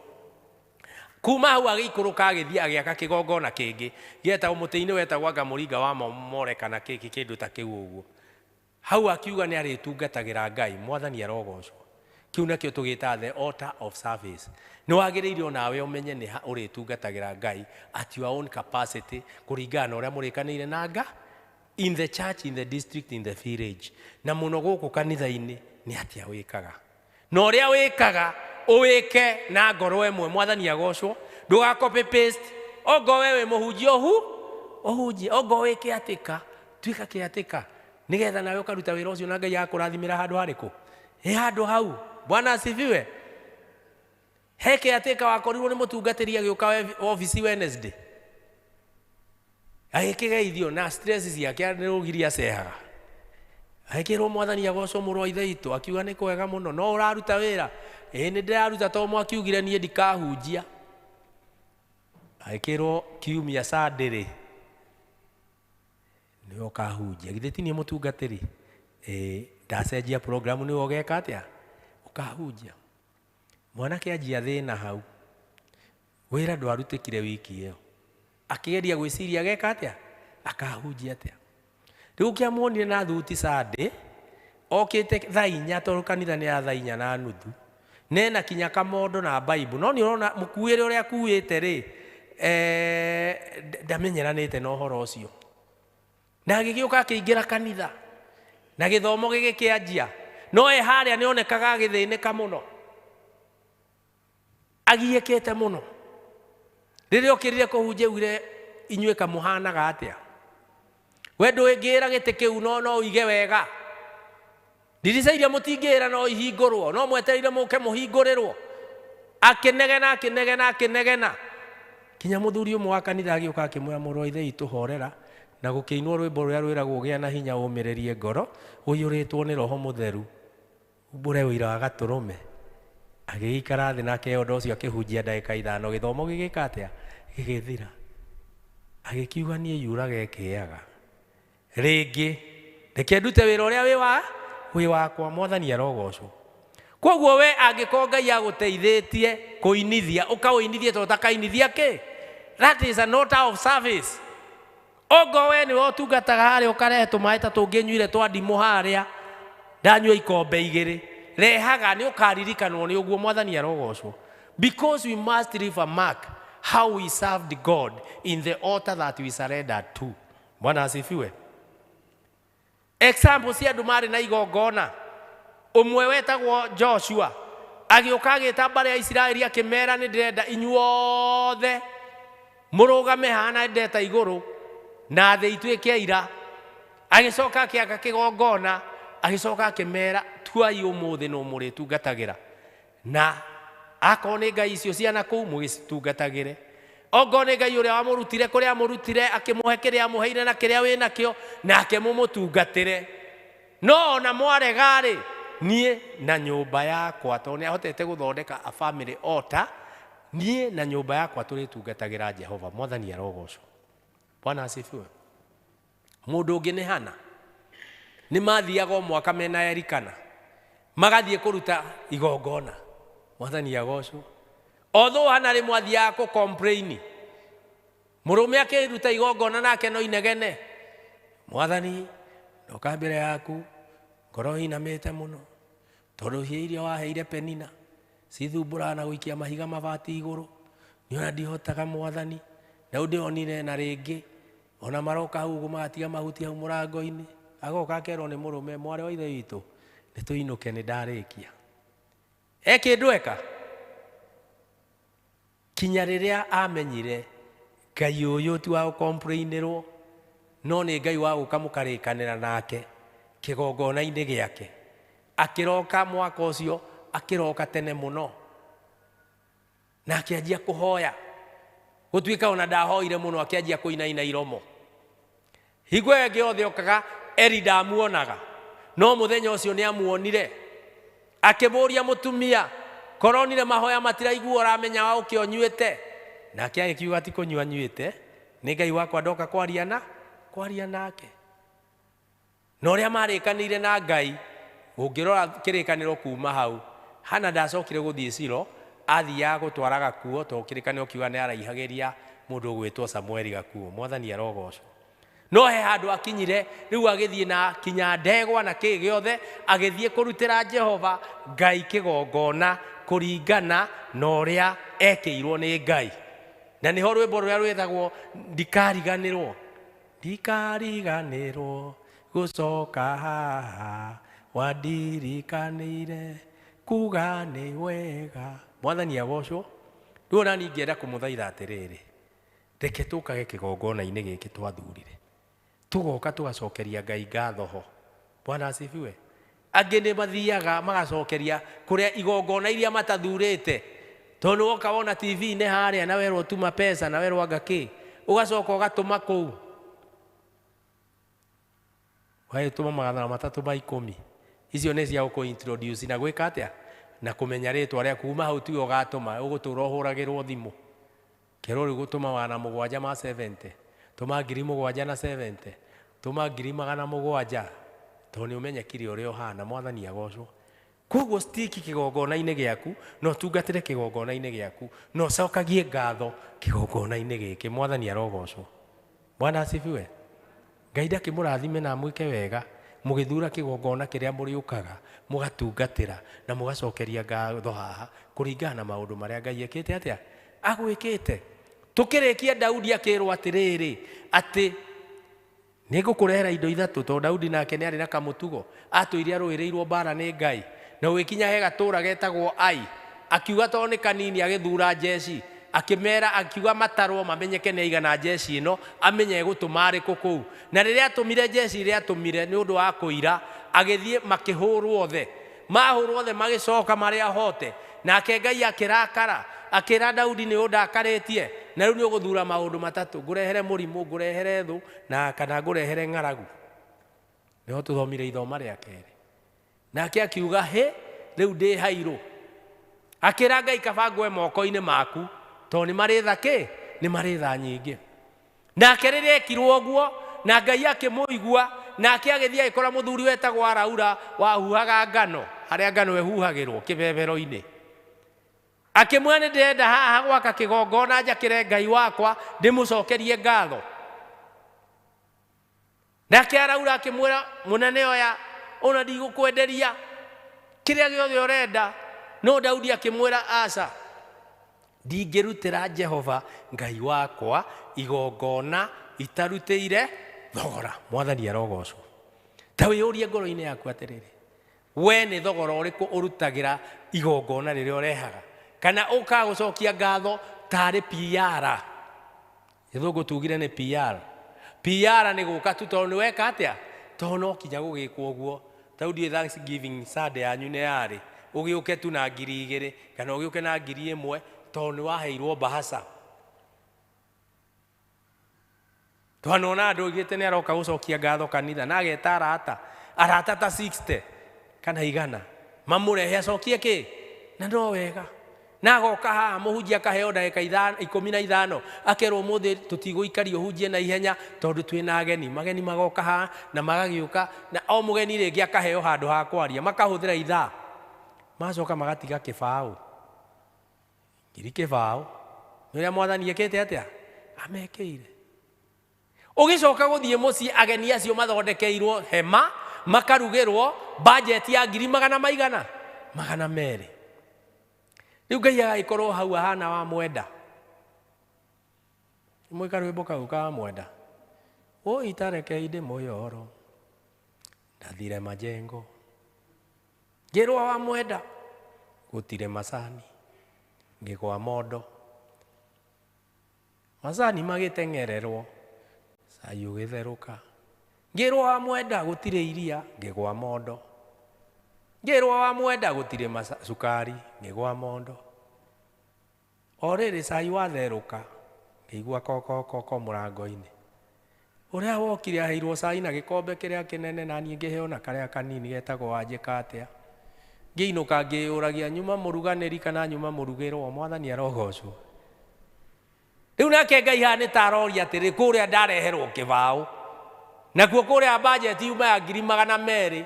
Kuma hau agĩikũrũka agĩthiĩ agĩaka kĩgongona kĩngĩ gĩetagwo mũtĩ-inĩ wetagwo anga mũringa wa More kana kĩngĩ kĩndũ ta kĩu ũguo. Hau akiuga nĩ arĩtungatagĩra Ngai. Mwathani arogocwo. Kĩu nakĩo tũgĩtaga the altar of service. Nĩ wagĩrĩire onawe ũmenye nĩ ha ũrĩtungatagĩra Ngai at your own capacity, kũringana na ũrĩa mũrĩkanĩire na Nga in the church, in the district, in the village. Na mũno gũkũ kanitha-inĩ nĩ atĩa wĩkaga, na ũrĩa wĩkaga ũwĩke na ngoro ĩmwe. Mwathani agocwo. Ndũga copy paste. Ongo we wĩ mũhunjia ũhunjie, ongo wĩ kĩatĩka, tuĩka kĩatĩka, nĩgetha nawe ũkaruta wĩra ũcio na Ngai akũrathimĩra handũ harĩkũ? Ĩ handũ hau. Bwana asifiwe. He kĩatĩka wakorirwo nĩ mũtungatĩri agĩũka obici Wednesday, agĩkĩgeithio na stress ciake nĩ rũgiri acehaga, agĩkĩrwo Mwathani agocwo mũrũ wa ithe witũ, akiuga nĩ kwega mũno, no ũraruta wĩra? Ĩĩ nĩ ndĩraruta, tondũ mwakiugire niĩ ndikahunjia. Agĩkĩrwo kiumia Sunday rĩ, nĩwe ũkahunjia. Githĩ ti niĩ mũtungatĩri? Ĩĩ, ndacenjia program, nĩwe ũgeka atĩa? Ũkahunjia. Mwanake anjia thĩna hau, wĩra ndwarutĩkire wiki ĩyo, akĩgeria gwĩciria ageka atĩa, akahunjia atĩa. Rĩu kĩamuonire na thuti Sunday okĩte thaa 4, tondũ kanitha nĩ ya thaa 4:30, nena kinya kamondo na Bible, no nĩ ũrona mũkuĩre ũrĩa akuĩte rĩ, ndamenyeranĩte na ũhoro ũcio. Na agĩgĩũka akĩingĩra kanitha na gĩthomo gĩgĩkĩanjia, no e harĩa nĩ onekaga agĩthĩnĩka mũno, agiĩkĩte mũno. Rĩrĩa okĩrire kũhunjia augire, inyuĩ kamũhanaga atĩa? We ndũngĩĩra gĩtĩ kĩu no ũige wega. Ndirica iria mũtingĩĩra no ihingũrwo, no mwetereire mũke mũhingũrĩrwo. Akĩnegena, akĩnegena, akĩnegena. Kinya mũthuri ũmwe wa kanitha agĩũka akĩmwĩra, mũrũ wa ithe witũ horera, na gũkĩinwo rwĩmbo rũrĩa rwĩragwo gĩa na hinya ũmĩrĩrie ngoro, ũiyũrĩtwo nĩ Roho Mũtheru, umbũre ũira wa gatũrũme. Agĩikara thĩ nake ũndũ ũcio akĩhunjia ndagĩka 5, gĩthomo gĩgĩka atĩa? Gĩgĩthira. Agĩkiuga niĩ yuraga ĩkĩaga rĩngĩ, reke ndute wĩra ũrĩa wĩ wakwa. Mwathani arogocwo. Koguo we angĩkorwo Ngai agũteithĩtie kũinithia, ũkaũinithie tondũ ũtakainithia kĩ? That is an altar of service. Ongo we nĩwe ũtungataga harĩa, ũkarehe tũmaĩ ta tũngĩnyuire twa ndimũ harĩa, ndanyua ikombe 2, rehaga, nĩ ũkaririkanwo nĩ ũguo. Mwathani arogocwo. Because we must leave a mark how we served God in the altar that we surrendered to. Bwana asifiwe. Example cia andũ marĩ na igongona. Ũmwe wetagwo Joshua agĩũka agĩta mbarĩ ya Isiraeli akĩmera, nĩ ndĩrenda inyuothe mũrũgame haha na ndeta igũrũ na thĩ ituĩke aira. Agĩcoka akĩaka kĩgongona, agĩcoka akĩmera, tuai ũmũthĩ nũ mũrĩtungatagĩra, na akorwo nĩ ngai icio ciana kũu mũgĩcitungatagĩre, ongorwo nĩ Ngai ũrĩa wamũrutire kũrĩa amũrutire akĩmũhe kĩrĩa amũheire na kĩrĩa wĩ nakĩo, nake mũmũtungatĩre. No ona mwarega rĩ, niĩ na nyũmba yakwa, tondũ nĩ ahotete gũthondeka a family altar, niĩ na nyũmba yakwa tũrĩtungatagĩra Jehova. Mwathani arogocwo. Bwana asifiwe. Mũndũ ũngĩ nĩ Hana. Nĩ mathiaga o mwaka mena Elikana, magathiĩ kũruta igongona. Mwathani agocwo. Although Hana rĩmwe athiaga kũ complain, mũrũme akĩruta igongona nake no inegene, Mwathani ndoka mbere yaku ngoro inamĩte mũno, tondũ hiĩ iria waheire Penina cithumbũraga na gũikia mahiga mabati igũrũ, Niĩ ona ndihotaga mwathani, na rĩu ndĩronire na rĩngĩ ona maroka hau ũguo magatiga mahuti hau mũrango-inĩ, agoka akerwo nĩ mũrũme, mwarĩ wa ithe witũ, nĩ tũinũke nĩ ndarĩkia. E kĩndũ eka kinya rĩrĩa amenyire Ngai ũyũ ti wa gũkomplainĩrwo, no nĩ Ngai wa gũka mũkarĩkanĩra nake kĩgongona-inĩ gĩake. Akĩroka mwaka ũcio, akĩroka tene mũno na akĩanjia kũhoya, gũtuĩka ona ndahoire mũno, akĩanjia kũinaina iromo. Hingo ĩyo ĩngĩ yothe okaga Eli ndamuonaga, no mũthenya ũcio nĩ amuonire. Akĩmũria mũtumia, koronire mahoya matiraiguo, ũramenya wa ũkĩ ũnyuĩte? Nake agĩkiuga ti kũnyua nyuĩte, nĩ Ngai wakwa ndoka kwaria nake. Na ũrĩa marĩkanĩire na Ngai, ũngĩrora kĩrĩkanĩro kuma hau, Hana ndacokire gũthiĩ Silo, athiaga gũtwara gakuo, tondũ kĩrĩkanĩro kiuga nĩ araihagĩria mũndũ ũgwĩtwo Samueli gakuo. Mwathani arogocwo. No he handũ akinyire, rĩu agĩthiĩ na kinya ndegwa na kĩĩ gĩothe, agĩthiĩ kũrutĩra Jehova Ngai kĩgongona kũringana na ũrĩa ekĩirwo nĩ Ngai. Na nĩho rwĩmbo rũrĩa rwĩtagwo ndikariganĩrwo, ndikariganĩrwo gũcoka haha wandirikanĩire kuga nĩ wega. Mwathani agocwo. Rĩu ona niĩ ingĩenda kũmũthaitha atĩrĩrĩ, reke tũkage kĩgongona-inĩ gĩkĩ twathurire, tũgoka tũgacokeria Ngai ngatho ho. Bwana asifiwe. Angĩ nĩ mathiaga magacokeria kũrĩa igongona iria matathurĩte, tondũ woka wona TV-inĩ harĩa na werwo tuma pesa na werwo anga kĩ, ũgacoka ũgatũma kũu, ũgagĩtũma 310. Icio nĩ cia gũkũ introduce na gwĩka atĩa, na kũmenya rĩtwa rĩaku. Kuma hau tiwe ũgatũma, ũgũtũra ũhũragĩrwo thimũ kerwo rĩu gũtũma 770, tũma 7,070, tũma 700,000, tondũ nĩ ũmenyekire ũrĩa ũhana. Mwathani agocwo. Koguo stiki kĩgongona-inĩ gĩaku, na ũtungatĩre kĩgongona-inĩ gĩaku, na ũcokagie ngatho kĩgongona-inĩ gĩkĩ. Mwathani arogocwo. Bwana asifiwe. Ngai ndakĩmũrathime na amwĩke wega mũgĩthura kĩgongona kĩrĩa mũrĩũkaga mũgatungatĩra na mũgacokeria ngatho haha kũringana na maũndũ marĩa Ngai ekĩte atĩa, agwĩkĩte. Tũkĩrĩkia Daudi akĩrwo atĩrĩrĩ, atĩ nĩngũkũrehera indo ithatũ, tondũ Daudi nake nĩ arĩ na kamũtugo, atũire arũĩrĩirwo mbara nĩ Ngai, na ũgĩkinya he gatũra getagwo Ai, akiuga tondũ nĩ kanini, agĩthura njeci, akĩmera, akiuga matarwo mamenyeke nĩ aigana njeci ĩno, amenye egũtũma arĩkũ kũu. Na rĩrĩa atũmire njeci ĩrĩa atũmire nĩ ũndũ wa kũira, agĩthiĩ makĩhũrwo othe, mahũrwo othe magĩcoka marĩ ahote. Nake Ngai akĩrakara, akĩra Daudi nĩ ũndakarĩtie, na rĩu nĩ ũgũthura maũndũ matatũ, ngũrehere mũrimũ, ngũrehere thũ, na kana ngũrehere ng'aragu. Nĩho tũthomire ithoma rĩa kerĩ. Nake akiuga hĩ, rĩu ndĩ hairũ. Akĩra Ngai kaba ngwe moko-inĩ maku, tondũ nĩ marĩ tha kĩ, nĩ marĩ tha nyingĩ. Nake rĩrĩa ekirwo ũguo, na Ngai akĩmũigua, nake agĩthiĩ agĩkora mũthuri wetagwo Araura wahuhaga ngano, harĩa ngano ĩhuhagĩrwo kĩbebero-inĩ. Akĩmwĩra nĩ ndĩrenda haha gwaka kĩgongona njakĩre Ngai wakwa ndĩmũcokerie ngatho. Nake Araura akĩmwĩra, mũnene oya, ona ndigũkwenderia kĩrĩa gĩothe ũrenda. No Daudi akĩmwĩra, aca, ndingĩrutĩra Jehova Ngai wakwa igongona itarutĩire thogora. Mwathani arogocwo. Ta wĩyũrie ngoro-inĩ yaku atĩrĩrĩ, we nĩ thogora ũrĩkũ ũrutagĩra igongona rĩrĩa ũrehaga, kana ũkaga gũcokia ngatho tarĩ PR? Gĩthũngũ tugire nĩ PR. PR nĩ gũka tu tondũ nĩ weka atĩa, tondũ no kinya gũgĩkwo ũguo. Ta rĩu ndiũĩ Thanksgiving Sunday yanyu nĩ yarĩ, ũgĩũke tu na 2,000 kana ũgĩũke na 1,000 tondũ nĩ waheirwo mbahaca. Twanona andũ oigĩte nĩ aroka gũcokia ngatho kanitha na ageta arata, arata ta 60 kana 100 mamũrehe acokie kĩ, na no wega. Na agoka haha mũhunjia akaheo ndagĩka 15, akerwo ũmũthĩ tũtigũikaria ũhunjie na ihenya tondũ twĩna ageni. Mageni magoka haha na magagĩũka, na o mũgeni rĩngĩ akaheo handũ ha kwaria, makahũthĩra ithaa, magacoka magatiga kĩbaũ, 2,000. Nĩ ũrĩa mwathani ekĩte atĩa, amekĩire. Ũgĩcoka gũthiĩ mũciĩ, ageni acio mathondekeirwo hema, makarugĩrwo bajeti ya ngiri magana maigana, 200. Rĩu Ngai agagĩkorwo hau ahana wa mwenda. Mwĩ karwĩmbo kau ka mwenda. Woi tareke inde moyoro. Ndathire majengo. Ngĩrwo wa mwenda. Gũtirĩ macani. Ngĩgwa mondo. Macani magĩteng'ererwo. Cai ũgĩtherũka. Ngĩrwo wa mwenda gũtirĩ iria. Ngĩgwa mondo. Ngĩrwo wa mwenda gũtirĩ cukari. Ngĩgwa mondo. O rĩrĩ cai watherũka. Ngĩigua kokokoko mũrango-inĩ. Ũrĩa wokire aheirwo cai na gĩkombe kĩrĩa kĩnene na niĩ ngĩheo na karĩa kanini getagwo wanjĩka atĩa. Ngĩinũka ngĩyũragia nyuma mũruganĩri kana nyuma mũrugĩrwo. Mwathani arogocwo. Rĩu nake Ngai haha nĩ ta aroria atĩrĩ kũrĩa ndareherwo kĩbaũ. Nakuo kũrĩa budget yuma ya 200,000.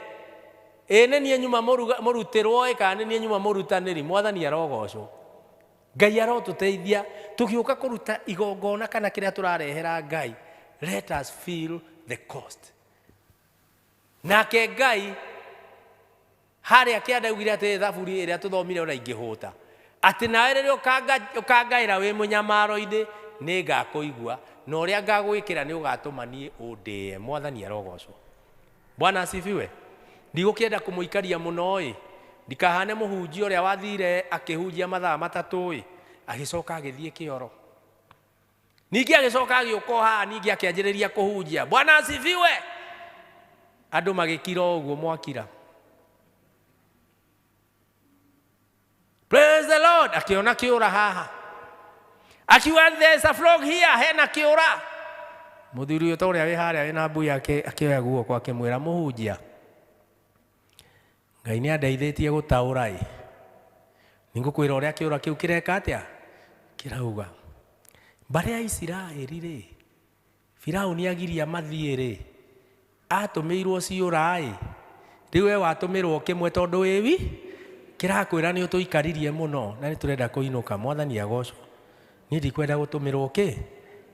Ĩ nĩ niĩ nyuma mũrutĩrwo ĩ kana nĩ niĩ nyuma mũrutanĩri. Mwathani arogocwo. Ngai arotũteithia tũgĩũka kũruta igongona kana kĩrĩa tũrarehera Ngai. Let us feel the cost. Nake Ngai harĩa kĩanda augire atĩ thaburi ĩrĩa tũthomire ona ingĩhũta. Atĩ nawe rĩrĩa ũkangaĩra wĩ mũnyamaro-inĩ nĩ ngakũigua na ũrĩa ngagwĩkĩra nĩ ũgatũma niĩ ũndĩe. Mwathani arogocwo. Bwana asifiwe. Ndigũkĩenda kũmũikaria mũno ĩ. Ndikahane mũhunjia ũrĩa wathire akĩhunjia mathaa 3 ĩ. Agĩcoka agĩthiĩ kĩoro. Ningĩ agĩcoka agĩũka o haha ningĩ akĩanjĩrĩria kũhunjia. Bwana asifiwe. Andũ magĩkira o ũguo mwakira. Praise the Lord. Akiona kĩũra haha. Akiuga there is a frog here, hena kĩũra. Mũthuri ũyũ ta ũrĩa wĩ harĩa wĩna mbui yake akĩoya guoko akĩmwĩra mũhunjia. Ngai nĩ andeithĩtie gũtaũra ĩ. Nĩngũkwĩra ũrĩa kĩũra kĩu kĩreka atĩa? Kĩrauga. Mbarĩ ya Isiraeli rĩ, Firaũni agiria mathiĩ rĩ, atũmĩirwo ciũra ĩ. Rĩu we watũmĩrwo kĩmwe tondũ wĩwi kĩrakwĩra nĩ ũtũikaririe mũno na nĩ tũrenda kũinũka. Mwathani agocwo. Niĩ ndikwenda gũtũmĩrwo kĩ?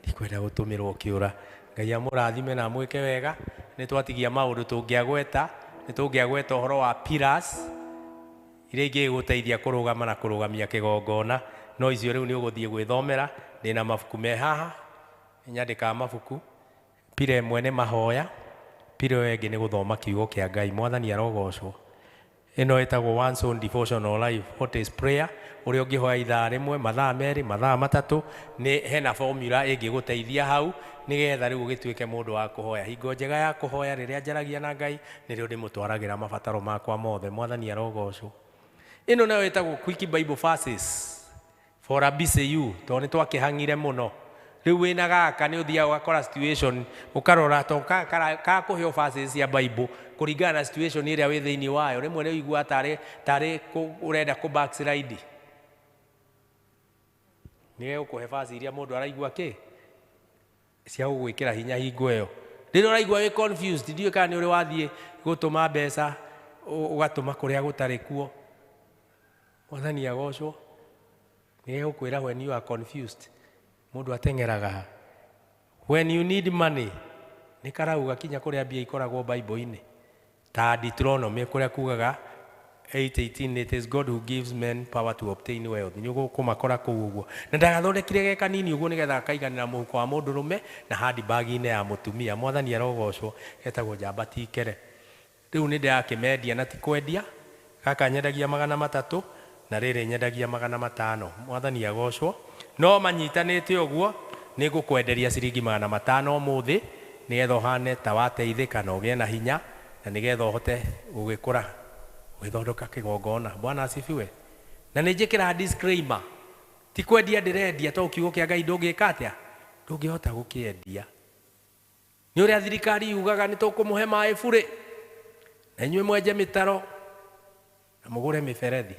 Ndikwenda gũtũmĩrwo kĩũra. Ngai amũrathime na amwĩke wega. Nĩ twatigia maũndũ tũngĩagweta. Nĩ tũngĩagweta ũhoro wa pillars iria ingĩgũteithia kũrũgama na kũrũgamia kĩgongona. No icio rĩu nĩ ũgũthiĩ gwĩthomera. Ndĩna mabuku me haha. Nĩnyandĩkaga mabuku. Pira ĩmwe nĩ mahoya. Pira ĩyo ĩngĩ nĩ gũthoma kiugo kĩa Ngai. Mwathani arogocwo. Ĩno ĩtagwo One's Own Devotional Life. What is prayer? Ũrĩa ũngĩhoya ithaa rĩmwe, mathaa 2, mathaa 3, nĩ hena formula ĩngĩgũteithia hau nĩgetha rĩu ũgĩtuĩke mũndũ wa kũhoya. Hingo njega ya kũhoya rĩrĩa njaragia na Ngai nĩrĩo ndĩmũtwaragĩra mabataro makwa mothe. Mwathani arogocwo. Ĩno nayo ĩtagwo Quick Bible Verses for a busy you, tondũ nĩ twakĩhang'ire mũno. Rĩu wĩna gaka nĩ ũthiaga ũgakora situation ũkarora to kakũhe verses cia Bible kũringana na situation ĩrĩa wĩ thĩinĩ wayo. Rĩmwe nĩ ũiguaga tarĩ ũrenda kũ backslide. Nĩ egũkũhe verse iria mũndũ araigua kĩ cia gũgwĩkĩra hinya hingo ĩyo. Rĩrĩa ũraigua wĩ confused, ndiũĩ kana nĩ ũrĩ wathiĩ gũtũma mbeca ũgatũma kũrĩa gũtarĩ kuo. Mwathani agocwo. Nĩ egũkwĩra when you are confused. Mũndũ ateng'eraga ha. When you need money, nĩ karauga kinya kũrĩa mbia ikoragwo Bible-inĩ. Ta Deuteronomy kũrĩa kugaga 8:18, it is God who gives men power to obtain wealth. Nĩ ũkũmakora kũu ũguo. Na ndagathondekire ge kanini ũguo nĩgetha gakaiganĩra mũhuko wa mũndũrũme na handbag-inĩ ya mũtumia. Mwathani arogocwo. Getagwo njamba ti ikere. Rĩu nĩ ndĩrakĩmendia na ti kwendia. Gaka nyendagia 300 na rĩrĩ nyendagia 500. Mwathani agocwo. No manyitanĩte ũguo nĩ ngũkwenderia ciringi 500 ũmũthĩ nĩgetha ũhane ta wateithĩka na ũgĩe na hinya na nĩgetha ũhote gũgĩkũra ũgĩthondeka kĩgongona. Bwana asifiwe. Na nĩ njĩkĩraga disclaimer, ti kwendia ndĩrendia tondũ kiugo kĩa Ngai ndũngĩka atĩa? Ndũngĩhota gũkĩendia. Nĩ ũrĩa thirikari yugaga nĩ tũkũmũhe maĩ burĩ na inyuĩ mwenje mĩtaro na mũgũre mĩberethi.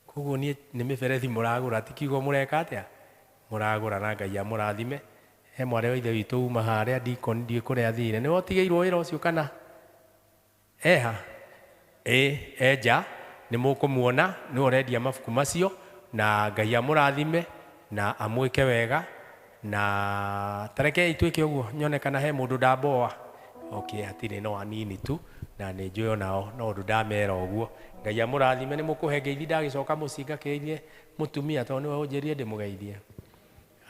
Koguo niĩ nĩ mĩberethi mũragũra, ti kiugo mũreka atĩa? Mũragũra. Na Ngai amũrathime. He mwarĩ wa ithe witũ uma harĩa deacon, ndiũĩ kũrĩa athire. Nĩwe ũtigĩirwo wĩra ũcio kana eha? Ĩ, enja nĩ mũkũmuona, nĩwe ũrendia mabuku macio. Na Ngai amũrathime na amwĩke wega. Na tarekei twĩke ũguo nyone kana he mũndũ ndamboa. Okay, hatirĩ, no anini tu na nĩ njũĩ onao no ũndũ ndamera ũguo. Ngai amũrathime. Nĩ mũkũhe ngeithi ndagĩcoka mũciĩ ngakĩgeithie mũtumia tondũ nĩwe ũnjĩrire ndĩmũgeithie.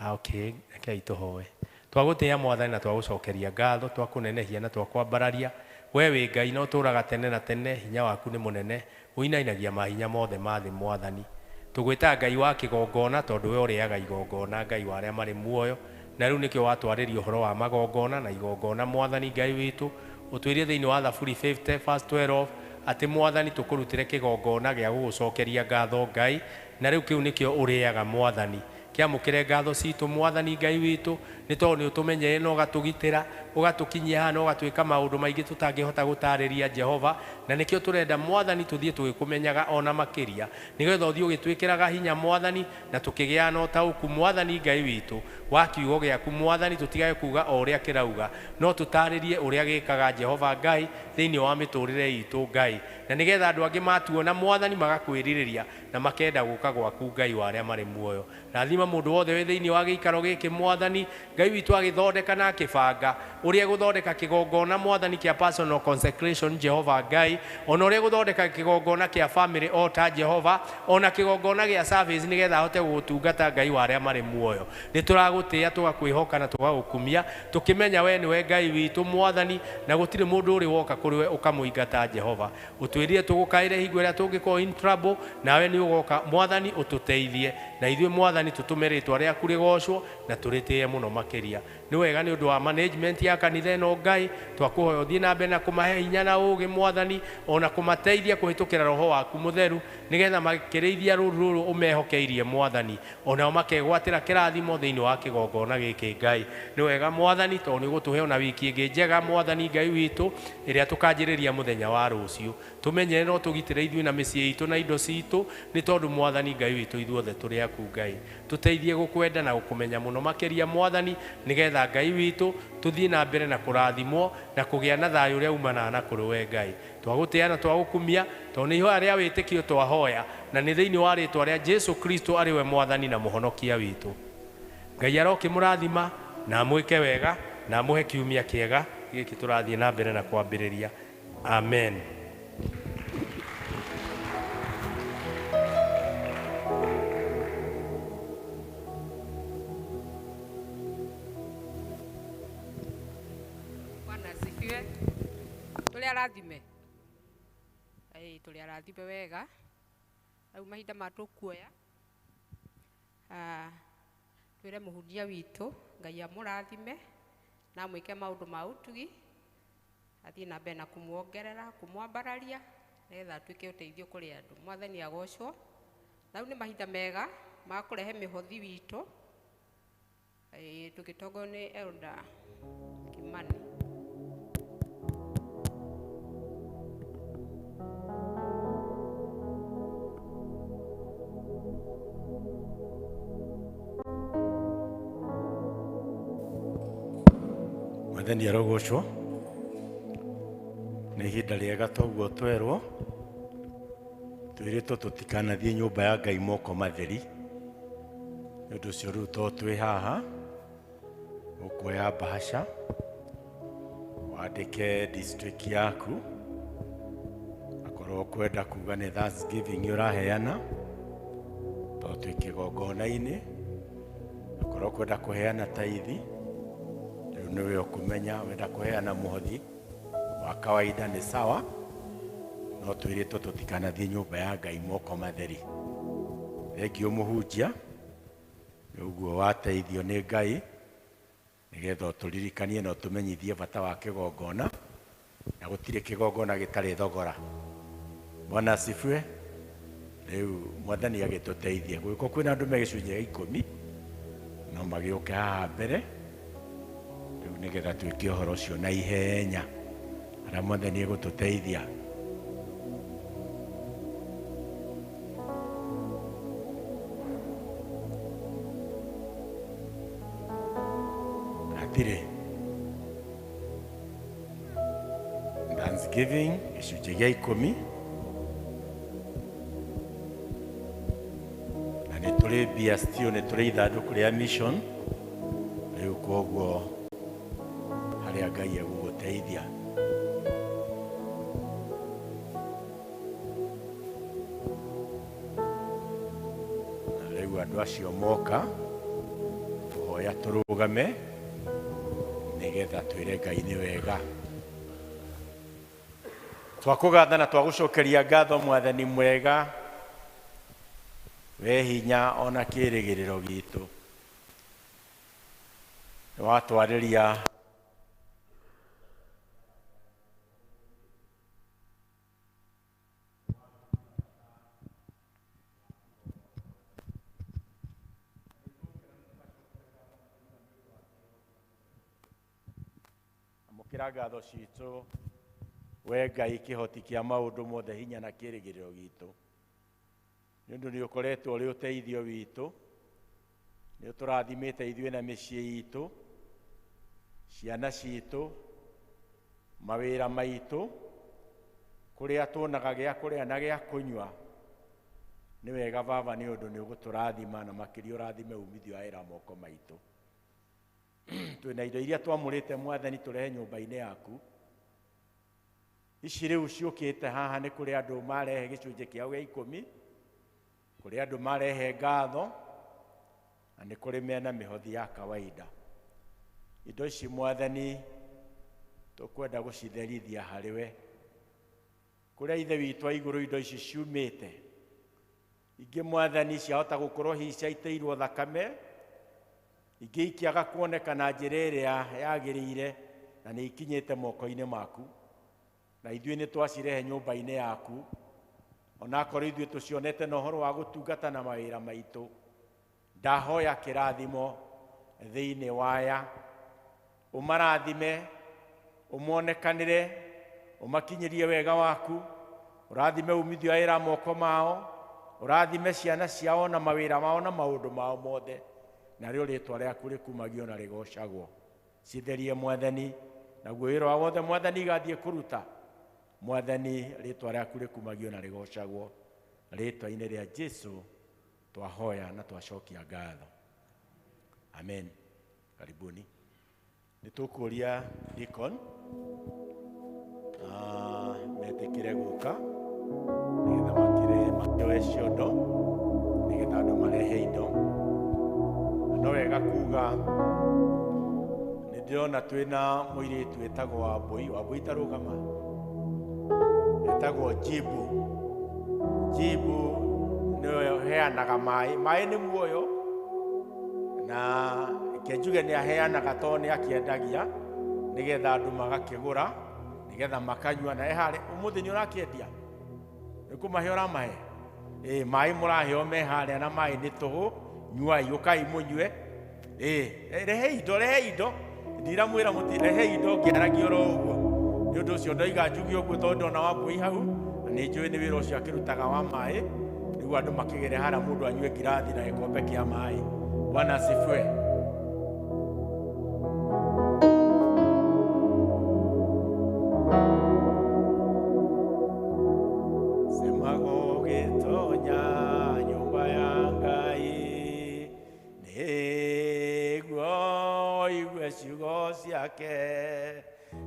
Okay, rekei tũhoe. Twagũtĩĩa Mwathani na twagũcokeria ngatho, twakũnenehia na twakwambararia. We wĩ Ngai na ũtũũraga tene na tene, hinya waku nĩ mũnene, ũinainagia mahinya mothe ma thĩ Mwathani. Tũgwĩtaga Ngai wa kĩgongona tondũ we ũrĩaga igongona, Ngai wa arĩa marĩ muoyo, na rĩu nĩkĩo watwarĩria ũhoro wa magongona na igongona Mwathani Ngai witũ. Ũtwĩrie thĩinĩ wa Thaburi 50 verse 12 atĩ Mwathani tũkũrutĩre kĩgongona gĩa gũgũcokeria ngatho Ngai, na rĩu kĩu nĩkĩo ũrĩaga Mwathani. Kĩamũkĩre ngatho citũ Mwathani Ngai witũ, nĩ tondũ nĩ ũtũmenyeire na ũgatũgitĩra, ũgatũkinyia haha na ũgatwĩka maũndũ maingĩ tũtangĩhota gũtarĩria Jehova, na nĩkĩo tũrenda Mwathani tũthiĩ tũgĩkũmenyaga ona makĩria, nĩgetha ũthiĩ ũgĩtwĩkĩraga hinya Mwathani na tũkĩgĩaga na ũtaũku Mwathani Ngai witũ wa kiugo gĩaku Mwathani, tũtigage kuga o ũrĩa kĩrauga, no tũtarĩrie ũrĩa gĩkaga Jehova Ngai thĩinĩ wa mĩtũrĩre itũ Ngai, na nĩgetha andũ angĩ matuona Mwathani magakwĩrirĩria na makenda gũka gwaku Ngai wa arĩa marĩ muoyo. Rathima mũndũ wothe wĩ thĩinĩ wa gĩikaro gĩkĩ Mwathani Ngai witũ, agĩthondeka na akĩbanga ũrĩa gũthondeka kĩgongona Mwathani kĩa personal consecration Jehova Ngai, ona ũrĩa gũthondeka kĩgongona kĩa family o ta Jehova, ona kĩgongona gĩa service nĩgetha ahote gũgũtungata Ngai wa arĩa marĩ muoyo. Nĩ tũragũtĩĩa, tũgakwĩhoka na tũgagũkumia, tũkĩmenya we nĩwe Ngai witũ Mwathani, na gũtirĩ mũndũ ũrĩ woka kũrĩ we ũkamũingata Jehova. Ũtwĩrire tũgũkaĩre hingo ĩrĩa tũngĩkorwo in trouble, nawe nĩ ũgoka Mwathani ũtũteithie, na ithuĩ Mwathani tũtũme rĩtwa rĩaku rĩgocwo na tũrĩtĩe mũno makĩria. Nĩ wega nĩ ũndũ wa management ya kanitha ĩno Ngai, twakũhoya ũthiĩ na mbere na kũmahe hinya na ũũgĩ Mwathani, ona kũmateithia kũhĩtũkĩra Roho waku Mũtheru, nĩgetha makĩrĩithia rũũru rũrũ ũmehokeirie Mwathani, onao makegwatĩra kĩrathimo thĩinĩ wa kĩgongona gĩkĩ Ngai. Nĩ wega Mwathani, tondũ nĩ ũgũtũhe ona wiki ĩngĩ njega Mwathani Ngai witũ, ĩrĩa tũkanjĩrĩria mũthenya wa rũciũ. Tũmenyere no tũgitĩre ithuĩ na mĩciĩ itũ na indo citũ, nĩ tondũ Mwathani Ngai witũ ithuothe tũrĩ aku Ngai. Tũteithie gũkwenda na gũkũmenya mũno makĩria Mwathani, nĩgetha Ngai witũ tũthiĩ na mbere na kũrathimwo na kũgĩa na thayũ ũrĩa umanaga na kũrĩ we Ngai. Twagũtĩĩa na twagũkumia, tondũ nĩ ihoya rĩa wĩtĩkio twahoya, na nĩ thĩinĩ wa rĩtwa rĩa Jesu Kristo arĩ we Mwathani na Mũhonokia witũ. Ngai arokĩmũrathima na amwĩke wega na amũhe kiumia kĩega gĩkĩ tũrathiĩ na mbere na kwambĩrĩria. Amen. Bwana asifiwe. Tũrĩ arathime. Tũrĩ arathime wega. Rĩu mahinda ma tũkuoya. Twĩre mũhunjia witũ Ngai amũrathime na amwĩke maũndũ ma ũtugi, athiĩ na mbere na kũmuongerera, kũmwambararia nĩgetha atuĩke ũteithio kũrĩ andũ. Mwathani agocwo. Na rĩu nĩ mahinda mega ma kũrehe mĩhothi witũ, tũgĩtongorio nĩ Elder Kimani. Mwathani arogocwo. Nĩ ihinda rĩega toguo twerwo, twĩrĩtwo tũtikanathiĩ nyũmba ya Ngai moko matheri. Nĩ ũndũ ũcio rĩu to twĩ haha, ũkuoya bahasha, wandĩke district yaku, akorwo ũkwenda kuga nĩ Thanksgiving ũraheana, to twĩ kĩgongona-inĩ, akorwo ũkwenda kũheana taithi, rĩu nĩwe ũkũmenya, wenda kũheana mũhothi wa kawaida nĩ sawa, no twĩrĩtwo tũtikanathiĩ nyũmba ya Ngai moko matheri. Thengiũ mũhunjia, nĩ ũguo wateithio nĩ Ngai, nĩgetha ũtũririkanie na ũtũmenyithie bata wa kĩgongona, na gũtirĩ kĩgongona gĩtarĩ thogora. Bwana asifiwe. Rĩu Mwathani agĩtũteithie. Gũgĩkorwo kwĩna andũ me gĩcunjĩ gĩa ikũmi, no magĩũke haha mbere, rĩu nĩgetha twĩke ũhoro ũcio na ihenya, harĩa Mwathani egũtũteithia. Hatirĩ Thanksgiving gĩcunjĩ gĩa ikũmi, na nĩ tũrĩ mbia still, nĩ tũrĩ ithandũkũ rĩa mission. Rĩu koguo harĩa Ngai egũgũteithia. Na rĩu andũ acio moka, Ngũhoya tũrũgame nĩgetha twĩre Ngai nĩ wega. Twakũgatha na twagũcokeria ngatho Mwathani mwega, we hinya ona kĩĩrĩgĩrĩro gitũ. Nĩ watwarĩria amũkĩra ngatho citũ we Ngai kĩhoti kĩa maũndũ mothe hinya na kĩĩrĩgĩrĩro gitũ. Nĩ ũndũ nĩ ũkoretwo ũrĩ ũteithio witũ, nĩ ũtũrathimĩte ithuĩ na mĩciĩ itũ, ciana citũ, mawĩra maitũ, kũrĩa tuonaga gĩa kũrĩa na gĩa kũnyua. Nĩ wega Baba, nĩ ũndũ nĩ ũgũtũrathima na makĩria ũrathime umithio wa wĩra moko maitũ. Twĩna indo iria twamũrĩte Mwathani tũrehe nyũmba-inĩ yaku. Ici rĩu ciũkĩte haha nĩ kũrĩ andũ marehe gĩcunjĩ kĩao gĩa 10, kũrĩ andũ marehe ngatho, na nĩ kũrĩ mena mĩhothi ya kawaida. Indo ici Mwathani tũkwenda gũcitherithia harĩ we. Kũrĩa Ithe witũ wa igũrũ indo ici ciumĩte, ingĩ Mwathani ciahota gũkorwo hihi ciaitĩirwo thakame, ingĩ ikĩaga kuoneka na njĩra ĩrĩa yagĩrĩire na nĩ ikinyĩte moko-inĩ maku, na ithuĩ nĩ twacirehe nyũmba-inĩ yaku, onakorwo ithuĩ tũcionete na ũhoro wa gũtungata na mawĩra maitũ. Ndahoya kĩrathimo thĩinĩ waya, ũmarathime, ũmonekanĩre, ũmakinyĩrie wega waku, ũrathime umithio wa wĩra moko mao, ũrathime ciana ciao na mawĩra mao na maũndũ mao mothe, narĩo rĩtwa rĩaku rĩkumagio na rĩgocagwo. Citherie Mwathani, naguo wĩra wa wothe Mwathani igathiĩ kũruta, Mwathani rĩtwa rĩaku rĩkumagio na rĩgocagwo. Rĩtwa-inĩ rĩa Jesu twahoya na twacokia ngatho. Amen. Karibuni. Nĩ tũkũria deacon metĩkĩre gũka nĩgetha makĩoe ciondo nĩgetha andũ marehe indo. No wega kuga nĩ ndĩrona twĩna mũirĩtu wĩtagwo Wambũi. Wambũi tarũgama, etagwo Jibu. Jibu nĩwe ũheanaga maĩ. Maĩ nĩ muoyo, na reke njuge nĩ aheanaga tondũ nĩ akĩendagia nĩgetha andũ magakĩgũra nĩgetha makanyua. Na harĩ ũmũthĩ nĩ ũrakĩendia, nĩ kũmahe ũramahe? Ĩ, maĩ mũraheo me harĩa, na maĩ nĩ tũhũ, nyuai, ũkai mũnyue. Ĩ, rehe indo, rehe indo, ndiramwĩra mũti, rehe indo ngĩaragia oro ũguo. Nĩ ũndũ ũcio ndoiga njuge ũguo tondũ ndona Wambũi hau, na nĩ njũĩ nĩ wĩra ũcio akĩrutaga wa maĩ, nĩguo andũ makĩgere harĩa mũndũ anyue ngirathi na gĩkombe kĩa maĩ. Bwana asifiwe. Sema gũgĩtonya nyũmba ya Ngai, nĩguo ũigue ciugo ciake,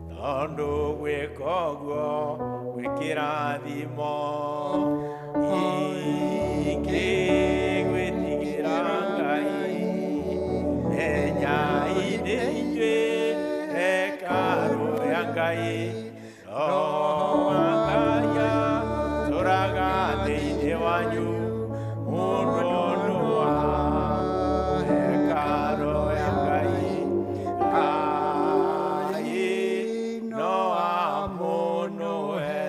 tondũ gwĩka ũguo gwĩ kĩrathimo. Ingĩ gwĩtigĩra Ngai, menyai nĩ inyuĩ hekarũ ya Ngai, Roho wa Ngai atũũraga thĩinĩ wanyu, mũndũ nĩ wa hekarũ ya Ngai, Ngai no amũnũhe.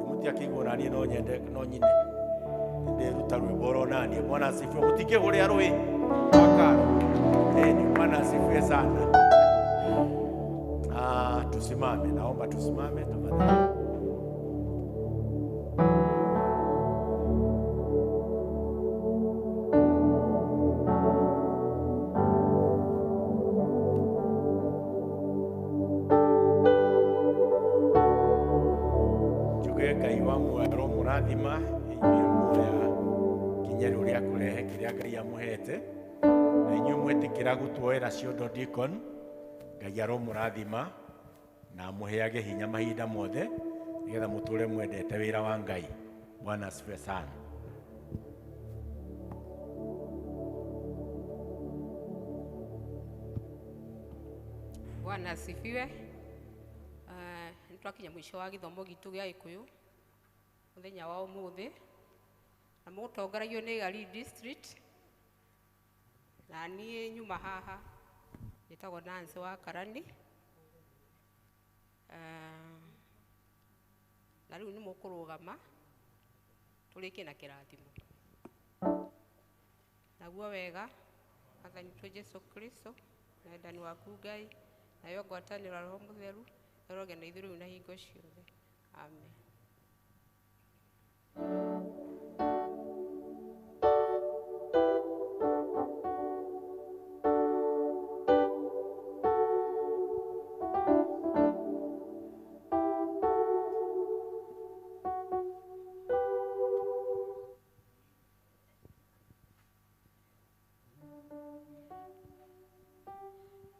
Mũtiakĩigua naniĩ no nyende no nyine ndĩruta rwĩmbo oro naniĩ. Bwana asifiwe. Mũtingĩhũrĩa rũĩ wakaro. Bwana asifiwe sana. Tusimame, naomba tusimame tafadhali. Njuge Ngai wa muoyo mũrathima inyuĩ muoya kinya rĩu rĩa kũrehe kĩrĩa Ngai amũhete, na inyuĩ mwĩtĩkĩra gũtuoera ciondo deacon, Ngai aromũrathima na amũheage hinya mahinda mothe nĩgetha mũtũre mwendete wĩra wa Ngai. Bwana asifiwe sana. Bwana asifiwe. Nĩ twakinya mũico wa gĩthomo gitũ gĩa Gĩkũyũ mũthenya wa ũmũthĩ, na mũgũtongoragio nĩ Gari District, na niĩ nyuma haha njĩtagwo Nancy wa Karani. Na rĩu nĩ mũkũrũgama tũrĩkie na kĩrathimo. Naguo wega Mwathani witũ Jesũ Kristo na wendani waku Ngai nayo ngwatanĩro ya Roho Mũtheru ĩrogĩa na ithuĩ rĩu na hingo ciothe. Amen.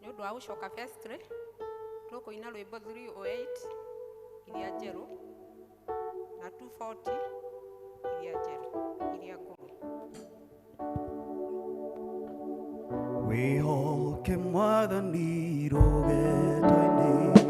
Nĩ ũndũ wa gũcoka vestry tũkũina rwĩmbo 308 iria njerũ na 240 iria njerũ iria ngũrũ. Wĩhoke Mwathani rũgendo-inĩ.